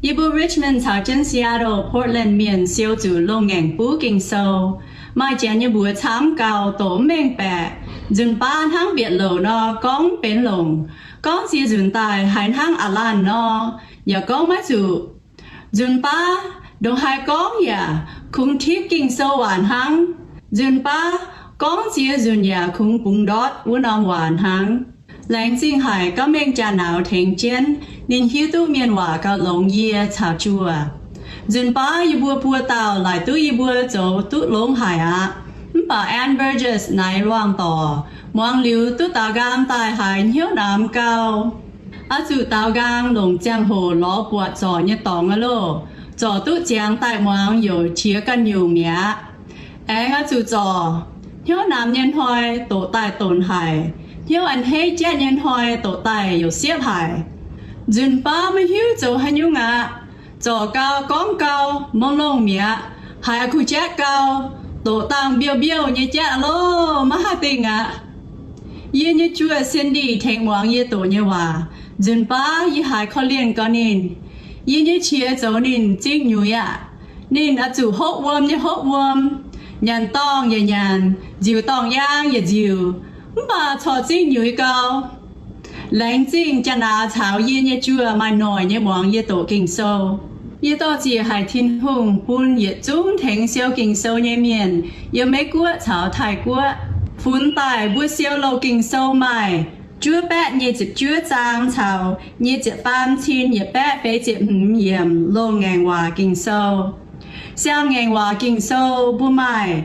Yie mbuo Richmond caux jienv Seattle, Portland mienh siou zuqc loz-ngaengc buv Ging-Sou. Maaih janx nyei mbuox camv gau, doqc mv mengh baeqc. Nzunc baav hnangv mbietc louc nor, gorngv mv benx longc. Gorngv ziex nzunc daaih haiz hnangv a'laanh nor, yaac gorngv maiv zuqc. Nzunc baav ndongc haaix gorngv yaac kungx tipv Ging-Sou waac hnangv. Nzunc baav gorngv ziex nzunc yaac kungx bungx ndortv wuov norm waac hnangv. Laengz zingh haic gauh mengh jaa-nauz tengx jienv, ninh hiuv duqv mienh waac gauh longx yie caux Juoh. Nzunc baav yie mbuo buo dauh laaic duqv yie mbuo zoux duqv longx haic aqv. Mv baac Ann Burgess naaiv luangh dorc, muangx liuz duqv daaux nqaang daaih haiz hnyouv namx gau. Oix zuqc daaux nqaang longc ziangh hoc lorz buatc zorc nyei dorngx aqv loh. Zorc duqv ziangx daaih muangx youc qiex ganh nyungc mi'aqv. Aengx oix zuqc zorc hnyouv namx nyei hnoi doqc daaih donc haic, hnyouv a'hneiv jatv nyei hnoi doqc daaih youc siepv haic. Nzunc baav maiv hiuv zoux haaix nyungc aqv. Zorc gau, gorngv gau, mongh longh mi'aqv. Haiz kuh jatv gau, doqc dangh mbiouh mbiouh nyei jatv loh, maiv haih dingh aqv. Yie nyei juoh Cindy tengx muangx yie doqc nyei waac. Nzunc baav yie haiz korv-lienh gau ninh. Yie nyei qiex zoux ninh zingh nyuiz aqv. Ninh oix zuqc hopv wuom nyei hopv wuom, nyanc dorngh yaac nyanc, nziuc dorngh yaang yaac nziuc, mv baac corc zingh nyuiz gau. Laengz zingh jaa-naaz caux yie nyei juoh maaih noic nyei muangx yie doqc Ging-Sou. Yie dor-ziec haic Tin-Hungh bun yietc zungv tengx siou Ging-Sou nyei mienh yiem Meiv Guoqv caux Taiv Guoqv. Funx daaih mbuo siou loz Ging-Sou maaih juov baeqv nyic ziepc juov zaang caux nyic ziepc faam cin yietc baeqv feix ziepc hmz yiemc loz-ngaengc waac Ging-Sou. Siang-ngaengc waac Ging-Sou mbuo maaih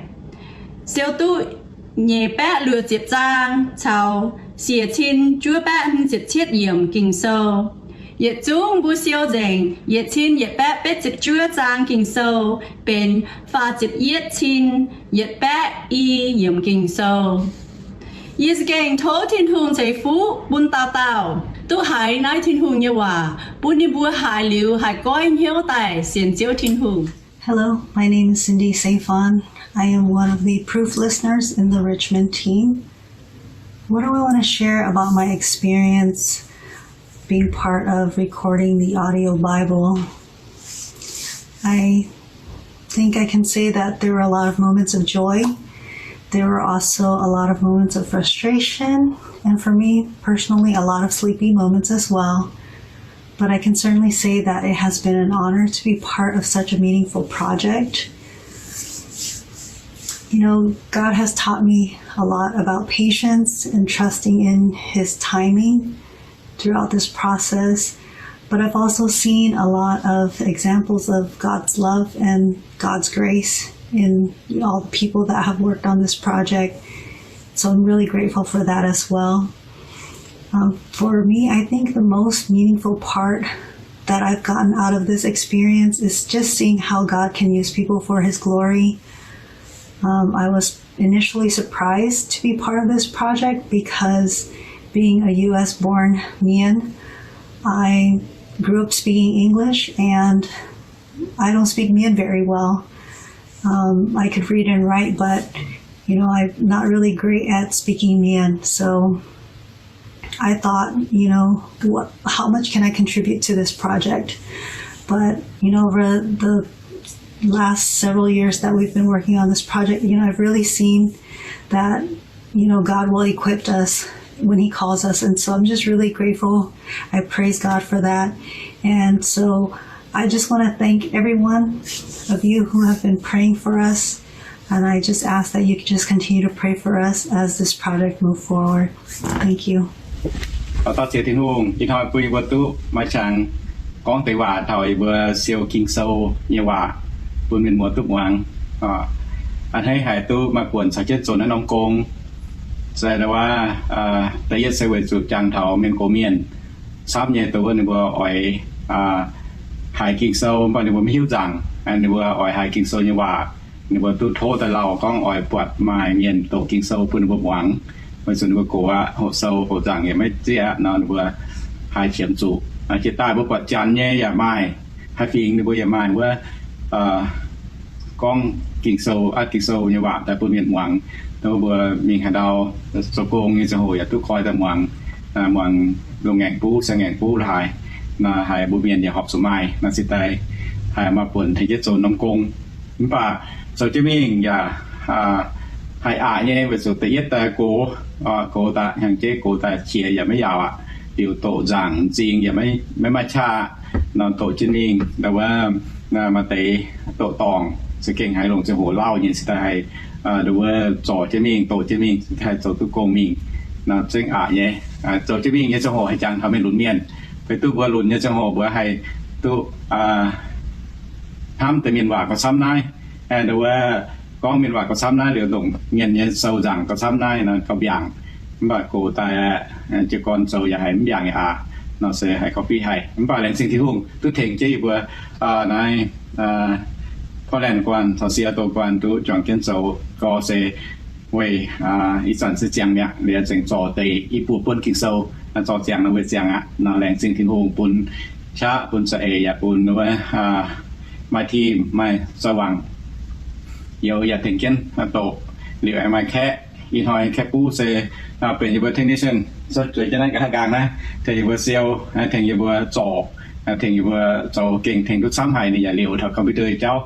siou duqv nyeic baeqv luoqc ziepc zaang caux siec cin juov baeqv hmz ziepc cietv yiemc Ging-Sou. Yietc zungv mbuo siou nzengc yietc cin yietc baeqv betv ziepc juov zaang Ging-Sou benx faah ziepc yietv cin yietc baeqv i yiemc Ging-Sou. Yie za'gengh tov Tin-Hungh ceix fuqv bun dauh dauh duqv haiz naaiv Tin-Hungh nyei waac, bun ninh mbuo haiz liuz haih goiv hnyouv daaih sienx Ziouv Tin-Hungh. Hello, my name is Cindy Safon. I am one of the proof listeners in the Richmond team. What do I want to share about my experience being part of recording the audio Bible? I think I can say that there were a lot of moments of joy. There were also a lot of moments of frustration, and for me personally, a lot of sleepy moments as well. But I can certainly say that it has been an honor to be part of such a meaningful project. You know, God has taught me a lot about patience and trusting in His timing throughout this process, but I've also seen a lot of examples of God's love and God's grace in all the people that have worked on this project. So I'm really grateful for that as well. Um, for me, I think the most meaningful part that I've gotten out of this experience is just seeing how God can use people for His glory. Um, I was initially surprised to be part of this project because, being a U S born Mien, I grew up speaking English and I don't speak Mien very well. Um, I could read and write, but, you know, I'm not really great at speaking Mien. So I thought, you know, what, how much can I contribute to this project? But, you know, over the last several years that we've been working on this project, you know, I've really seen that, you know, God will equip us when He calls us. And so I'm just really grateful. I praise God for that. And so I just want to thank every one of you who have been praying for us. And I just ask that you just continue to pray for us as this project move forward. Thank you. Taux daaih sienx Tin-Hungh, ih hnoi bun yie mbuo duqv maaih qangx gorngv deix waac taux yie mbuo siou Ging-Sou nyei waac bun mienh muoz duqv muangx. A'hneiv haiz duqv maaih buonc caux jienv zoux naaiv norm gong. Zai da'yietv se weic zuqc jangx taux mienh gox mienh camv nyei, dongh wuov ninh mbuo oix haiz Ging-Sou, mv baac ninh mbuo maiv hiuv nzaangc. Ninh mbuo oix haiz Ging-Sou nyei waac, ninh mbuo duqv tov daaih lauh gorngv oix buatc maaih mienh doqc Ging-Sou bun ninh mbuo muangx. Weic zuqc ninh mbuo gox aqv, hoqc sou hoqc nzaangc yaac maiv zieqv aqv nor, ninh mbuo haiz qiemx zuqc. Jiex daaih mbuo buatc janx nyei yaac maaih, haaix fingx ninh mbuo yaac maaih wuov gorngv Ging-Sou, aa, Ging-Sou nyei waac daaih bun mienh muangx. Mbuo mingh haaix ndau zoux gong nyei ziangh hoc yaac duqv koi daaih muangx, muangx lungh ngaengc buv, siang ngaengc buv la'haaix. Naaiv haiz mbuo mienh yaac horpc zuqc maaih, naaiv se daaih haiz maaih buonc tengx jienv zoux norm gong. Mv baac zoux jienv mingh yaac haih aqc nyei, weic zuqc da'yietv daaih gox, gox daaih hnyangx-jeiv gox daaih qiex yaac maiv yaauc aqv. Liuz doqc nzaangc m'zing yaac maiv maaih qaqv aqv. Nor doqc jienv mingh ndau wuov maaih deix doqc dorngc za'gengh haiz longc ziangh hoc lauh nyei se daaih haiz ndau wuov zorc jienv mingh, doqc jienv mingh se daaih haiz zoux duqv gong mingh. Nor zengv aqc nyei. Zoux jienv mingh nyei ziangh hoc haih jangx taux mienh lunx mienh. Fai duqv mbuo lunx nyei ziangh hoc mbuo haih duqv hnamv deix mienh waac gauh camv naaiv. Ndau wuov gorngv mienh waac gauh camv naaiv liuz, ndongc mienh nyei sou nzaangc gauh camv naaiv nor gauh mbiaangc. Mv baac gox daaih jiez gorn zoux yaac haiz mv mbiaangc aqv. Nor se haiz gauh fiuv haic. Mv baac laengz zingh Tin-Hungh duqv tengx jienv yie mbuo naaiv Portland guanh caux Seattle guanh duqv juangc jienv zoux gorx se weic ih zanc se ziangx mi'aqv, liuz zengc zorc deix i buo buonv Ging-Sou. Zorc ziangx nor weic ziangx aqv. Nor laengz zingh Tin-Hungh bun qaqv bun za'eix yaac bun wuov maaih team maaih zauh wangc youz yaac tengx jienv doqc. Liuz aengx maaih kaeqv, ih hnoi kaeqv buv se benx yie mbuo technician, zueiz jienv naaiv nqa'haav nqaang naaiv, tengx yie mbuo siou, tengx yie mbuo zorc, tengx yie mbuo zoux gengh tengx duqv camv haic. Ninh yaac liouc taux computer jauv,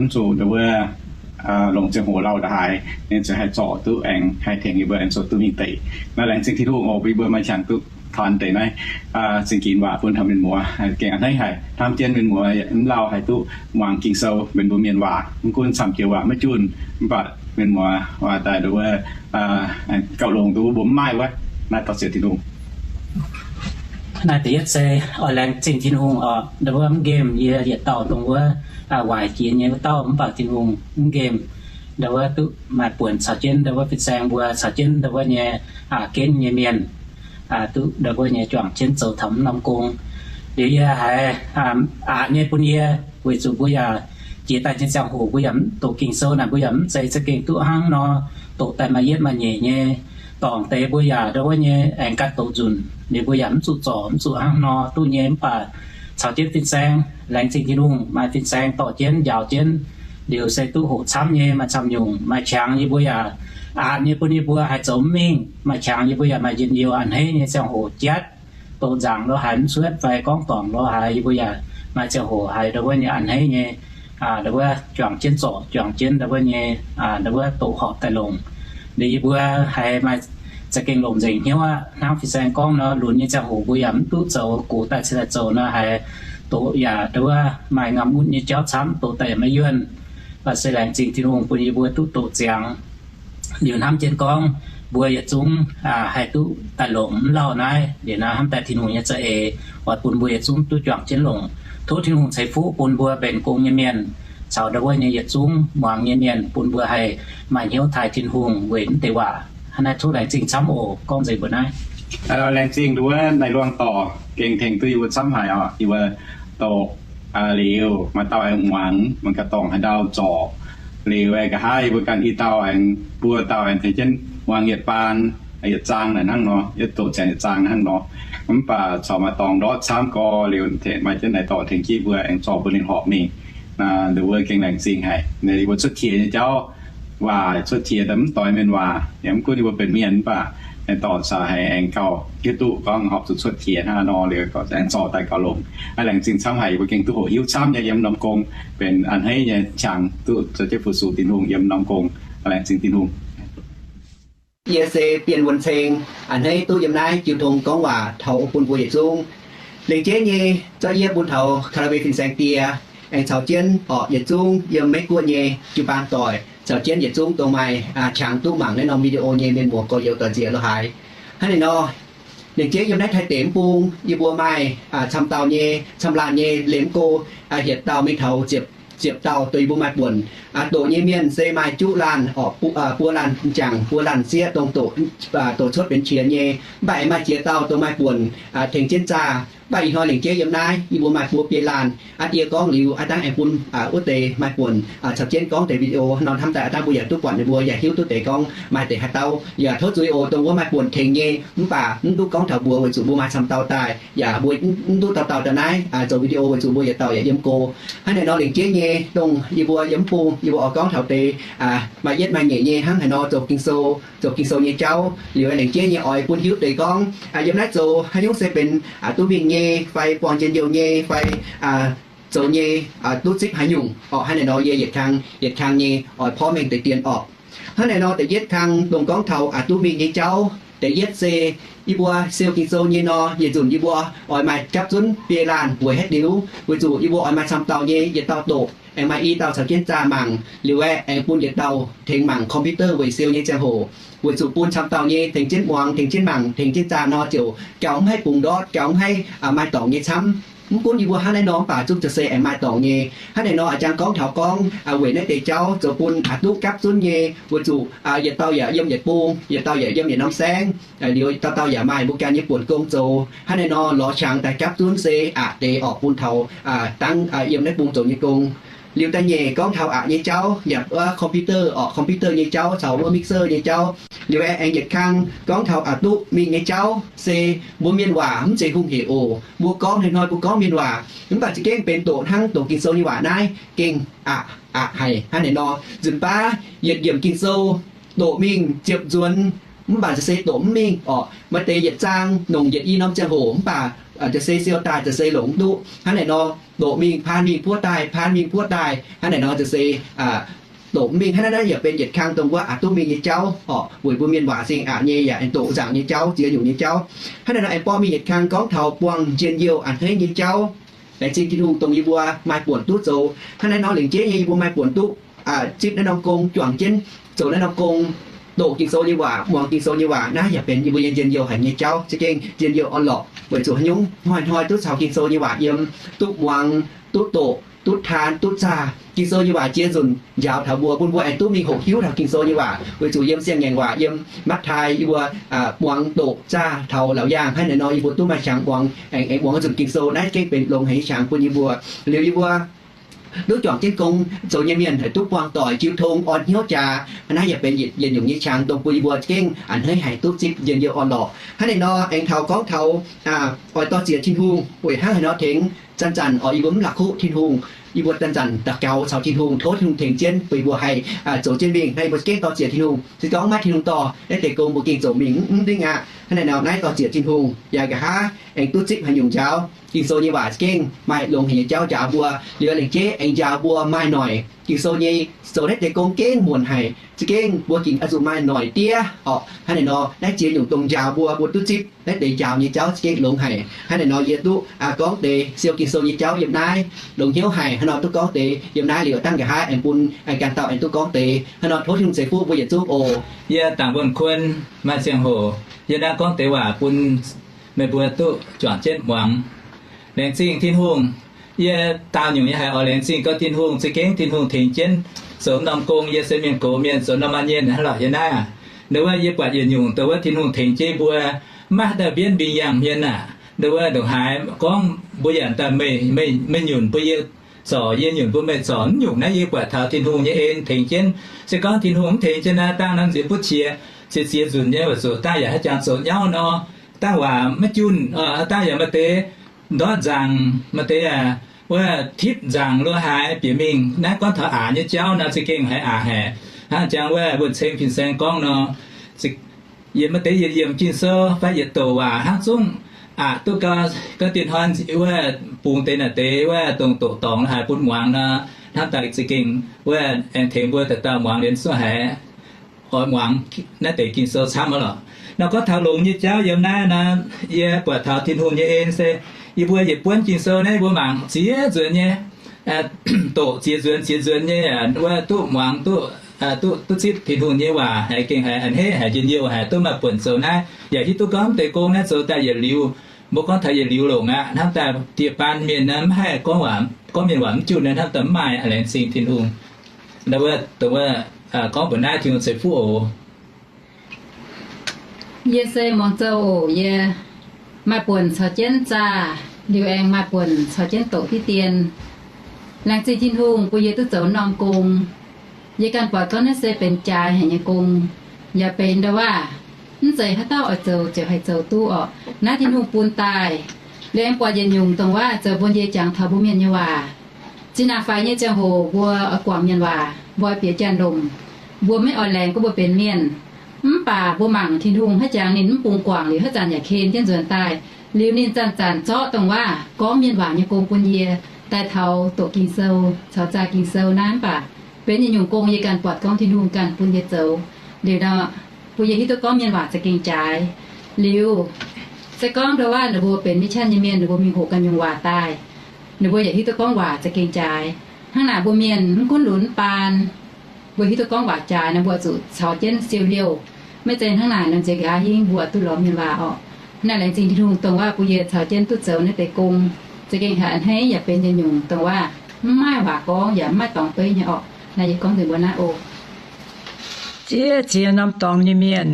mv zuqc ndau wuov longc ziangh hoc lauh ndongc haaix, ninh ziouc haih zorc duqv aengx haih tengx yie mbuo aengx zoux duqv mingh deix. Naaiv laengz zingh Tin-Hungh oc, bun yie mbuo maaih qangx duqv taux deix naaiv zingh ginx waac bun taux mienh muoz. Gengh a'hneiv haic, hnamv jienv mienh muoz mv lauh haih duqv muangx Ging-Sou benx mbuo mienh waac, mv gunv camv joux waac maiv junh, mv baac mienh muoz waac daaih ndau wuov gauh longx duqv mbuo mv maaih wuov. Naaiv dorh sienx Tin-Hungh. Naaiv da'yietv se oix laengz zingh Tin-Hungh oc. Ndau wuov mv nqemh yie yietc dauh dongh wuov waaic jiex nyei wuov dauh, mv baac Tin-Hungh mv nqemh ndau wuov duqv maaih buonc caux jienv ndau wuov fin-saeng mbuo caux jienv ndau wuov nyei aqc jienv nyei mienh duqv ndau wuov nyei juangc jienv zoux taux mv norm gong. Liuz yie haiz aqc nyei bun yie, weic zuqc mbuo yaac jiex daaih nyei ziangh hoc mbuo yaac mv doqc Ging-Sou naaic, mbuo yaac mv zeiz za'gengh duqv hnangv nor doqc daaih maaih yietv maaih nyeic nyei. Dorngc deix mbuo yaac ndau wuov nyei aengx ganh doqc nzunc, liuz mbuo yaac mv zuqc zorc, mv zuqc hnangv nor duqv nyei. Mv baac caux jienv fin-saeng, laengz zingh Tin-Hungh maaih fin-saeng dorh jienv njaaux jienv, liuz se duqv hoqc camv nyei. Maaih camv nyungc maaih qangx yie mbuo yaac aqc nyei bun yie mbuo haih zoux mv mingh. Maaih qangx yie mbuo yaac maaih njien-youh a'hneiv nyei ziangh hoc jatv, doqc nzaangc lo haaix mv cuotv fai gorngv dorngc lo haaix, yie mbuo yaac maaih ziangh hoc haiz ndau wuov nyei a'hneiv nyei, ndau wuov juangc jienv zorc, juangc jienv ndau wuov nyei, ndau wuov doqc horpc daaih longc. Liuz yie mbuo haiz maaih za'gengh longc nzengc hnyouv aqv. Hnangv fin-saeng gorngv nor, lunx nyei ziangh hoc mbuo yaac mv duqv zoux, gox daaih cingx daaih zoux nor haiz doqc yaac ndau wuov maaih ngam utv nyei jauv camv, doqc daaih yaac maiv yuonh. Mv baac se laengz zingh Tin-Hungh bun yie mbuo duqv doqc ziangx. Liuz hnamv jienv gorngv mbuo yietc zungv haih duqv daaih longc mv lauh naaiv. Liuz naaiv hnamv daaih Tin-Hungh nyei za'eix oix bun mbuo yietc zungv duqv juangc jienv longc. Tov Tin-Hungh ceix fuqv bun mbuo mbenc gong nyei mienh caux ndau wuov nyei yietc zungv muangx nyei mienh, bun mbuo haih maaih hnyouv taaih Tin-Hungh weic mv deix waac. Hnangv naaiv tov laengz zingh camv oc. Gorngv nzengc mbuo naaiv. Laengz zingh ndau wuov naaiv luangh dorc gengh tengx duqv yie mbuo camv haic oc. Yie mbuo doqc liuz, maaih dauh aengx muangx, mangc gaax dorngc haaix ndau zorc. Liuz aengx nqa'haav yie mbuo ganh i dauh aengx, buo dauh aengx tengx jienv muangx yietc baan, yietc zaang naaic hnangv nor, yietc doqc ziangx yietc zaang hnangv nor. Mv baac corc maaih dorngx ndortv camv gorx, liuz maaih jienv naaiv dorngx tengx jienv mbuo aengx zorc mbuo ninh horpc mingh. Nduov wuov gengh laengz zingh haic. Yie mbuo cuotv qiex nyei jauv waac, cuotv qiex daaih mv doix mienh waac, yaac mv gunv yie mbuo benx mienh mv baac dorngc caux haiz aengx gauh hiuv duqv gorngv horpc zuqc cuotv qiex hnangv nor, liuz aengx zorc daaih gauh longx. Laengz zingh camv haic, yie mbuo gengh duqv hoqc hiuv camv nyei yiem norm gong, benx a'hneiv nyei qangx duqv zoux jienv fu-sux Tin-Hungh yiem norm gong. Laengz zingh Tin-Hungh. Yie se Bienh Wuonh Ceng, a'hneiv duqv yiem naaiv jiu tong gorngv waac taux bun mbuo yietc zungv. Lengc jeiv nyei zorqv yie bun taux Kaa^laa^we fin-saeng die, aengx caux jienv orqc yietc zungv yiem Meiv Guoqv nyei jiu-baang doic, caux jienv yietc zungv dongh maaih qangx duqv mangc naaiv norm video nyei mienh muoz gorx-youz doic nziex lo haaix. Hnangv naaiv nor, lengc jeiv yiem naaiv Taiv deic mv bung yie mbuo maaih camv dauh nyei, camv laanh nyei, liemh go hietc dauh mingh taux ziepc dauh dongh yie mbuo maaih buonc. Doqc nyei mienh se maaih juqv laanh orqc, buo laanh m'jangc buo laanh sieqv dongh doqc, doqc cuotv benx qiex nyei. Mv baac aengx maaih ziex dauh dongh maaih buonc tengx jienv zaah. Mv baac ih hnoi lengc jeiv yiem naaiv yie mbuo maaih buo biei laanh. Aa die gorngv liuz aav dangv aengx bun wuov deix maaih buonc caux jienv gorngv deix video nor, hnamv daaih aav dangv mbuo yaac duqv buatc, ninh mbuo yaac hiuv duqv deix gorngv maaih deix haaix dauh. Yaac tov zuiz oc dongh wuov maaih buonc tengx nyei, mv baac mv duqv gorngv taux mbuox weic zuqc mbuo maaih camv dauh daaih, yaac mbuo mv duqv dauh dauh daaih naaiv zoux video weic zuqc mbuo yietc dauh yaac yiem go. Hnangv naaic nor lengc jeiv nyei dongh yie mbuo yiem mv bung yie mbuo oix gorngv taux deix maaih yietv maaih nyeic nyei hnangv haaix nor zoux Ging-Sou, zoux Ging-Sou nyei jauv liuz lengc jeiv nyei oix bun hiuv deix gorngv yiem naaiv zoux haaix nyungc se benx duqv mingh nyei fai buangh njien-youh nyei fai zoux nyei, duqv zipv haaix nyungc orqc. Hnangv naaic nor yie yietc kang yietc kang nyei oix porv mengh deix dien orqc. Hnangv naaic nor da'yietv kang dongh gorngv taux aqc duqv mingh nyei jauv. Da'yietv se yie mbuo siou Ging-Sou nyei nor, yietc nzunc yie mbuo oix maaih gapv zunv biei laanh weic haaix diuc, weic zuqc yie mbuo oix maaih camv dauh nyei yietc dauh doqc, aengx maaih i dauh caux jienv zaah mangc, liuz aeqv, aengx bun yietc dauh tengx mangc computer weic siou nyei ziangh hoc, weic zuqc bun camv dauh nyei tengx jienv muangx, tengx jienv mangc, tengx jienv zaah nor ziouc gauh mv haih bungx ndortv, gauh mv haih maaih dorngc nyei camv. Mv gunv yie mbuo hnangv naaiv nor, mv baac zungv za'gengh aengx maaih dorngc nyei. Hnangv naaic nor, a'jang gorngv taux gorngv weic naaiv deix jauv zoux bun aqc duqv gapv zunv nyei, weic zuqc yietc dauh yaac yiem yietc bung, yietc dauh yaac yiem yietc norm saengv, liuz dauh dauh yaac maaih mbuo ganh nyei buonc gong zoux. Hnangv naaiv nor lorz qangx daaih gapv zunv se aqc deix orqc bun taux dangv yiem naaiv bung zoux nyei gong. Liuz da'nyeic gorngv taux aqc nyei jauv yaac wuov computer orqc, computer nyei jauv caux wuov mixer nyei jauv. Liuz aengx yietc kang gorngv taux aqc duqv mingh nyei jauv se mbuo mienh waac mv zeiz hungh hec oc. Mbuo gorngv hnoi-hnoi mbuo gorngv mienh waac, mv baac za'gengh benx doqc hnangv doqc Ging-Sou nyei waac naaiv gengh aqc, aqc haic. Hnangv naaic nor, nzunc baav yietc yiemc Ging-Sou doqc mingh ziepc nzuonx, mv baac za'gengh doqc mv mingh orqc. Maaih deix yietc zaang longc yietc i norm ziangh hoc, mv baac za'gengh siou daaih za'gengh longc mv duqv. Hnangv naaic nor, doqc mingh paan mingh puov daaih, paan mingh puov daaih. Hnangv naaic nor za'gengh doqc mv mingh. Hnangv naaiv yaac benx yietc kang dongh wuov aqc duqv mingh nyei jauv orqc, weic mbuo mienh waac zingh aqc nyei yaac aengx doqc nzaangc nyei jauv, ziex nyungc nyei jauv. Hnangv naaic nor aengx borqv mingh yietc kang gorngv taux buangh njien-youh a'hneiv nyei jauv. Laengz zingh Tin-Hungh dongh yie mbuo maaih buonc duqv zoux. Hnangv naaiv nor lengc jeiv nyei yie mbuo maaih buonc duqv zipv naaiv norm gong, juangc jienv zoux naaiv norm gong, doqc Ging-Sou nyei waac, muangx Ging-Sou nyei waac. Naaiv yaac benx yie mbuo nyei njien-youh haic nyei jauv, za'gengh njien-youh orn-lorqc, weic zuqc haaix nyungc hnoi-hnoi duqv caux Ging-Sou nyei waac yiem, duqv muangx, duqv doqc, duqv taan, duqv zaah. Ging-Sou nyei waac ziex nzunc njaaux taux mbuo, bun mbuo aengx duqv mingh hoqc hiuv taux Ging-Sou nyei waac, weic zuqc yiem siang-ngaengc waac, yiem Matv^taai, yie mbuo muangx, doqc, zaah taux laauc yaangh. Hnangv naaic nor yie mbuo duqv maaih qangx muangx, aengx, aengx muangx nzunc Ging-Sou. Naaiv gengh benx longx haic nyei qangx bun yie mbuo. Liuz yie mbuo duqv juangc jienv gong zoux nyei mienh haih duqv buangh doic jiu tong orn hnyouv jaax. Naaiv yaac benx yietc nyungc nyei qangx dongh bun yie mbuo gengh a'hneiv haic duqv zipv njien-youh orn-lorqc. Hnangv naaic nor aengx taux gorngv taux oix dor-ziec Tin-Hungh weic hnangv haaix nor tengx. Zanc-zanc oix yie mbuo mv la'kuqv Tin-Hungh, yie mbuo zanc-zanc daux gaux caux Tin-Hungh, tov Tin-Hungh tengx jienv bun yie mbuo haih zoux jienv mingh. Naaiv yie mbuo gengh dor-ziec Tin-Hungh. Se gorngv maiv Tin-Hungh dorh, naaiv deix gong mbuo gengh zoux mingh mv dingh aqv. Hnangv naaic nor naaiv dor-ziec Tin-Hungh yaac nqa'haav aengx duqv zipv haaix nyungc njaaux. Ging-Sou nyei waac gengh maaih longx haic nyei jauv njaaux mbuo, liuz aengx jeiv aengx njaaux mbuo maaih noic. Ging-Sou nyei zoux naaiv deix gong gengh muonc haic. Za'gengh mbuo gengh oix zuqc maaih noic diev orqc. Hnangv naaic nor naaiv ziex nyungc dongh njaaux mbuo, mbuo duqv zipv naaiv deix njaaux nyei jauv za'gengh longx haic. Hnangv naaic nor yie duqv gorngv deix siou Ging-Sou nyei jauv yiem naaiv longx hnyouv haic. Hnangv nor duqv gorngv deix yiem naaiv liuz dangh nqa'haav aengx bun ganh dauh aengx duqv gorngv deix. Hnangv nor tov Tin-Hungh ceix fuqv mbuo yietc zungv oc. Yie Dangc Wuonh Kuon, maaih ziangh hoc yie naaiv gorngv deix waac bun meih mbuo duqv juangc jienv muangx. Laengz zingh Tin-Hungh. Yie daauh nyungc nyei haic oix laengz zingh gau Tin-Hungh, za'gengh Tin-Hungh tengx jienv zoux norm gong. Yie se mienh gox mienh, zoux norm maanh nyienh hnangv lorqc yie naaiv aac. Ndau wuov yie buatc yietc nyungc dongh wuov Tin-Hungh tengx jienv mbuo, maiv haaix dauh mbienv mbing yangh mienh aac. ndongc haaix gorngv mbuo yaac daaih, meih nyunc mbuo yie zorc, yie nyunc mbuo meih zorc, mv nyungc naaiv yie buatc taux Tin-Hungh nyei en tengx jienv. Se gorngv Tin-Hungh mv tengx jienv naaiv, dangh norm nziex butv qiex, ziex ziex nzunc nyei weic zuqc dangh yaac haih jangx zoux nyauv nor, dangh waac maiv junh, dangh yaac maaih deix ndortv nzaangc, maaih deix aac, wuov tipv nzaangc lo haaix bieqc mingh. Naaiv gorngv taux aqc nyei jauv nor, za'gengh haiz aqc haic. Hnangv jangx wuov wuonh ceng fin-saeng gorngv nor, yietc maaih deix yietc yiemc Ging-Sou fai yietc douc waac hnangv zungv aqc duqv gau, gau dinh hnoi wuov bungx deix naaic deix wuov dongh doqc dorngc lo haaix bun muangx nor, hnamv daaih za'gengh wuov aengx tengx mbuo dauh dauh muangx lienz zuov haiz oix muangx naaiv deix Ging-Sou camv aqv lorqc. Nor gorngv taux longx nyei jauv yiem naaiv nor, yie buatc taux Tin-Hungh nyei en se yie mbuo yietc buonv Ging-Sou naaiv yie mbuo mangc ziex nzuonx nyei, doqc ziex nzuonx ziex nzuonx nyei, wuov duqv muangx, duqv zipv Tin-Hungh nyei waac haiz gengh haiz a'hneiv haic, njien-youh haic, duqv maaih buonc zoux naaiv, yaac hiuv duqv gorngv mv deix gong naaiv zoux daaih yietc liuz. Mbuo gorngv taux yietc liuz longc aqv. Hnamv daaih dieh baan mienh naaiv mv haih gorngv waac, gorngv mienh waac mv junh naaiv, hnamv daaih mv maaih, laengz zingh Tin-Hungh. Da'wuov, da'wuov gorngv mbuox naaiv Tin-Hungh ceix fuqv oc. Yie se muangx zou oc. Yie maaih buonc caux jienv zaah, liuz aengx maaih buonc caux jienv doqc diqv dien. Laengz zingh Tin-Hungh bun yie duqv zoux norm gong. Yie ganh buatc gorngv naaiv se benx jaaix haic nyei gong, yaac benx ndau-waav mv zeiz haaix dauh oix zoux ziouc haih zoux duqv orqc. Naaiv Tin-Hungh bun daaih. Liuz aengx buatc yietc nyungc dongh waav zoux bun yie jangx taux mbuo mienh nyei waac. Zinh ndaangc faix nyei ziangh hoc mbuo oix guangc mienh waac, mbuo oix bieqc janx-lomc, mbuo maiv oix laengz gorngv mbuo benx mienh. Mv baac mbuo mangc Tin-Hungh haiz jangx ninh mv bungx guangc liuz haaix zanc yaac ken jienv nzuonx daaih. Liuz ninh zanc-zanc zorqv dongh waav gorngv mienh waac nyei gong bun yie daaih taux doqc Ging-Sou caux zaah Ging-Sou naaiv. Mv baac benx yietc nyungc gong yie ganh buatc gorngv Tin-Hungh ganh bun yie zoux. Liuz nor, bun yie hiuv duqv gorngv mienh waac za'gengh jaaix. Liuz se gorngv ndau-waav ninh mbuo benx mienh qaqv nyei mienh, ninh mbuo mingh hoqc ganh nyungc waac daaih, ninh mbuo yaac hiuv duqv gorngv waac za'gengh jaaix. Hnangv naaic mbuo mienh mv gunv lunx mv baan, mbuo hiuv duqv gorngv waac jaaix nor, mbuo zuqc caux jienv siou-liouh. Maiv zeiz hnangv naaic nor nziex nqa'haav hingv mbuo duqv lorz mienh waac orqc. Naaiv laengz zingh Tin-Hungh dongh waav bun yie caux jienv duqv zoux naaiv deix gong. Za'gengh haiz a'hneiv yaac benx yietc nyungc dongh waav mv maaih waac gorngv yaac mv maaih dorngx beiv nyei orqc. Naaiv yie gorngv nzengc mbuo naaiv oc. Ziex ziex norm dorngx nyei mienh,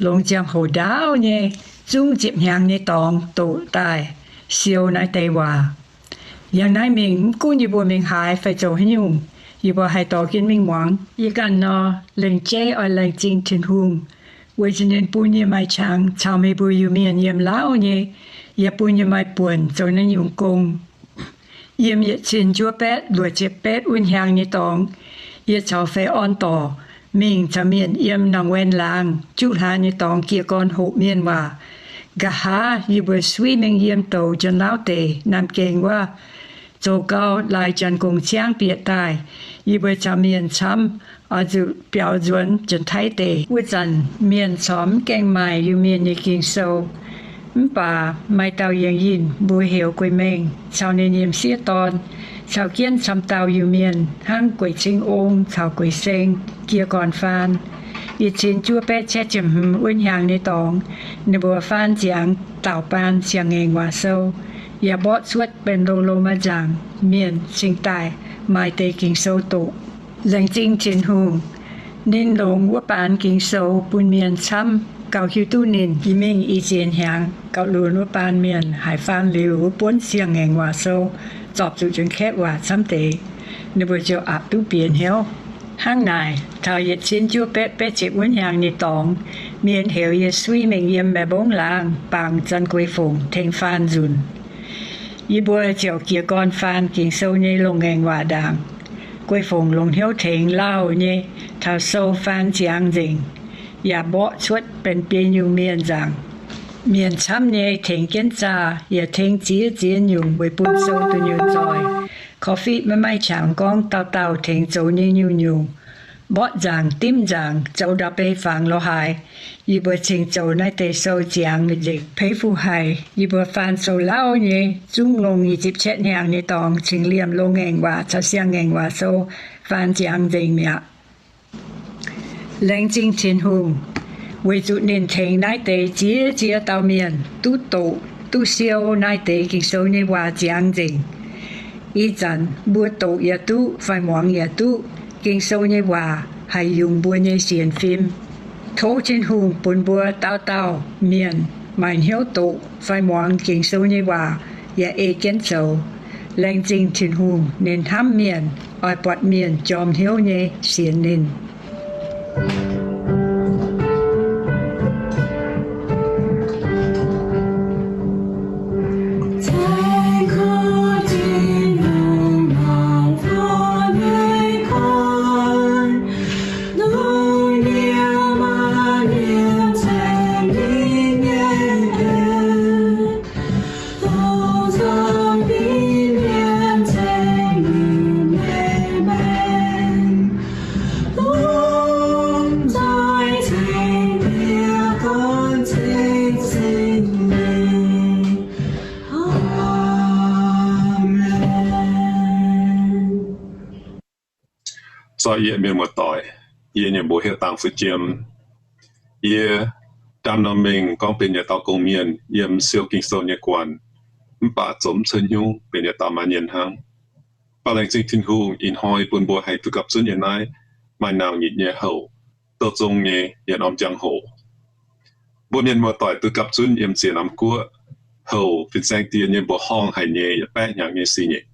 longx ziangh hoc ndaauv nyei, zungv ziepc hnyangx nyei dorngx doqc daaih siou naaiv deix waac. Yangh naaiv mingh mv gunv yie mbuo mingh haaix fai zoux haaix nyungc, yie mbuo haih dorh jienv mingh muangx. Yie ganh nor, lengc jeiv oix laengz zingh Tin-Hungh weic zuqc ninh bun yie maaih qangx caux meih mbuo Iu-Mienh yiem lauh nyei, yaac bun yie maaih buonc zoux naaiv nyungc gong. Yiem yietc cin juov baeqv luoqc ziepc baeqv wuov hnyangx nyei dorngx, yie caux Fei Orn Dorc mingh caux mienh yiem Nongc Wen Laangz juqv hlaax nyei dorngx jiez gorn hoqc mienh waac. Nqa'haav yie mbuo suiv mingh yiem douz Janx-Lauv deic Naamh Gengh wuov, zoux gau laaix Janx gong ciangv bieqc daaih, yie mbuo caux mienh camv oix zuqc biaux nzuonx Janx-Taiv deic. Wuov zanc mienh corc mv gaengh maaih Iu-Mienh nyei Ging-Sou. Mv baac maaih dauh yienh yinh mbuo heuc Guei Mengh caux ninh nyei m'sieqv dorn, caux jienv camv dauh Iu-Mienh hnangv Guei Cing Ong caux Guei Seng jiez gorn faan. Yietc cin juov baeqv cietv ziepc hmz wuov hnyangx nyei dorngx, ninh mbuo faan ziangx daaux baan Siang-Ngaengc Waac Sou, yaac mborqv cuotv benx longx-longx maaih nzaangc mienh cingx daaih maaih deix Ging-Sou doqc. Laengz zingh Tin-Hungh, ninh longc wuov baan Ging-Sou bun mienh camv gauh hiuv duqv ninh. Ih mingh i ziex hnyangx gauh lunx wuov baan mienh haiz faan liuz wuov buonv Siang-Ngaengc Waac Sou, zorpc zuqc Janx-Kaeqv waac camv deix, ninh mbuo ziouc aapv duqv bieqc hnyouv. Hnangv naaic, taux yietc cin juov baeqv baeqv ziepc wuov hnyangx nyei dorngx, mienh heuc yie suiv mingh yiem Mae Mbong Laangz bangc Zanh Guei Fongc tengx faan nzunc. Yie mbuo ziouc jiez gorn faan Ging-Sou nyei longx-ngaengc waac ndaangc. Guei Fongc longc hnyouv tengx lauh nyei taux sou faan ziangx nzengc, yaac mborqv cuotv benx biei nyungc mienh nzaangc. Mienh camv nyei tengx jienv zaah, yaac tengx ziex ziex nyungc weic bun sou dunh yunh zoih. Korv-fiqv maiv maaih qangx gorngv dauh dauh tengx zoux nyei nyungc-nyungc. Mborqv nzaangc, dimv nzaangc, zoux ndau-beih fangx lorz haaix, yie mbuo cingx zoux naaiv deix sou ziangx nzengc. Peix fu haic, yie mbuo faan sou lauh nyei zungv longc nyic ziepc cietv hnyangx nyei dorngx cingx liemh longx-ngaengc waac caux siang-ngaengc waac sou faan ziangx nzengc mi'aqv. Laengz zingh Tin-Hungh, weic zuqc ninh tengx naaiv deix ziex ziex dauh mienh duqv doqc duqv siou naaiv deix Ging-Sou nyei waac ziangx nzengc. Ih zanc mbuo doqc yaac duqv fai muangx yaac duqv, Ging-Sou nyei waac haih yungz mbuo nyei sienx fim. Tov Tin-Hungh bun mbuo dauh dauh mienh maaih hnyouv doqc fai muangx Ging-Sou nyei waac yaac ei jienv zoux. Laengz zingh Tin-Hungh, ninh hnamv mienh, oix buatc mienh jorm hnyouv nyei sienx ninh. Amen. Sortv yie mienh muoz-doic, yie nyei mbuox hietv dangx fu'jiem. Yie ndaam norm mengh gorngv benx yietc dauh gong-mienh yiem siou Ging-Sou nyei guanh, mv baac zoux mv cuotv hnyungv, benx yietc dauh maaih mienh hnangv. Mv baac laengz zingh Tin-Hungh ih hnoi bun mbuo haih duqv gapv zunv nyei naaiv maaih nauc nyitc nyei houc, douh zong nyei yietc norm ziangh hoc. Mbuo mienh muoz-doic duqv gapv zunv yiem ziex norm guoqv, houc fin-saeng dieh nyei mbuoqc horngh haic nyei yietc baeqv hnyangx nyei sih nyeic.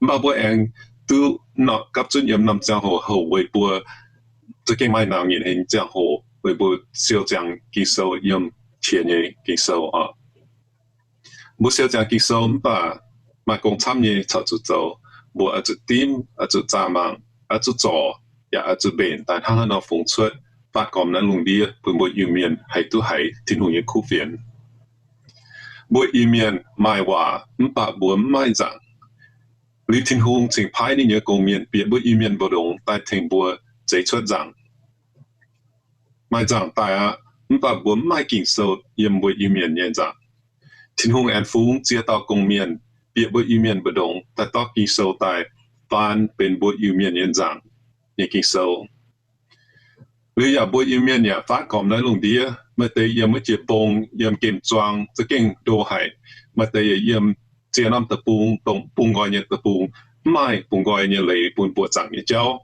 Mv baac mbuo aengx duqv gapv zunv yiem norm ziangh hoc houc weic mbuo za'gengh maaih nauc nyitc haic nyei ziangh hoc weic mbuo siou ziangx Ging-Sou yiem qiex nyei Ging-Sou oc. Mbuo siou ziangx Ging-Sou mv baac maaih gong camv nyei corc zuqc zoux. Mbuo oix zuqc dimv, oix zuqc zaah mangc, oix zuqc zorc, yaac oix zuqc mbenc daaih hnangv haaix nor fungx cuotv faatv gormx naaiv lungh ndiev bun mbuo Iu-Mienh haih duqv haiz Tin-Hungh nyei kuv fienx. Mbuo Iu-Mienh maaih waac mv baac mbuo mv maaih nzaangc. Liuz Tin-Hungh cingx paaiv ninh nyei gong-mienh bieqc mbuo Iu-Mienh mbu'ndongx daaih tengx mbuo zeix cuotv nzaangc. Maaih nzaangc daaih aqv, mv baac mbuo mv maaih Ging-Sou yiem mbuo Iu-Mienh nyei nzaangc. Tin-Hungh aengx fungx ziex dauh gong-mienh bieqc mbuo Iu-Mienh mbu'ndongx daaih dorh Ging-Sou daaih faan benx mbuo Iu-Mienh nyei nzaangc nyei Ging-Sou. Liuz yaac mbuo Iu-Mienh yaac faatv gormx naaiv lungh ndiev, maaih deix yiem wuov jiex mbong, yiem gemh zuang za'gengh ndo haic. Maaih deix yaac yiem ziex norm deic-bung, dongh bungx nqoi nyei deic-bung, mv maaih bungx nqoi nyei leiz bun buoqc zaangc nyei jauv.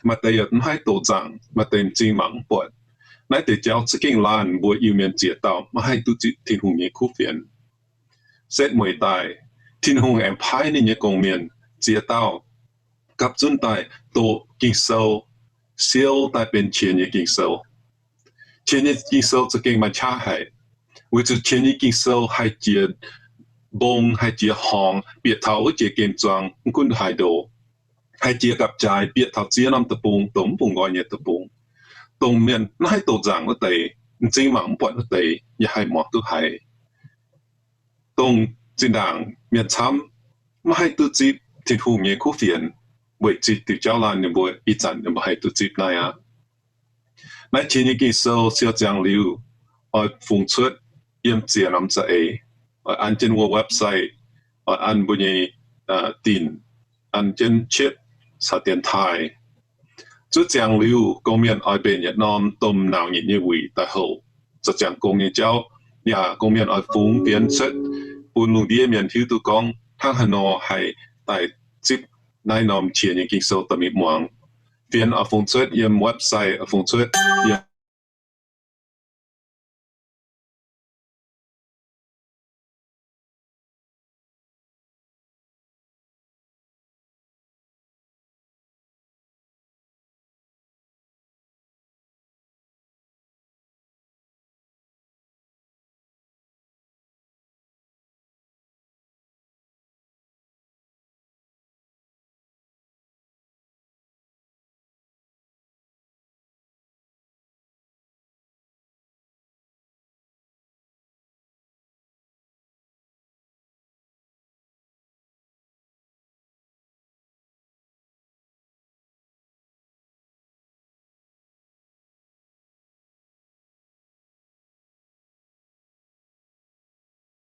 Maaih deix yaac mv haih doqc nzaangc, maaih deix m'zing mangc mv buatc. Naaiv deix jauv za'gengh laanh mbuo Iu-Mienh ziex dauh maiv haih duqv zipv Tin-Hungh nyei kuv fienx. Setv mueiz daaih, Tin-Hungh aengx paaiv ninh nyei gong-mienh ziex dauh gapv zunv daaih doqc Ging-Sou, siou daaih benx qiex nyei Ging-Sou. Qiex nyei Ging-Sou za'gengh maaih qaqv haic, weic zuqc qiex nyei Ging-Sou haih jiex mbong, haih jiex horngz, bieqc taux wuov jiex gemh zuang, mv gunv haaix ndo, haih jiex gapv-jaaix, bieqc taux ziex norm deic-bung, dongh mv bungx nqoi nyei deic-bung, dongh mienh maiv haih doqc nzaangc wuov deix, m'zing mangc mv buatc wuov deix, yaac haih muangx duqv haiz. Dongh zinh ndaangc mienh camv maiv haih duqv zipv Tin-Hungh nyei kuv fienx, weic zinh diuc jauv laanh ninh mbuo ih zanc ninh mbuo haih duqv zipv naaiv aqv. Naaiv qiex nyei Ging-Sou siou ziangx liuz, oix fungx cuotv yiem ziex norm za'eix, oix an jienv wuov website, oix an mbuo nyei dinc, an jienv chip caux dienx taaih. Zuov ziangx liuz, gong-mienh oix mbenc yietc norm domh nauc nyitc nyei wuic daaih houc zoux ziangx gong nyei jauv, yaac gong-mienh oix fungx fienx cuotv bun lungh ndiev mienh hiuv duqv gorngv hnangv haaix nor haih daaih zipv naaiv norm qiex nyei Ging-Sou dorh mingh muangx. Fienx oix fungx cuotv yiem website, oix fungx cuotv yiem